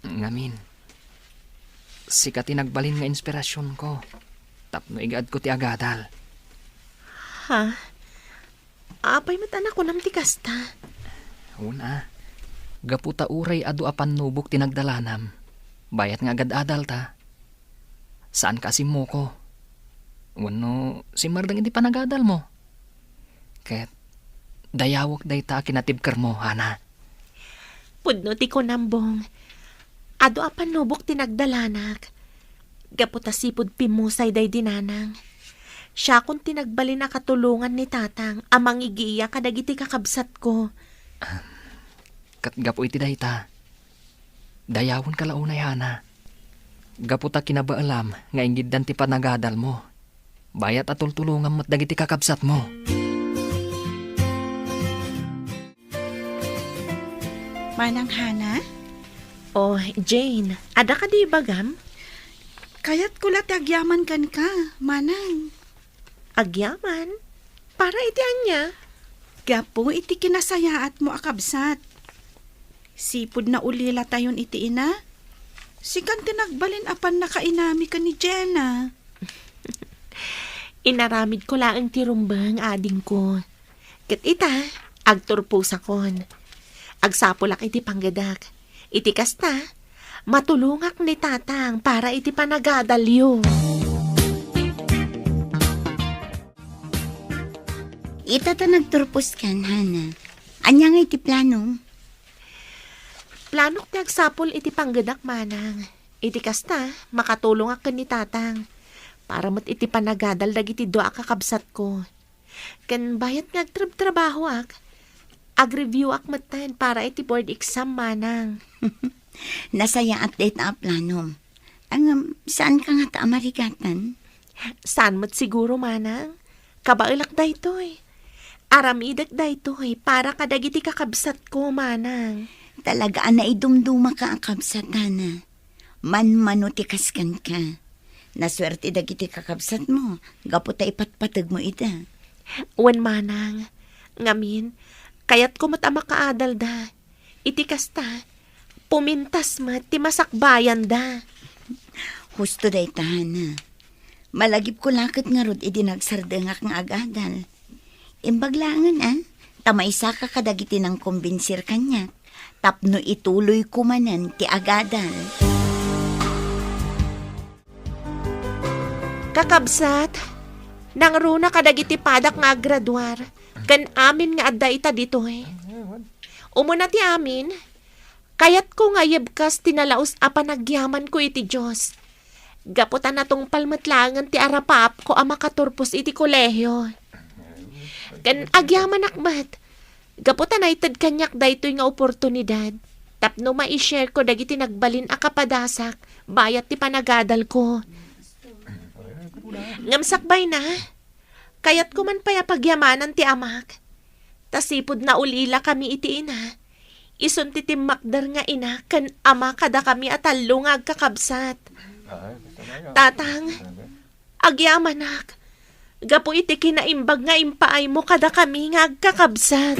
ngamin, sika ti nagbalin nga inspirasionko tapno igaedko ti agadal. Ha? Apay met a nakunam ti kasta? Una, gapu ta uray adu a pannubok ti nagdalanam, bayat nga agad-adalta. Saanka a simmoko. Wenno simmardeng iti panagadalmo. Ket dayawek dayta a kinatibkermo, Hana. Pudno ti kunam, Bong. Adu a pannubok ti nagdalanak. Gapu ta sipud pimmusay daydi nanang. Siakon ti nagbalin a katulongan ni tatang a mangigiya kadagiti kakabsatko. Ket gapu iti dayta, dayawenka la unay, Hana. Gapu ta kinabaelam nga ingiddan ti panagadalmo. Bayat a tultulongam met dagiti kakabsatmo. Manang Hana? Oh, Jane, adda kadi ibagam? Kayatko la ti agyaman kenka, Manang. Agyaman? Para iti ania? Gapu iti kinasayaatmo a kabsat. Sipud naulilatayon iti ina, sikan ti nagbalin a pannakainami ken ni Jenna. Inaramidko laeng ti rumbeng, adingko. Ket ita, agturposakon. Agsapulak iti panggedak. Iti kasta, matulongak ni tatang para iti panagadalyo. Ita ta nagturposkan, Hana. Ania ngay ti planom? Planok ti agsapul iti panggedak, Manang. Iti kasta, makatulongak ken ni tatang. Para met iti panagadal dagiti dua a kakabsatko. Ken bayat nga agtrabtrabahoak, agreviewak metten para iti board exam, Manang. Nasayaat dayta a planom. Ngem, saanka ngata a marigatan? Saan met siguro, Manang. Kabaelak daytoy. Aramidek daytoy para kadagiti kakabsatko, Manang. Talaga a naidumdumaka a kabsat, Hana. Manmano ti kas kenka. Nasuerte dagiti kakabsatmo gapu ta ipatpategmo ida. Wen, Manang. Ngamin, kayatko met a makaadalda. Iti kasta, pumintas met ti masakbayanda. Husto dayta, Hana. Malagipko la ket ngarud idi nagsardengak nga agadal. Imbag laengen, a, ta maysaka kadagiti nangkombinsir kaniak tapno ituloyko manen ti agadal. Kakabsat, nangruna kadagiti padak nga aggraduar ken amin nga adda ita ditoy. Umuna ti amin, kayatko nga ayebkas ti nalaus a panagyamanko iti Dios. Gapu ta natungpal met laengen ti arapaapko a makaturpos iti kolehio. Ken agyamanak met, gapu ta naited kaniak daytoy nga oportunidad tapno mai-share ko dagiti nagbalin a kapadasak bayat ti panagadalko. Ngem sakbayna, kayatko man pay a pagyamanan ti amak. Ta sipud naul-ilakami iti ina, isun ti timmakder nga ina ken ama kadakami a tallo nga agkakabsat. Tatang, agyamanak, gapu iti kinaimbag nga impaaymo kadakami nga agkakabsat.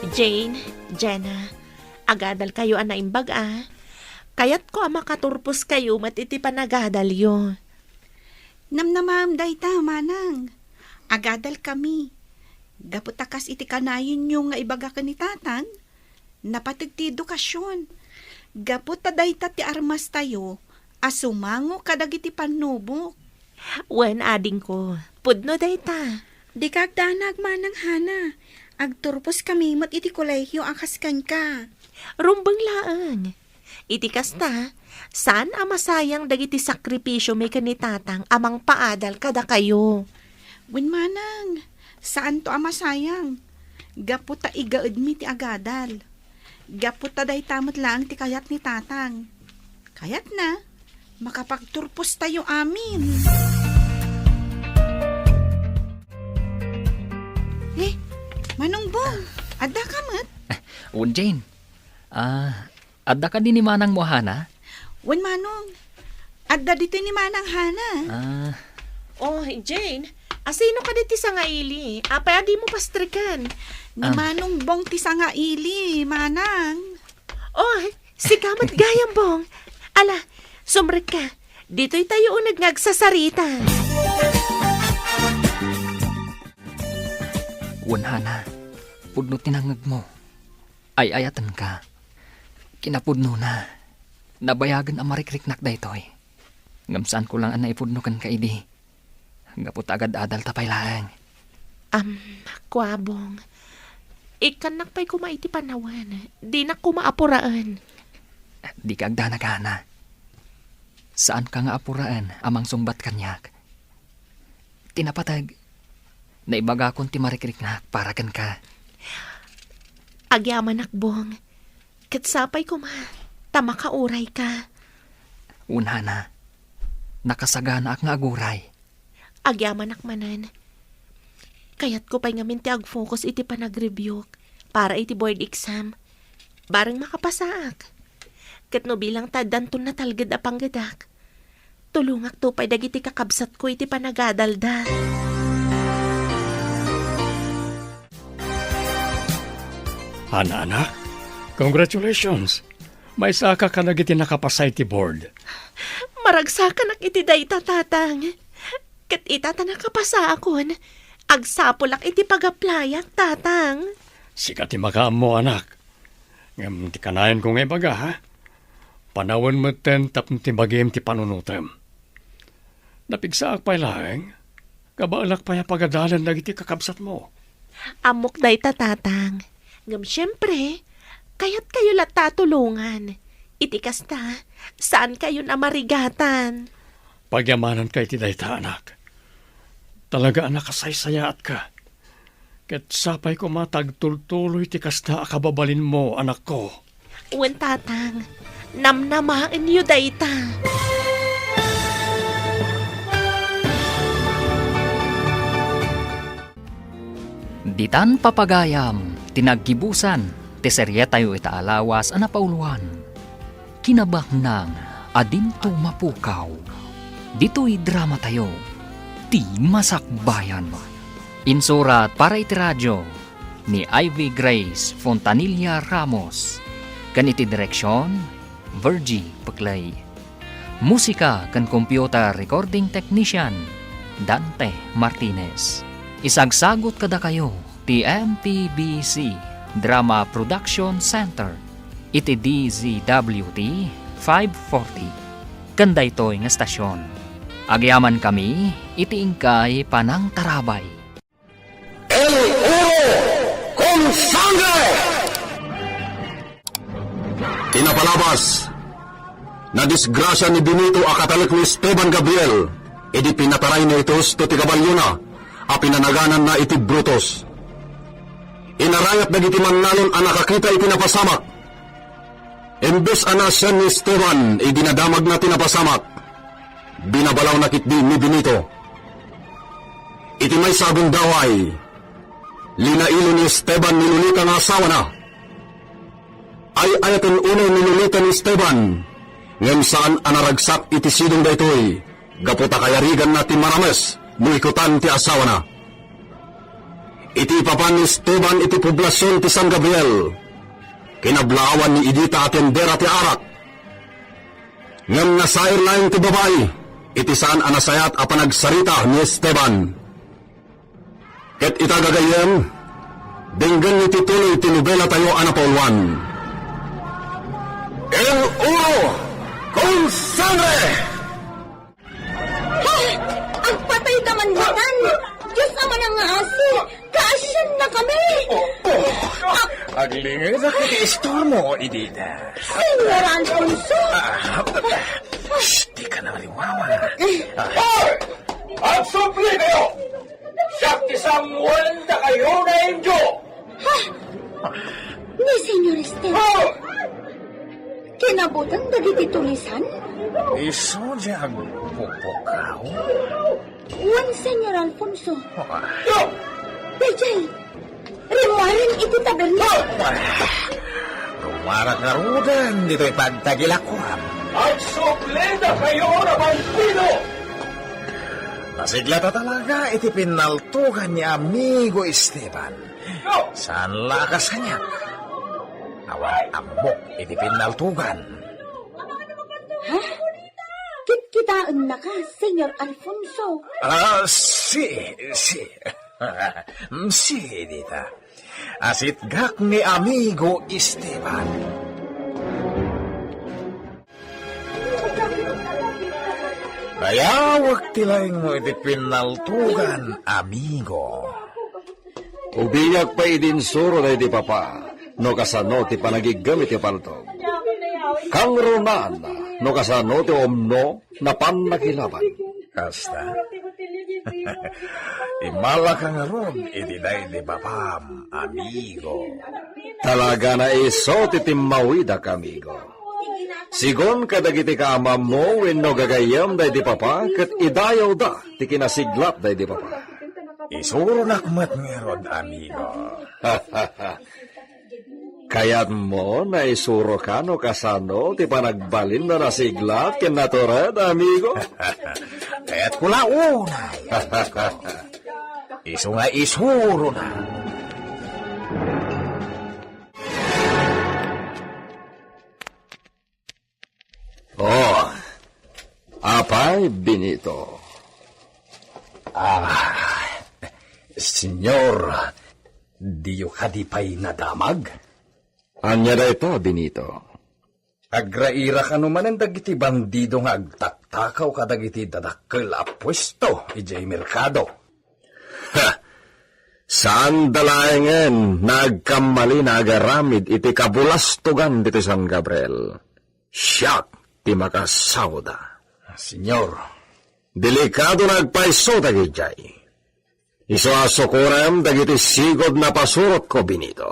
Jane, Jenna, agadalkayo a naimbag a. Kayatko a makaturposkayo met iti panagadalyo. Namnamaem dayta, manang. Agadalkami. Gapu ta kas iti kanayonyo nga ibaga ken ni tatang, napateg ti edukasion. Gapu ta dayta ti armastayo a sumango kadagiti pannubok. Wen, adingko, pudno dayta. Dika agdanag, manang Hana. Agturposkami met iti kolehio a kas kenka. Rumbeng laeng. Iti kasta, saan a masayang dagiti sakripisiomi ken ni tatang a mangpaadal kadakayo. Wen manang, saanto a masayang. Gapu ta igaedmi ti agadal. Gapu ta dayta met laeng ti kayat ni tatang. Kayatna, makapagturpostayo amin. Eh, Manong Bong, adda ka met? Wen, Jane. Ah, adda kadi ni manangmo a Hana? Wen, Manong. Adda ditoy ni Manang Hana. Ah. Oh, Jane, asino kadi ti sangaili? Apay a dimo pastreken? Ni Ah. Manong Bong ti sangaili, Manang. Oh, sika met gayam, Bong. Ala, sumrekka. Ditoy tayo uneg nga agsasarita. Wen, Hana, pudno ti nangngegmo. Ay-ayatenka. Kinapudnona, nabayagen a marikriknak daytoy. Ngem saanko laeng a naipudno kenka idi. Gapu ta agad-adalta pay laeng. Am, kua, Bong. Ikkannak pay koma iti panawen. Dinak koma apuraen. Dika agdanag, Hana. Saanka nga apuraen a mangsungbat kaniak. Ti napateg, naibagakon ti marikriknak para kenka. Agyamanak, Bong. Ket sapay koma ta makaurayka. Wen, Hana, nakasaganaak nga aguray. Agyamanak manen. Kayatko pay ngamin ti agfocus iti panagreviewk para iti board exam. Bareng makapasaak. Ket no bilang ta addanton natalged a panggedak, tulongakto pay dagiti kakabsatko iti panagadalda. Hana, anak, congratulations. Maysaka kadagiti nakapasa iti board. Maragsakanak iti dayta, Tatang. Ket ita ta nakapasaakon, agsapulak iti pag-applyak, Tatang. Sika ti makaammo, anak. Ngem ti kanayonko nga ibaga, ha? Panawen metten tapno ti bagim ti panunotem. Napigsaak pay laeng, kabaelak pay a pagadalen dagiti kakabsatmo. Ammok dayta, Tatang. Ngem siempre, kayatkayo latta a tulongan. Iti kasta, saankayon a marigatan. Pagyamananka iti dayta, anak. Talaga a nakasaysayaatka. Ket sapay koma ta agtultuloy ti kasta a kababalinmo, anakko. Wen, Tatang, namnamaenyo dayta. Ditan papagayam ti naggibusan ti serietayo ita a lawas a napauloan. Kinabaknang a dinto mapukaw. Ditoy dramatayo, Ti Masakbayan. Insurat para iti radio ni Ivy Grace Fontanilla Ramos, ken iti direksion, Virgie Peclay. Musika ken computer recording technician, Dante Martinez. Isagsagut kadakayo ti M P B C Drama Production Center iti D Z W T five forty. Ken daytoy nga estasion, agyamankami iti inkay panangtarabay. El Oro con Sangre! Ti napalabas, nadisgrasia ni Benito a katalek ni Esteban Gabriel. Idi pinataray ni Titus ti kabaliona a pinanagananna iti Brutus, inarayat dagiti mannalon a nakakita iti napasamak. Imbes a naasian ni Esteban idi nadamagna ti napasamak, binabalawna ketdi ni Benito. Iti maysa a gundaway, linailo ni Esteban ni Lolita nga asawana. Ay-ayaten unay ni Lolita ni Esteban, ngem saan a naragsak iti sidong daytoy, gapu ta kayariganna ti marames no ikutan ti asawana. Iti ipapan ni Esteban iti poblasion ti San Gabriel, kinablaawan ni Edita a tendera ti arak. Ngem nasair laeng ti babai iti saan a nasayaat a panagsarita ni Esteban. Ket ita, gagayyem, denggen iti tuloy ti nobelatayo a napauluan. El Oro con Sangre! Ah! Agpatayka man, Nathan! Diyos a manangngaasi, kaasiannakami! Oh, oh. Ah! Aglingedak iti istormo, Edita. Señor Alfonso! Ah, shh, dika nangriwawa. Ah. Hoy! Agsubli kayo! Siak ti Samuel, dakayo nga indio! Ha? Ni Señor Esteban? Oh! Kinabuteng dagiti tulisan? Isu ti agpupukaw? Wen, Señor Alfonso. Ah. Yo! Daydiay, rimmuaren iti taberna. Ah! Rumarak ngaruden ditoy pagtagilakuam. Agsublidakayo a bandido! Nasiglata talaga iti pinnaltugan ni amigo Esteban. Saan la a kas kaniak. Awan ammok iti pinnaltugan. Ha? Kitkitaennaka, Señor Alfonso? Ah, si, si. Si, Edita. Asitgak ni amigo Esteban. Dayawek ti laingmo iti pinnaltugan, amigo. Ubingak pay idi insuro daydi papa no kasano ti panagiggem iti paltog. Kangrunaan no kasano ti umno na pannakilaban. Kasta? Imalaka ngarud iti daydi papam, amigo. Talaga nga isu ti timmawidak, amigo. Sigun kadagiti kaamammo wenno gagayyem daydi papa ket idayawda ti kinasiglat daydi papa. Isuronak met ngarud, amigo. Kayatmo nga isuroka no kasano ti panagbalin a nasiglat ken natured, amigo? Kayatko la unay, amigo. Isu nga isurona. Oh, apay, Benito? Ah, Senyor, diyo kadi pay nadamag? Ania dayta, Benito? Agraira kano manen dagiti bandido nga agtaktakaw kadagiti dadakkel a puesto idiay merkado. Ha! Saanda laengen nga agkammalin a agaramid iti kabulastogan ditoy San Gabriel. Siak ti makasaoda. Senyor. Delikado nga agpayso dagidiay. Isu a sukorem dagiti sigud a pasurotko, Benito.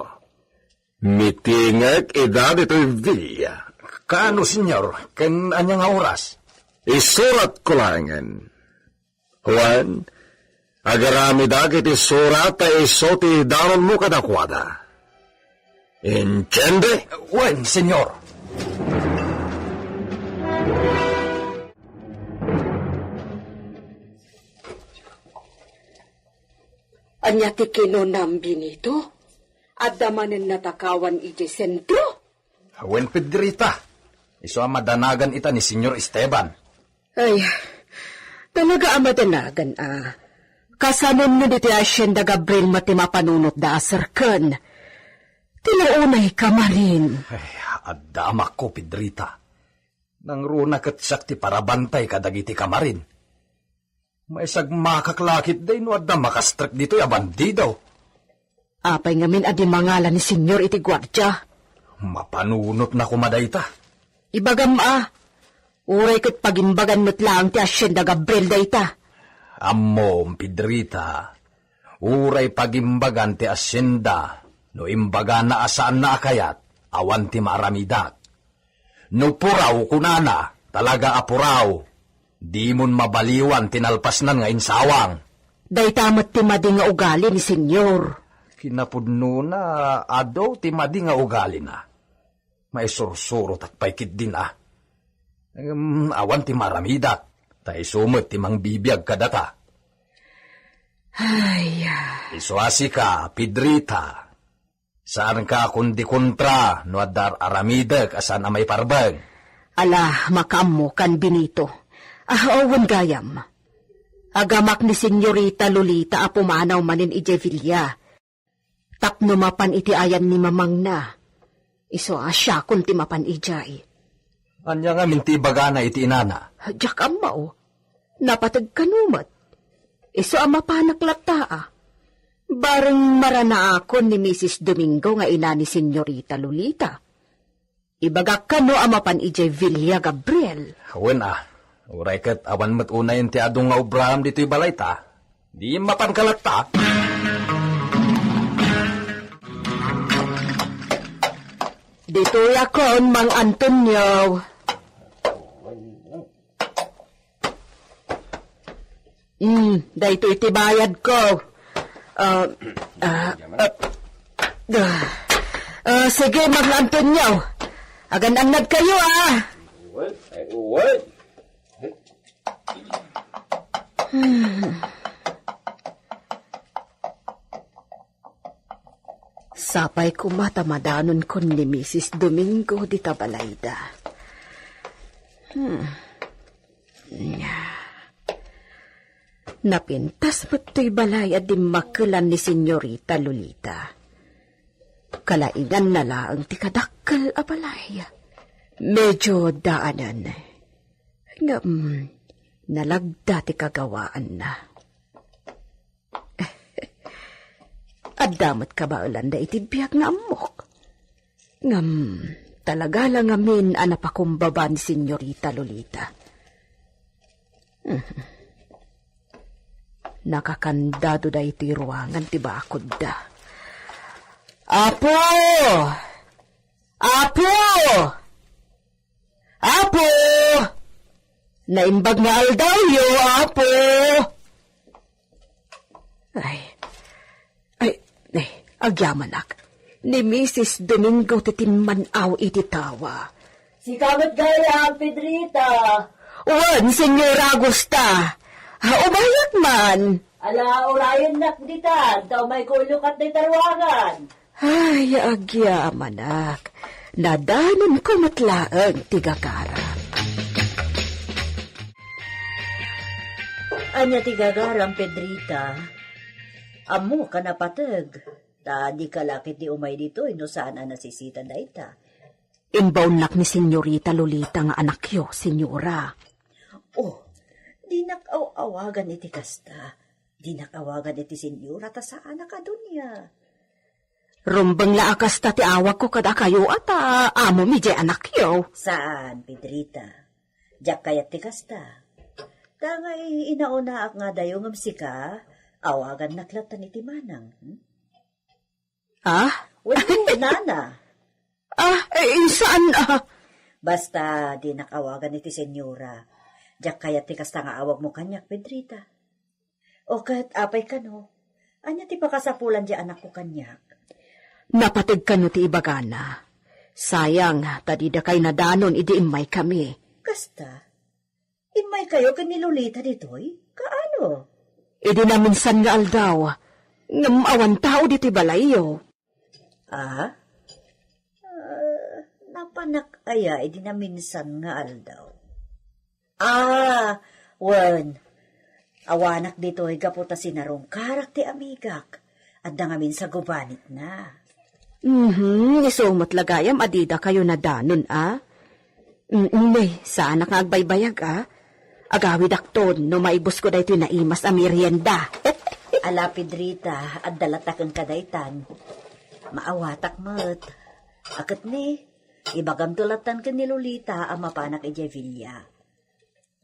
Mitingek ida ditoy villa. Kaano, Senyor? Ken ania nga oras? Isuratko laengen. Wen, agaramidak iti surat ta isu ti danonmo kadakuada. Entiende? Wen, Senyor. Ania ti kinunam, Benito? Adda manen natakawan idiay sentro? Wen, Pedrita. Isu a madanagan ita ni Senyor Esteban. Ay, talaga a madanagan a. Kasanon no ditoy Hacienda Gabriel met ti mapanunotda a serken? Ti naunay kamarin. Ay, adda amakko, Pedrita. Nangruna ket siak ti parabantay kadagiti kamarin. Maisagmakak la ketdi no adda makastrek ditoy a bandido. Apay ngamin a di mangala ni Senyor iti guardia? Mapanunotna koma dayta. Ibagam a, Uray ket pagimbagan met laeng ti asienda Gabriel dayta. Ammom, Pedrita, uray pagimbagan ti asienda no imbagana a saanna a kayat, awan ti maaramidak. No puraw kunana, talaga a puraw. Dimon mabaliwan ti nalpasnan nga insawang. Dayta met ti madi nga ugali ni Senyor. Kinapudnona, adu ti madi nga ugalina. Maisursurotak pay ketdin a. Ngem awan ti maaramidak, ta isu met ti mangbibiag kadata. Ay, ah. Isu a sika, Pedrita. Saanka a kundi kontra no adda ar-aramidek a saan a maiparbeng. Ala, makaammokan, Benito. Ah, wen gayam. Agamak ni Senyorita Lolita a pumanaw manen idiay villa. Tapno mapan iti ayan ni mamangna. Isu a siakon ti mapan idiay. Ania ngamin ti ibagana iti inana? Diak ammo. Napateg kano met. Isu a mapanak latta a. Bareng maranaakon ni Misis Domingo nga ina ni Senyorita Lolita. Ibagak kano a mapan idiay villa, Gabriel. Wen a, uray ket awan met unayen ti adu nga obraam ditoy balayta. Di mapanka latta. Ditoyakon, Mang Antonio. Hmm, daytoy ti bayadko. Ah, ah, ah, ah. Ah, sige, Mang Antonio. Agan-annad kayo, ah. Uy, ay, uy. Sapay koma ta madanonkon ni Misis Domingo dita balayda. Hmm. Napintas met toy balay a dimmakelan ni Senyorita Lolita. Kalainganna laeng ti kadakkel a balay. Medyo daanen. Ngem, nalagda ti kagawaanna. Adda met kabaelanda iti biag nga ammok. Ngem, talaga la ngamin a napakumbaba ni Senyorita Lolita. Nakakandado daytoy ruangan ti bakodda. Apo! Apo! Apo! Naimbag nga aldawyo, Apo! Ay, ay, ay, agyamanak. Ni Misis Domingo ti timman-aw iti tawa. Sika met gayam, Pedrita. Wen, Senyora Augusta. Ah, umayak man. Ala, urayennak ditan, ta umayko ilukat dayta ruangan. Ay, agyamanak. Nadanonko met laeng ti gagaram. Ania ti gagaram, Pedrita? Ammok a napateg, ta dika la ketdi umay ditoy no saan a nasisita dayta. Imbaonnak ni Senyorita Lolita nga anakyo, Senyora. Oh, dinak aw-awagan iti kasta. Dinak awagan iti senyora ta saanak a dunia. Rumbeng la a kasta ti awagko kadakayo a ta amom idiay anakyo. Saan, Pedrita. Diak kayat ti kasta. Tangay inaunaak nga adayo ngem sika, awagannak lattan iti manang. Hmm? Ah? Wenno, nana. Ah, eh, saan, ah? Basta, dinak awagan iti senyora. Diak kayat ti kasta nga awagmo kaniak, Pedrita. O ket, apay kano? Ania ti pakasapulan ti anakko kaniak? Napateg kano ti ibagana. Sayang, ta didakay nadanon idi immaykami. Kasta? Immaykayo ken ni Lolita ditoy? Kaano? Idi naminsan nga aldaw, ngem awan tao ditoy balayyo. Ah? Ah, napanak aya idi naminsan nga aldaw? Ah, wen. Awanak ditoy gapu ta sinarungkarak ti amigak. Adda ngamin sa gubanitna. Mhm, isu met la gayam a didakayo nadanon, a? Mm, ne, saanak nga agbaybayag, a? Agawidakton no maibusko daytoy naimas a merienda. Ala, Pedrita, adda latta kenka daytan. Maawatak met. A ket ne, ibagamto lattan ken ni Lolita a mapanak idiay villa.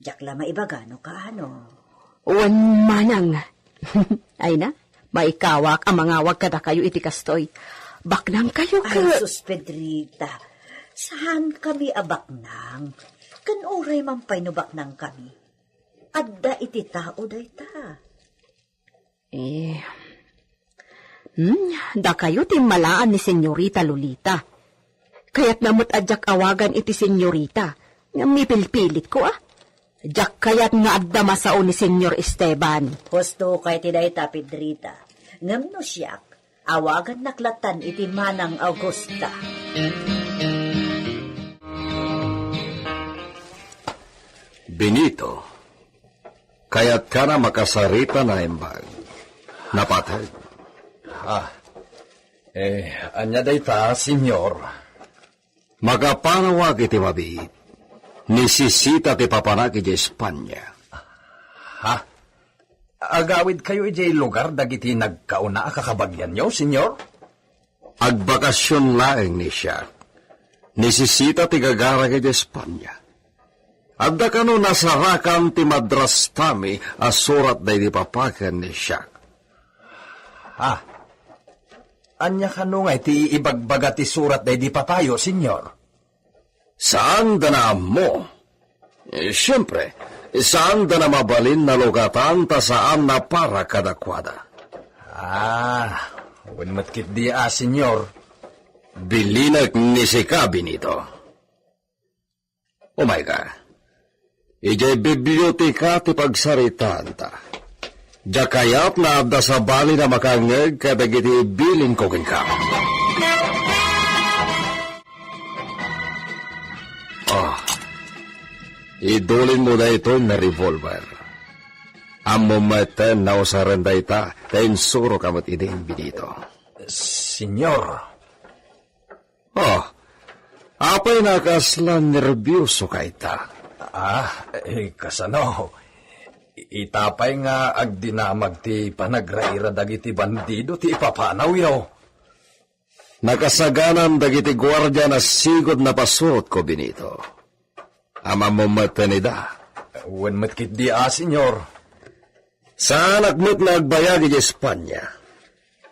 Diak la maibaga no kaano. Wen manang. Ay na, maikawak a mangawag kadakayo iti kastoy. Baknangkayo Ay, ket sus, Pedrita. Saan kami a baknang? Kan uray man pay no baknang kami. Adda iti tao dayta. Eh, hmm, dakayo ti immalaan ni Senyorita Lolita. Kayatna met a diak awagan iti senyorita, ngem mipilpilitko, a. Diak kayat nga adda masao ni Senyor Esteban. Husto kay ti dayta, Pedrita. Ngem no siak, awagannak latan iti manang Augusta. Benito, kayatka a makasarita, naimbag? Napateg. Ah, eh, ania dayta, Senyor? Makapanawak iti mabiit. Nisisita ti papanak idiay Espanya. Ha? Agawidkayo idiay lugar dagiti nagkauna a kakabagianyo, Senyor? Agbakasion laeng ni Siak. Nisisita ti gagarak idiay Espanya. Adda kano nasarakan ti madrastami a surat daydi papa ken ni Siak. Ah, ania kano nga iti ibagbaga ti surat daydi papayo, Senyor? Saanda a ammo. Eh, siempre, saanda a mabalin a lugatan ta saanna a para kadakuada. Ah, wen met ketdi a, Senyor. Bilinek ni sika, Benito. Umayka. Idiay biblioteka ti pagsaritaanta. Diak kayat nga adda sabali a makangngeg kadagiti ibilinko kenka. Ah, idulinmo daytoy nga revolver. Ammom met a nausaren dayta, ta insurok met idi, Benito. Senyor. Oh, apay a kasla nerbiosoka ita? Ah, eh, kasano? Ita pay nga agdinamag ti panagraira dagiti bandido ti ipapanawyo. Nakasaganan dagiti guardia a sigud a napasurotko, Benito. Ammom met ida? Wen met ketdi a, Senyor. Saanak met nga agbayag idiay Espanya.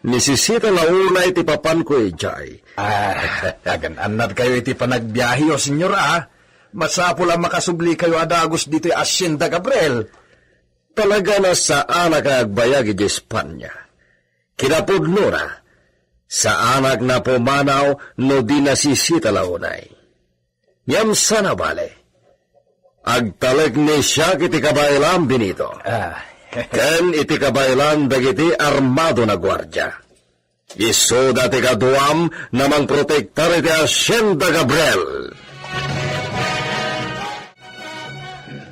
Nisisita la unay ti papanko idiay. Ah, agan-annadkayo iti panagbiaheyo, Senyor, a. Masapul a makasublikayo a dagus ditoy Hacienda Gabriel. Talaga a saanak nga agbayag idiay Espanya. Kinapudnona, saanak a pumanaw no di nasisita la unay. Ngem saan a bale, agtalek ni Siak iti kabaelan, Benito. Ah. Ken iti kabaelan dagiti armado a guardia. Isuda ti kaduam a mangprotektar iti Hacienda Gabriel.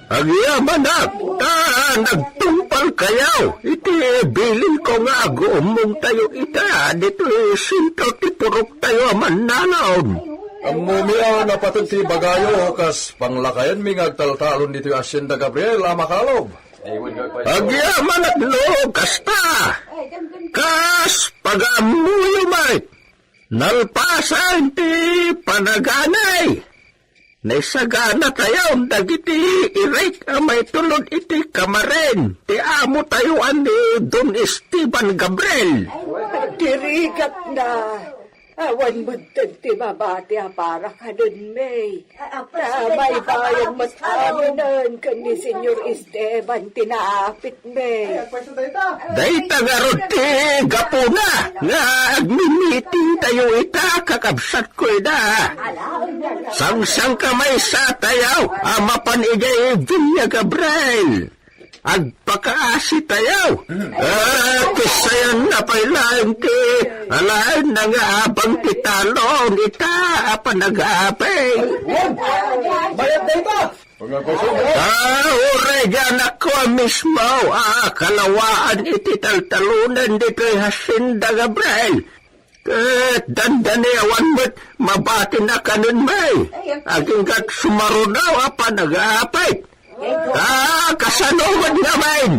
Agyamanak, ta nagtungpalkayo iti bilinko nga aguummongtayo ita ditoy sentro ti puroktayo a mannalaon. Ammomi a napateg ti ibagayo, kas panglakayenmi nga agtaltalon ditoy Hacienda Gabriel a makalob. Agyamanak no kasta, kas pagaammoyo met, nalpasen ti panaganay. Naisaganatayo dagiti irik a maitulod iti kamaren ti amotayo a ni Don Esteban Gabriel. Dirigapna, awan metten ti mabati a para kadenmi. Ta maybayen met aminen ken ni Senyor Esteban ti naapit Dayta ngarud ti gapuna nga agmimitingtayo ita, kakabsatko ida. Sangsangkamaysatayo a mapan idiay Villa Gabriel. Agpakaasitayo. Ah, kasayan na pay laeng ti alaen na nga abang ti talon ita a panagapay. Mayat dayta. Ah, uray di anakko a mismo a kalawaan iti taltalonen ditoy Hacienda Gabriel. Ket dandani awan met mabatin a kanen, may aginggat sumaruno a panagapit. Ah, kasano met ngamin?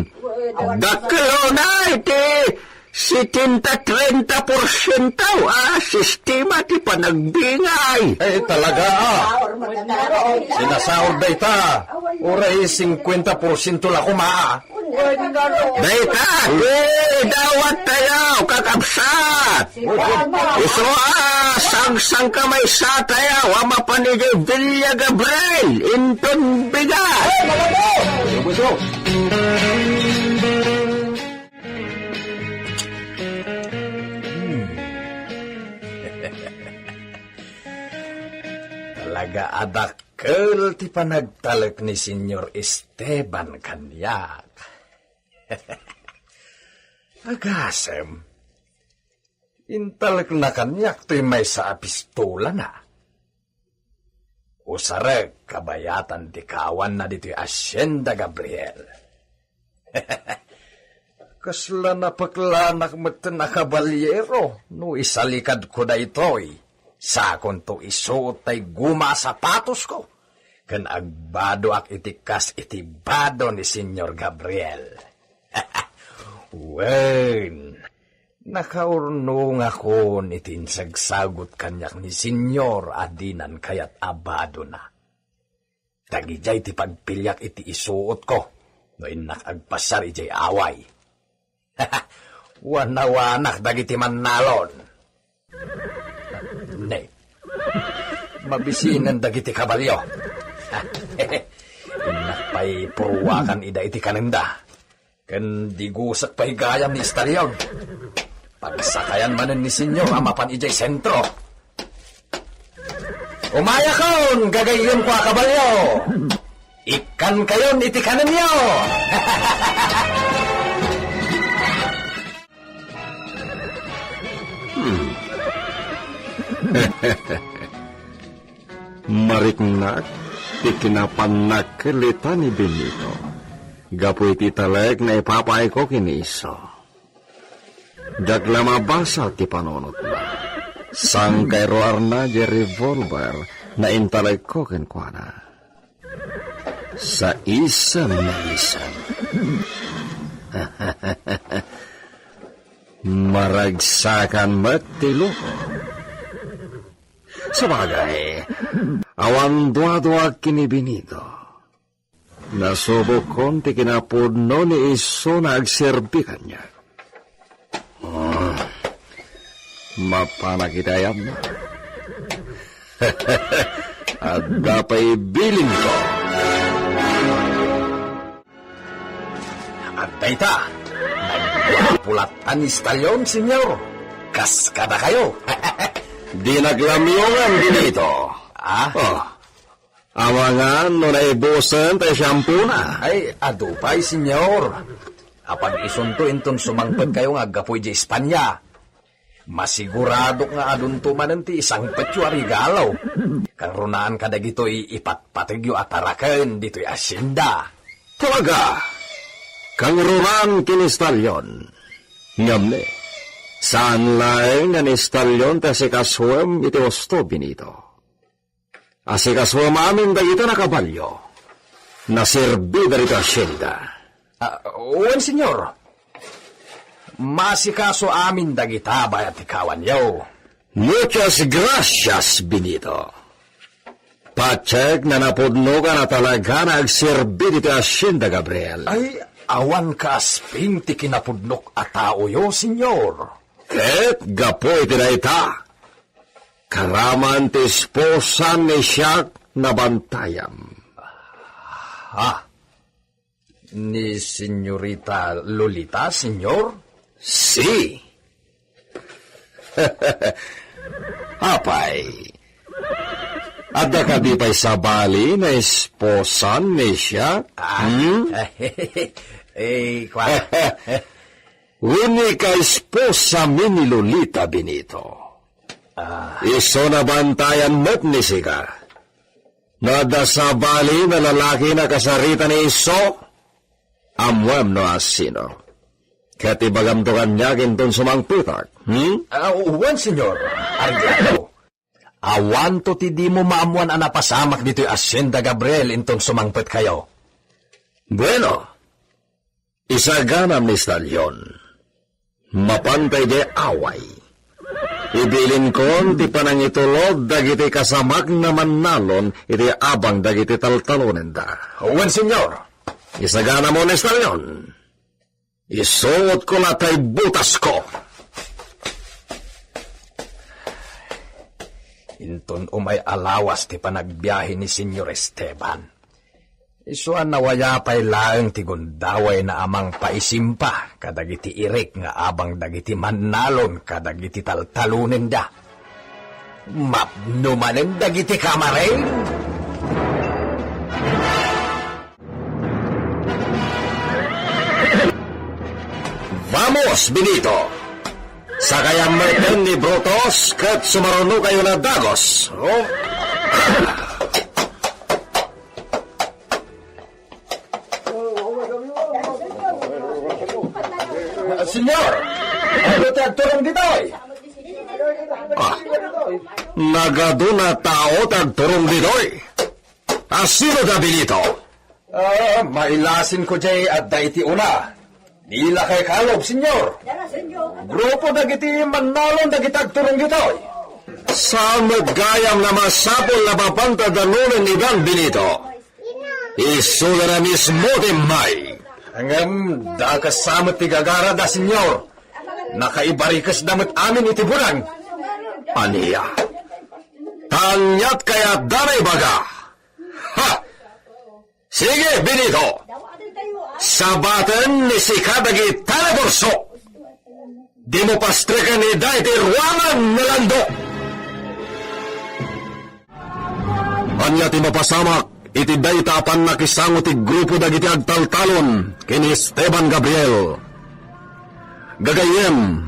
Dakkel unay ti Setenta trenta porsiento a sistema ti panagbingay. Eh, talaga, ah. Sinasaur dayta. Uray singkwenta porsiento la koma, ah. Dayta ti dawat tayo, kakabsat. Isu a sangsangkamaysa tayo a mapan idiay Villa Gabriel inton bigat. Hmm. Talaga a dakkel ti panagtalek ni Señor Esteban kaniak. Agasem, intalekna kaniak toy maysa a pistolana. Usarek kabayatan ti kaawanna ditoy Hacienda Gabriel. Kasla napeklanak metten a kabalyero no isalikadko daytoy. Sakonto isuot tay guma a sapatosko ken agbadoak iti kas iti bado ni Señor Gabriel. Wen, nakaurnongakon iti insagsagut kaniak ni Señor a dinan kayat a badona. Dagidiay ti pagpiliak iti isuotko no innak agpasiar idiay away. Wanawanak dagiti mannalon. Ne, mabisinen dagiti kabalio. Innak pay purwakan ida iti kanenda. Ken digusek pay gayam ni Estalion. Pagsakayan manen ni Señor a mapan idiay sentro. Umayakon, gagayyemko a kabalio! Ikkankayon iti kanenyo! Hmm. Mariknak ti kinapannak ket ni Benito gapu iti talek nga ipapayko ken ni Iso. Diak la mabasa ti panunotna. Sangkay ruarna diay revolver nga intalekko kenkuana. Sa isem nga isem. Maragsakan met ti loko. Sabagay, awan duaduak ken ni Benito. Nasubokkon ti kinapudno ni Iso nga agserbi kaniak. Ah, mapanak iti ayabna. Adda pay bilinko. Adda ita, nagguapo latta ni Estalion, Señor. Kas kadakayo. Dinak lamiongan, Benito. Ah? Oh. Amangan no naibusen ti shampoo-na. Ay, adu pay, Señor. Apag-isunto inton sumangpetkayo nga aggapu idiay Espanya. Masiguradok nga adunto manen ti isangpetyo a regalo. Kangrunaan kadagitoy ipatpategyo a taraken ditoy hacienda. Talaga, kangrunaan ken ni Estalion. Ngem ne, saan laeng nga ni Estalion ti asikasuem iti husto, Benito. Asikasuem amin dagita a kabalio. Naserbi dagita hacienda. Ah, wen, Señor. Maasikaso amin dagita bayat ti kaawanyo. Muchas gracias, Benito. Patiek nga napudnokan a talaga nga agserbi ditoy hacienda, Gabriel. Ay, awan kaasping ti kinapudnok a taoyo, Señor. Ket gapu iti dayta, karaman ti esposan ni siak nabantayam. Ah, ni Señorita Lolita, Señor? Si. Apay, adda kadi pay sabali nga esposan ni siak? Ah, hmm? Eh, kwa. Wenno kaesposami ni Lolita, Benito. Ah. Isu nabantayan met ni sika. No adda sabali nga lalaki a kasarita ni isu, ammoem no asino. Ket ibagamto kaniak inton sumangpetak, hmm? Ah, wen, Señor. Arigado. Awanto ti dimo maammoan a napasamak ditoy hacienda, Gabriel, inton sumangpetkayo. Bueno, isaganam ni Estalion. Mapanta idiay away, ibilinkon ti panangitulod dagiti kasamakna mannalon iti abang dagiti taltalonenda. Wen, Señor. Isaganamon, Estalion. Isuotko la tay butasko. Inton umay a lawas ti panagbiahe ni Señor Esteban, isu a nawaya pay laeng ti gundawayna a mangpaisimpa kadagiti irik nga abang dagiti mannalon kadagiti taltalonenda. Mapno manen dagiti kamareng. Vamos, Benito! Sakayam metten ni Brutus ket sumarunokayo na dagus. Oh. Señor, adu ti agturong ditoy? Ah, nagadu a tao ti agturong ditoy. A sino da, Benito? Ah, mailasinko diay adda iti una. Ni lakay Caleb, Señor. Grupo dagiti mannalon dagiti agturong ditoy. Saan met gayam a masapul a mapanta danonen idan, Benito? Isuda na mismo ti immay. Ngem dakes sa met ti gagarada, Señor. Nakaibarikesda met amin iti bunang. Ania? Ta aniat kayatda a ibaga? Ha! Sige, Benito! Sabaten ni sika dagita a nagurso! Dimo pastreken ida iti ruangan nga landok! Ania ti mapasamak iti dayta a pannakisango ti grupo dagiti agtaltalon ken ni Esteban Gabriel? Gagayyem,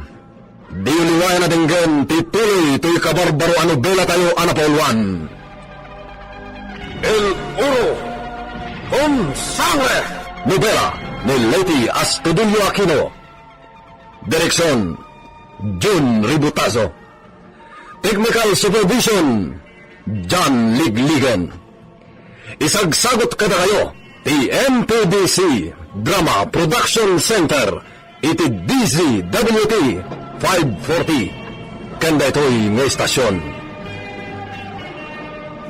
diyo liwayan a denggen ti tuloy toy kabarbaro a nobelatayo a napauluan. El Oro con Sangre! Nobela ni Leti Astudillo Aquino. Direksyon, Jun Ributazo. Technical Supervision, John Ligligan. Isagsagut kadakayo ti M P D C Drama Production Center iti D Z W T five forty. Ken daytoy nga istasyon.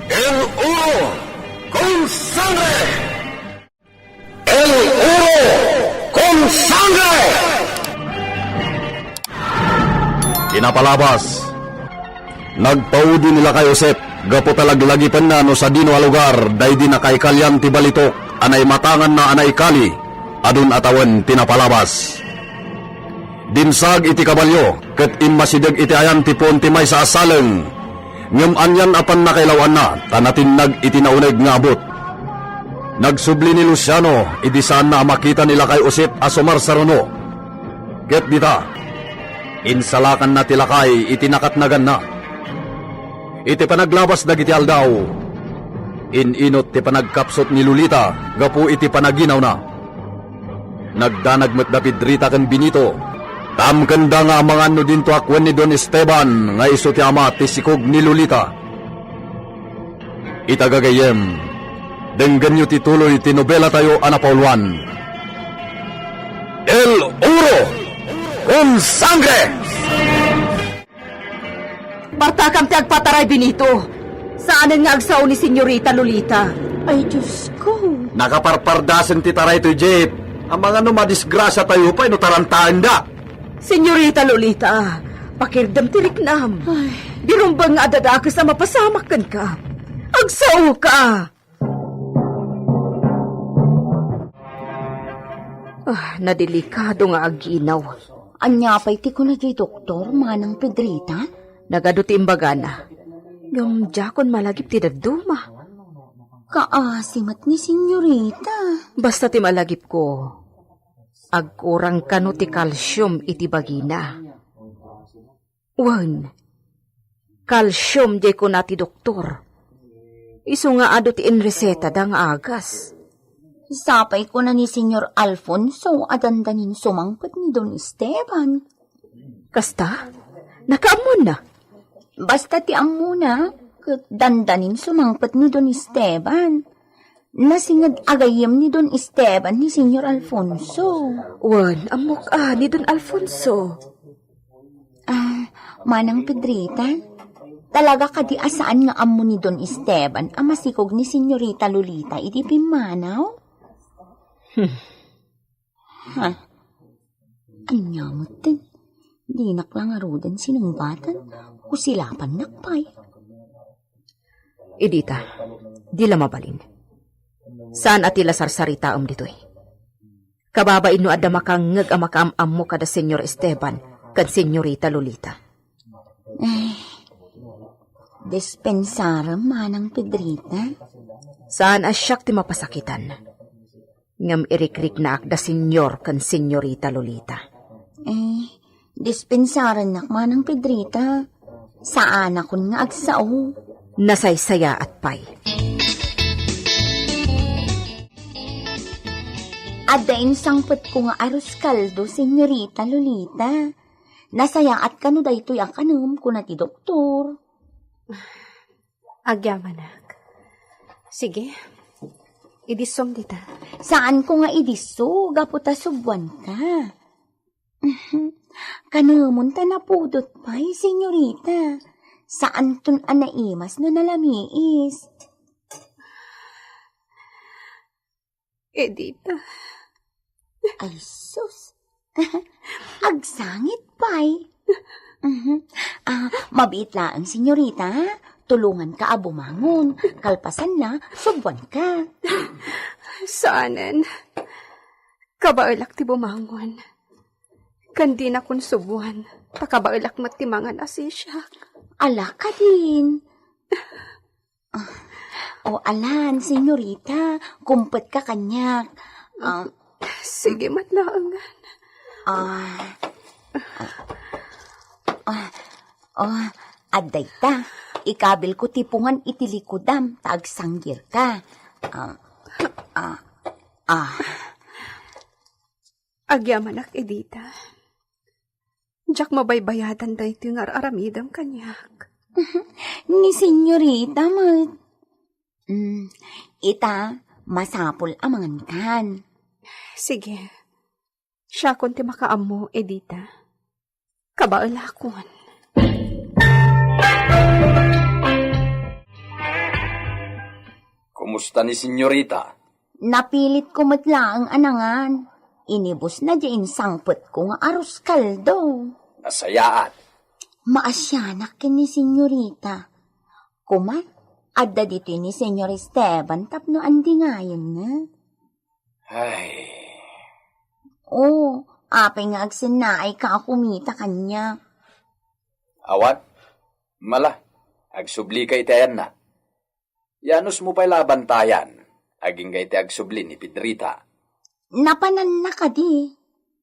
El Oro con Sangre! El Oro con Sangre! Kinapalabas, nagpaudi ni lakay Josep gapu ta laglagipenna no sadino a lugar daydi nakaikalian ti balitok a naimatanganna a naikali a dun a tawen ti napalabas. Dimsag iti kabalio ket immasideg iti ayan ti puon ti maysa a saleng. Ngem anian a pannakailaw-anna ta natinnag iti nauneg nga abut. Nagsubli ni Luciano idi saanna a makita ni lakay Josep a sumarsaruno. Ket dita, insalakanna ti lakay iti nakatnaganna. Iti panaglabas dagiti aldaw, in-inut ti panagkapsut ni Lolita gapu iti panaginawna. Nagdanag met da Pedrita ken Benito. Tamkenda nga amangan no dinto a kuen ni Don Esteban nga isu ti ama ti sikog ni Lolita. Ita gagayyem, denggenyo ti tuloy ti nobelatayo a napauluan. El Oro con Sangre! Bartakam ti agpataray, Benito. Saanen nga agsao ni Senyorita Lolita. Ay, Diyos ko. Nakaparpardasen ti taray toy Jeep. Amangan no madisgrasiatayo pay no tarantaenda. Senyorita Lolita, pakirdem ti riknam. Ay. Di rumbeng nga adda dakes a mapasamak kenka. Agsaoka. Ah, nadelikado nga aginaw. Ania pay ti kuna diay doktor, Manang Pedrita? Nagadu ti imbagana. Ngem diakon malagip ti dadduma. Kaasi met ni Senyorita. Basta ti malagipko, agkurang kano ti kalsium iti bagina. Wen, kalsium diay kuna ti doktor. Isu nga adu ti inresetada nga agas. Sapay kuna ni Senyor Alfonso a dandanin sumangpet ni Don Esteban. Kasta? Nakaammonna? Basta ti ammona, ket dandanin sumangpet ni Don Esteban. Nasinged a gayyem ni Don Esteban ni Señor Alfonso. Wen, ammok a ni Don Alfonso. Ah, Manang Pedrita, talaga kadi a saan nga ammo ni Don Esteban a masikog ni Señorita Lolita idi pimmanaw? Hmm. Ha? Ania metten? Dinak la ngaruden sinungbaten, kusilapannak pay. Idita, di la mabalin. Saan a ti la sarsaritaem ditoy. Kababain no adda makangngeg a makaam-ammo kada Señor Esteban ken Señorita Lolita. Eh, dispensarem, Manang Pedrita. Saan a siak ti mapasakitan. Ngem irikriknaak da Señor ken Señorita Lolita. Eh, dispensarennak, Manang Pedrita. Saanakon nga agsao. Nasaysayaat pay. Adda insangpetko nga arroz caldo, Señorita Lolita. Nasayaat kano daytoy a kanem, kuna ti doktor. Agyamanak. Sige. Idissom dita. Saanko nga idisso, gapu ta subwanka. Kanemon ta napudot pay, Señorita. Saanton a naimas no nalamiis. Edita. Ay, sus. Agsangit pay. Mhm. Ah, mabiit laeng, Señorita. Tulonganka a bumangon. Kalpasanna, subwanka. Saanen. Kabaelak ti bumangon. Ken dinakon subwan, ta kabaelak met ti mangan a sisiak. Ala kadin. Ah, o alan, Señorita, kumpetka kaniak. Ah, sige met laengen. Ah, ah, ah, adda ita. Ikabilko ti pungan iti likudam, ta agsanggirka. Ah, ah, ah. Agyamanak, Edita. Diak mabaybayadan daytoy nga ar-aramidem kaniak. Ni Señorita met. Mm, ita, masapul a mangankan. Sige. Siakon ti makaammo, Edita. Kabaelakon. Kumusta ni Señorita? Napilitko met laeng a nangan. Inibusna diay insangpetko nga arroz caldo. Nasayaat. Maasianak ken ni Señorita. Koma, adda ditoy ni Señor Esteban tapno andingayenna. Ay. O, apay nga agsennaayka a kumita kaniak? Awan. Mala, agsubli ka iti ayanna. Yanusmo pay la a bantayan, agingga iti agsubli ni Pedrita. Napananna kadi?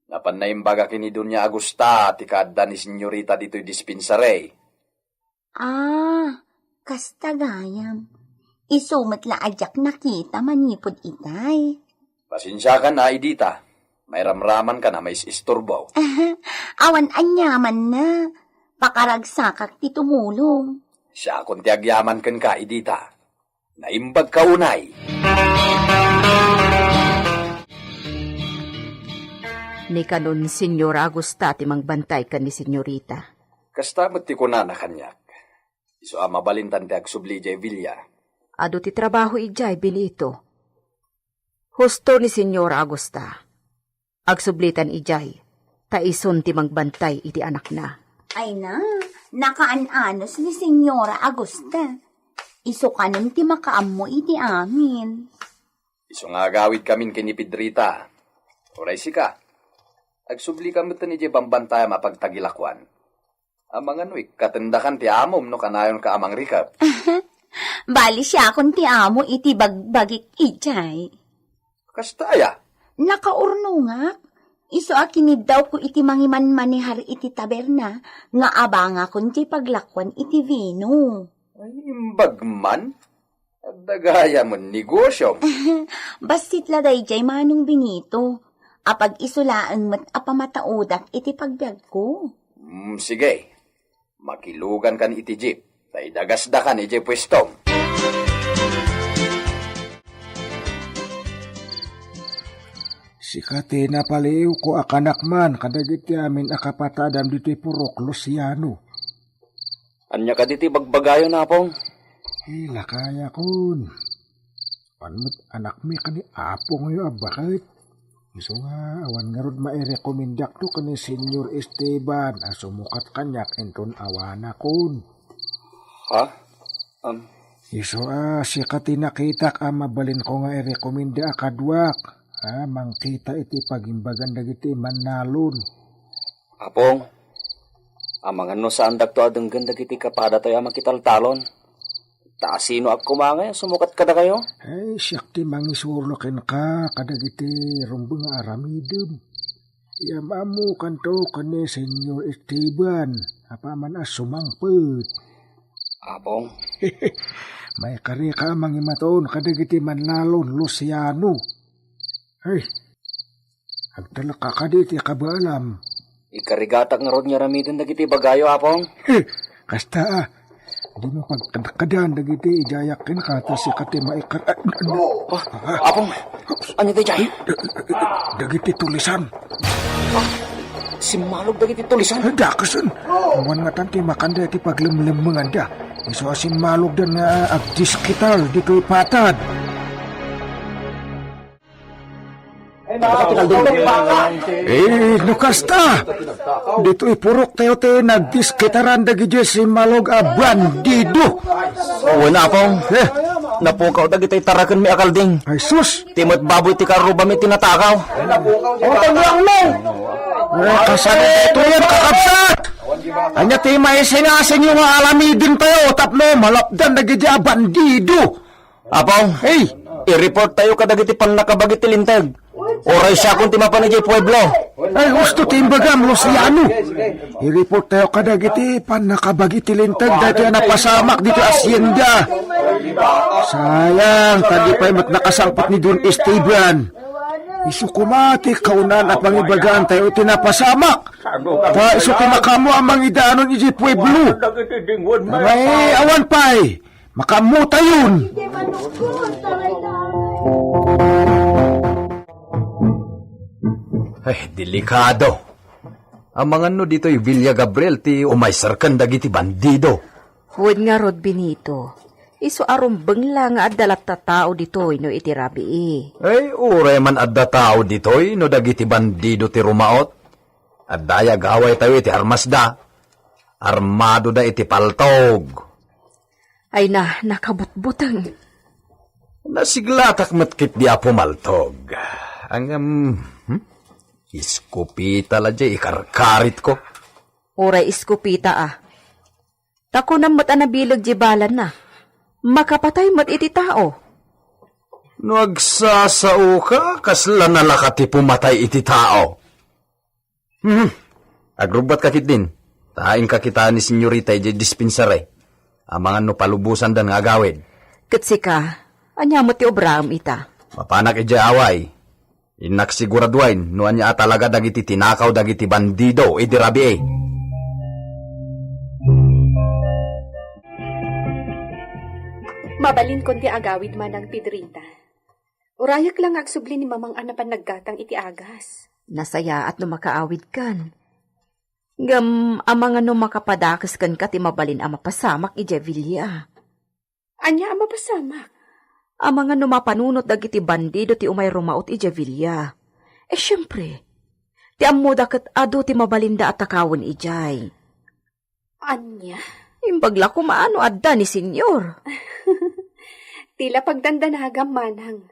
Napan naimbag a ken ni Doña Agusta ti kaadda ni Señorita ditoy dispensary. Ah, kasta gayam. Isu met la a diak nakita manipud itay. Pasensiakan a, Edita. Mairamramankan a mais-isturbo. Awan aniamanna. Pakaragsakak ti tumulong. Siakon ti agyaman kenka, Edita. Naimbagka unay. Ni kanon, Señora Agusta ti mangbantay ken ni Señorita. Kasta met ti kunana kaniak. Isu a mabalintan ti agsubli idiay villa. Adu ti trabaho idiay, Benito. Husto ni Señora Agusta. Agsublitan idiay, ta isun ti mangbantay iti anakna. Ay na, nakaan-anos ni Señora Agusta. Isu kanen ti makaammo iti amin. Isu nga agawidkamin ken ni Pedrita. Uray sika, agsublika metten idiay bambantayam a pagtagilakuan. Amangan no ikkatendakan ti amom no kanayonka a mangrikep. Bali, siakon ti amo iti bagbagik idiay. Kasta aya? Nakaurnongak. Isu a kiniddawko iti mangimanmanehar iti taberna nga abangakon ti paglakuan iti vino. Ay, imbag man. Adda gayam a negosiom. Bassit la daydiay, Manong Benito. Apag-isu laeng met a pamataudak iti pagbiagko. Mm, sige. Makilugankan iti jeep, ta idagasdakan idiay puestom. Sika ti napaliiwko a kanak man kadagiti amin a kapatadam ditoy purok, Luciano. Ania kadi ti bagbagayon, Apong? Lakayakon. Awan met anakmi ken ni apongyo a baket. Isu nga awan ngarud mairekomendakto ken ni Señor Esteban a sumukat kaniak inton awanakon. Ha? Um, Isu a sika ti nakitak a mabalinko nga irekomenda a kaduak. A, mangkita iti pagimbagan dagiti mannalon. Apong, amangan no saandakto a denggen dagiti kapadatayo a makitaltalon. Ta asino a kumangay a sumukat kadakayo? Ay, siak ti mangisuro kenka kadagiti rumbeng nga aramidem. Iam-ammokanto ken ni Señor Esteban, apaman a sumangpet. Apong? Maikarika a mangimaton kadagiti mannalon, Luciano. Ay, agtalek ka kadi ti kabaalam. Ikarigatak ngarud nga aramiden dagiti ibagayo, Apong. He, kasta a. Dimo pagkadkadan dagiti idayak kenka ta sika ti maikar-, ah, ah, ah. Ah, Apong, ania daydiay? Dagiti tulisan. Simmalog dagiti tulisan. Ay, dakasen. Awan ngatan ti makanda iti paglemlemmenganda. Isu a simmalogdan nga agdiskitar ditoy patad. Eh, no kasta, ditoy puroktayo ti nagdiskitaran dagiti simmalog a bandido. Wen, Apong. Eh. Napukaw dagiti tarakenmi a kalding. Ay, sus! Ti met baboy ti karrubami ti natakaw. O, tagwangmi! Eh, kasano ito yan, kakabsat? Ania ti maisingasinyo nga aramidentayo tapno malapdan dagiti a bandido? Apong, hey, i-report tayo kadagiti pannakabagi ti linteg. Uray siakon ti mapan idiay pueblo. Ay, husto ti imbagam, Luciano. I-report tayo kadagiti pannakabagi ti linteg daytoy a napasamak ditoy hacienda. Sayang, ta di pay met nakasangpet ni Don Esteban. Isu koma ti kaunaan a pangibagaan tayo iti napasamak. Ta isu ti makaammo a mangidanon idiay pueblo. Ay, awan pay. Makaammotayon! Ay, delikado. Amangan no ditoy Villa Gabriel ti umayser ken dagiti bandido. Wen ngarud, Benito, isu a rumbeng la nga adda latta tao ditoy no iti rabii. Ay, uray man adda tao ditoy no dagiti bandido ti rumaot. Adda agawaytayo iti armasda. Armadoda iti paltog. Ay na, nakabutbuteng. Nasiglatak met ketdi a pumaltog. Ngem, hmm? Iskopeta la diay ikarkaritko. Uray iskopeta a. Ta kunam met a nabileg diay balanna. Makapatay met iti tao. No agsasaoka, kasla nalaka ti pumatay iti tao. Hmm. Agrubbatka ketdin. Ta inka kita ni senyorita idiay dispensary. Amangan no palubosandan nga agawid. Ket sika, ania met ti obraem ita? Mapanak idiay away. Innak siguraduen no ania a talaga dagiti tinakaw dagiti bandido idi rabii. Mabalinkon ti agawid, Manang Pedrita. Urayek la nga agsubli ni Mamang a napan naggatang iti agas. Nasayaat no makaawidkan. Ngem amangan no makapadakes kenka ti mabalin a mapasamak idiay villa. Ania a mapasamak? Amangan no mapanunot dagiti bandido ti umay rumaot idiay villa. E, siempre, ti ammoda ket adu ti mabalinda a takawen idiay. Ania? Imbag la koma no adda ni Senyor. Ti la pagdandanagam, Manang.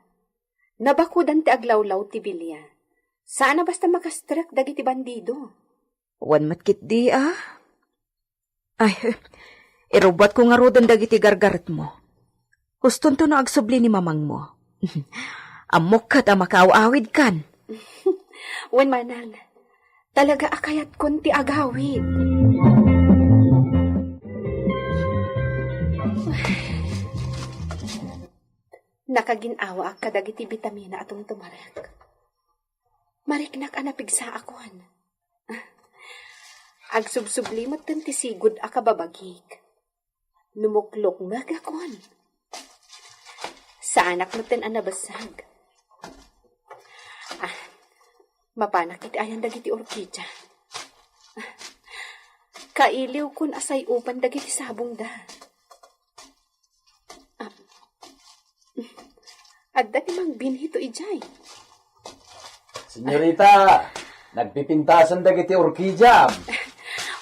Nabakudan ti aglawlaw ti villa. Saan a basta makastrek dagiti bandido. Wen met ketdi a. Ay, irubbuatko ngaruden dagiti gargaretmo. Hustonto no agsubli ni mamangmo. Ammok ket a makaaw-awidkan. Wen, Manang, talaga a kayatkon ti agawid. Nakagin-awaak kadagiti bitamina a tumtumarek. Mariknak a napigsaakon. Agsubsubli metten ti sigud a kababagik. Numuklokmegakon. Saanak metten a nabessag. Ah, Mapanak iti ayan dagiti orkidia. Kailiwkon a say-upan dagiti sabongda. Ah, adda ti Mang Benito idiay. Senyorita, nagpipintasan dagiti orkidiam.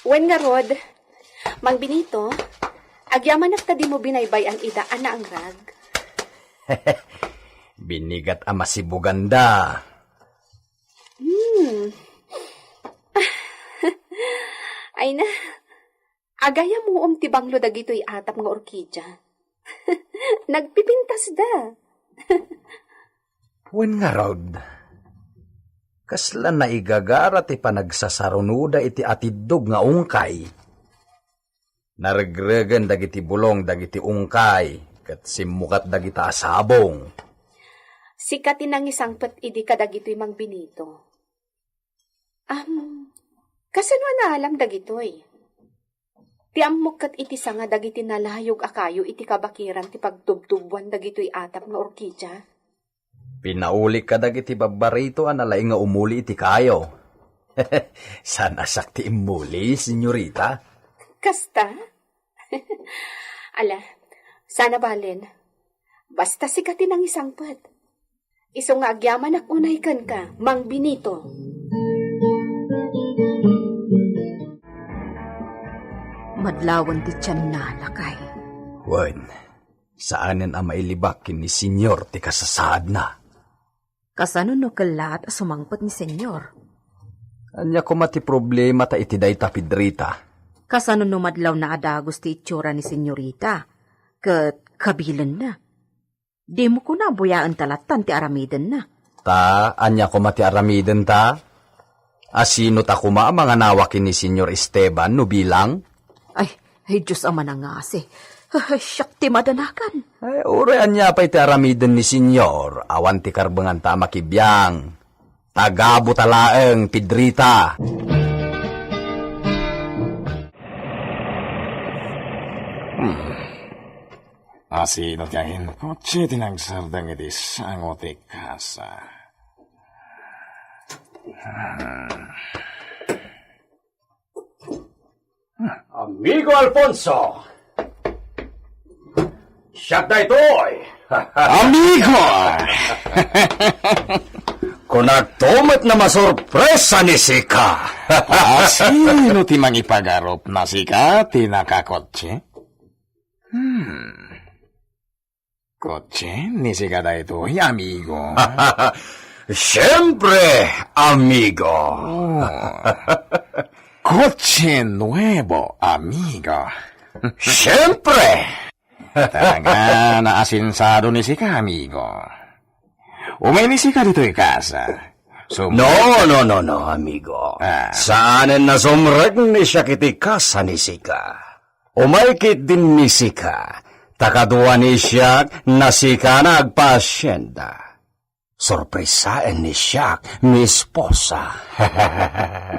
Wen ngarud, Mang Benito, agyamanak ta dimo binaybay-an ida a naangrag. Binigat a masibuganda. Hmm. Ay na, agayam ti banglo dagitoy atap nga orkidia. Nagpipintasda. Wen ngarud, kasla naigagara ti panagsasarunoda iti atiddog nga ungkay. Naregregen dagiti bulong dagiti ungkay ket simmukat dagita a sabong. Sika ti nangisangpet idi kadagitoy, Mang Benito. Am, kasano a naalam dagitoy? Ti ammok ket iti sanga dagiti nalayog a kayo iti kabakiran ti pagtubtubuan dagitoy atap nga orkidia. Pinaulik kadagiti babbarito a nalaing nga umuli iti kayo. Saan a siak ti immuli, senyorita? Kasta? Ala, sana balen. Basta sika ti nangisangpet. Isu nga agyamanak unay kenka, Mang Benito. Madlawan ti tianna, lakay. Wen, saanen a mailibak ken ni Senyor ti kasasaadna. Kasano no kellaat a sumangpet ni Senyor? Ania koma ti problemata iti dayta, Pedrita? Kasano no madlawna a dagus ti itsura ni Senyorita ket kabilenna? Dimo kuna a buyaenta lattan ti aramidenna. Ta, ania koma ti aramidenta? Asino ta koma a manganawa ken ni Senyor Esteban no bilang? Ay, ay, Dios a manangasi. Ay, siak ti madanagan. Ay, uray ania pay ti aramiden ni Senyor, awan ti karbenganta a makibiang. Tagabota laeng, Pedrita. Hmm. Asino ti aginkotse ti nagsardeng iti sango ti kasa? Hmm. Amigo Alfonso! Siak daytoy! Amigo! Kunakto met a masorpresa ni sika. Asino ti mangipagarupna sika ti nakakotse? Hmm. Kotse ni sika daytoy, amigo? Siempre, amigo. Oh. Kotse nuebo, amigo. Siempre. Talaga, naasensado ni sika, amigo. Umay ni sika ditoy kasa. Sum- No, no, no, no, amigo. Ah. Saanen a sumrek ni siak iti kasa ni sika. Umay ketdin ni sika, ta kadua ni siak, nasikana agpaasienda. Sorpresaen ni siak, mi esposa.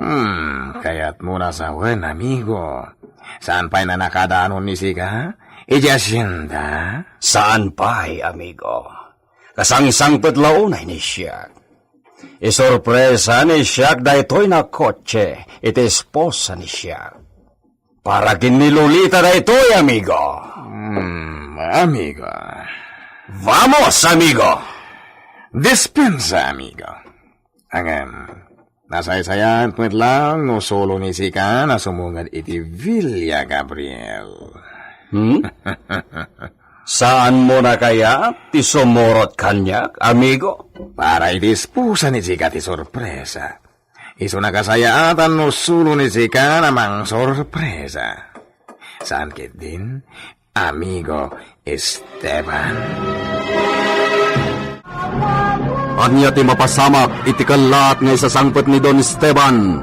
Hmm, kayatmo a sawen, amigo. Saan pay a nakadanon ni sika? Idiay asienda? Saan pay, amigo. Kasangsangpet la unay ni siak. Isorpresa ni siak daytoy a kotse iti esposa ni siak. Para ken ni Lolita daytoy, amigo. Hmm, amigo. Vamos, amigo. Dispensa, amigo. Ngem, nasaysayaat met laeng no sulo ni sika a sumunged iti Villa Gabriel. Hmm? Saanmo a kayat ti sumurot kaniak, amigo? Para iti esposa ni sika ti sorpresa. Isu a kasayaatan no sulo ni sika a mangsorpresa. Saan ketdin, amigo Esteban? Ania ti mapasamak iti kellaat nga isasangpet ni Don Esteban?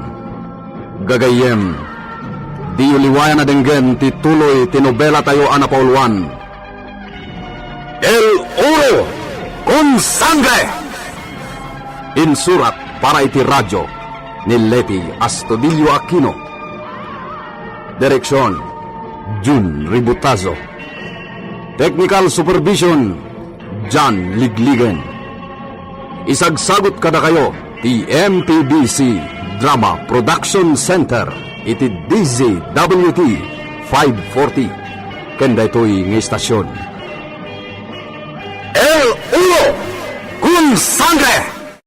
Gagayyem, diyo liwayan a denggen ti tuloy ti nobelatayo a napauluan. El Oro con Sangre! Insurat para iti radyo ni Leti Astudillo Aquino. Direksion, Jun Ributazo. Technical Supervision, John Ligligen. Isagsagut kadakayo Ti M P B C Drama Production Center iti D Z W T five forty. Ken daytoy nga istasyon, El Ulo con Sangre.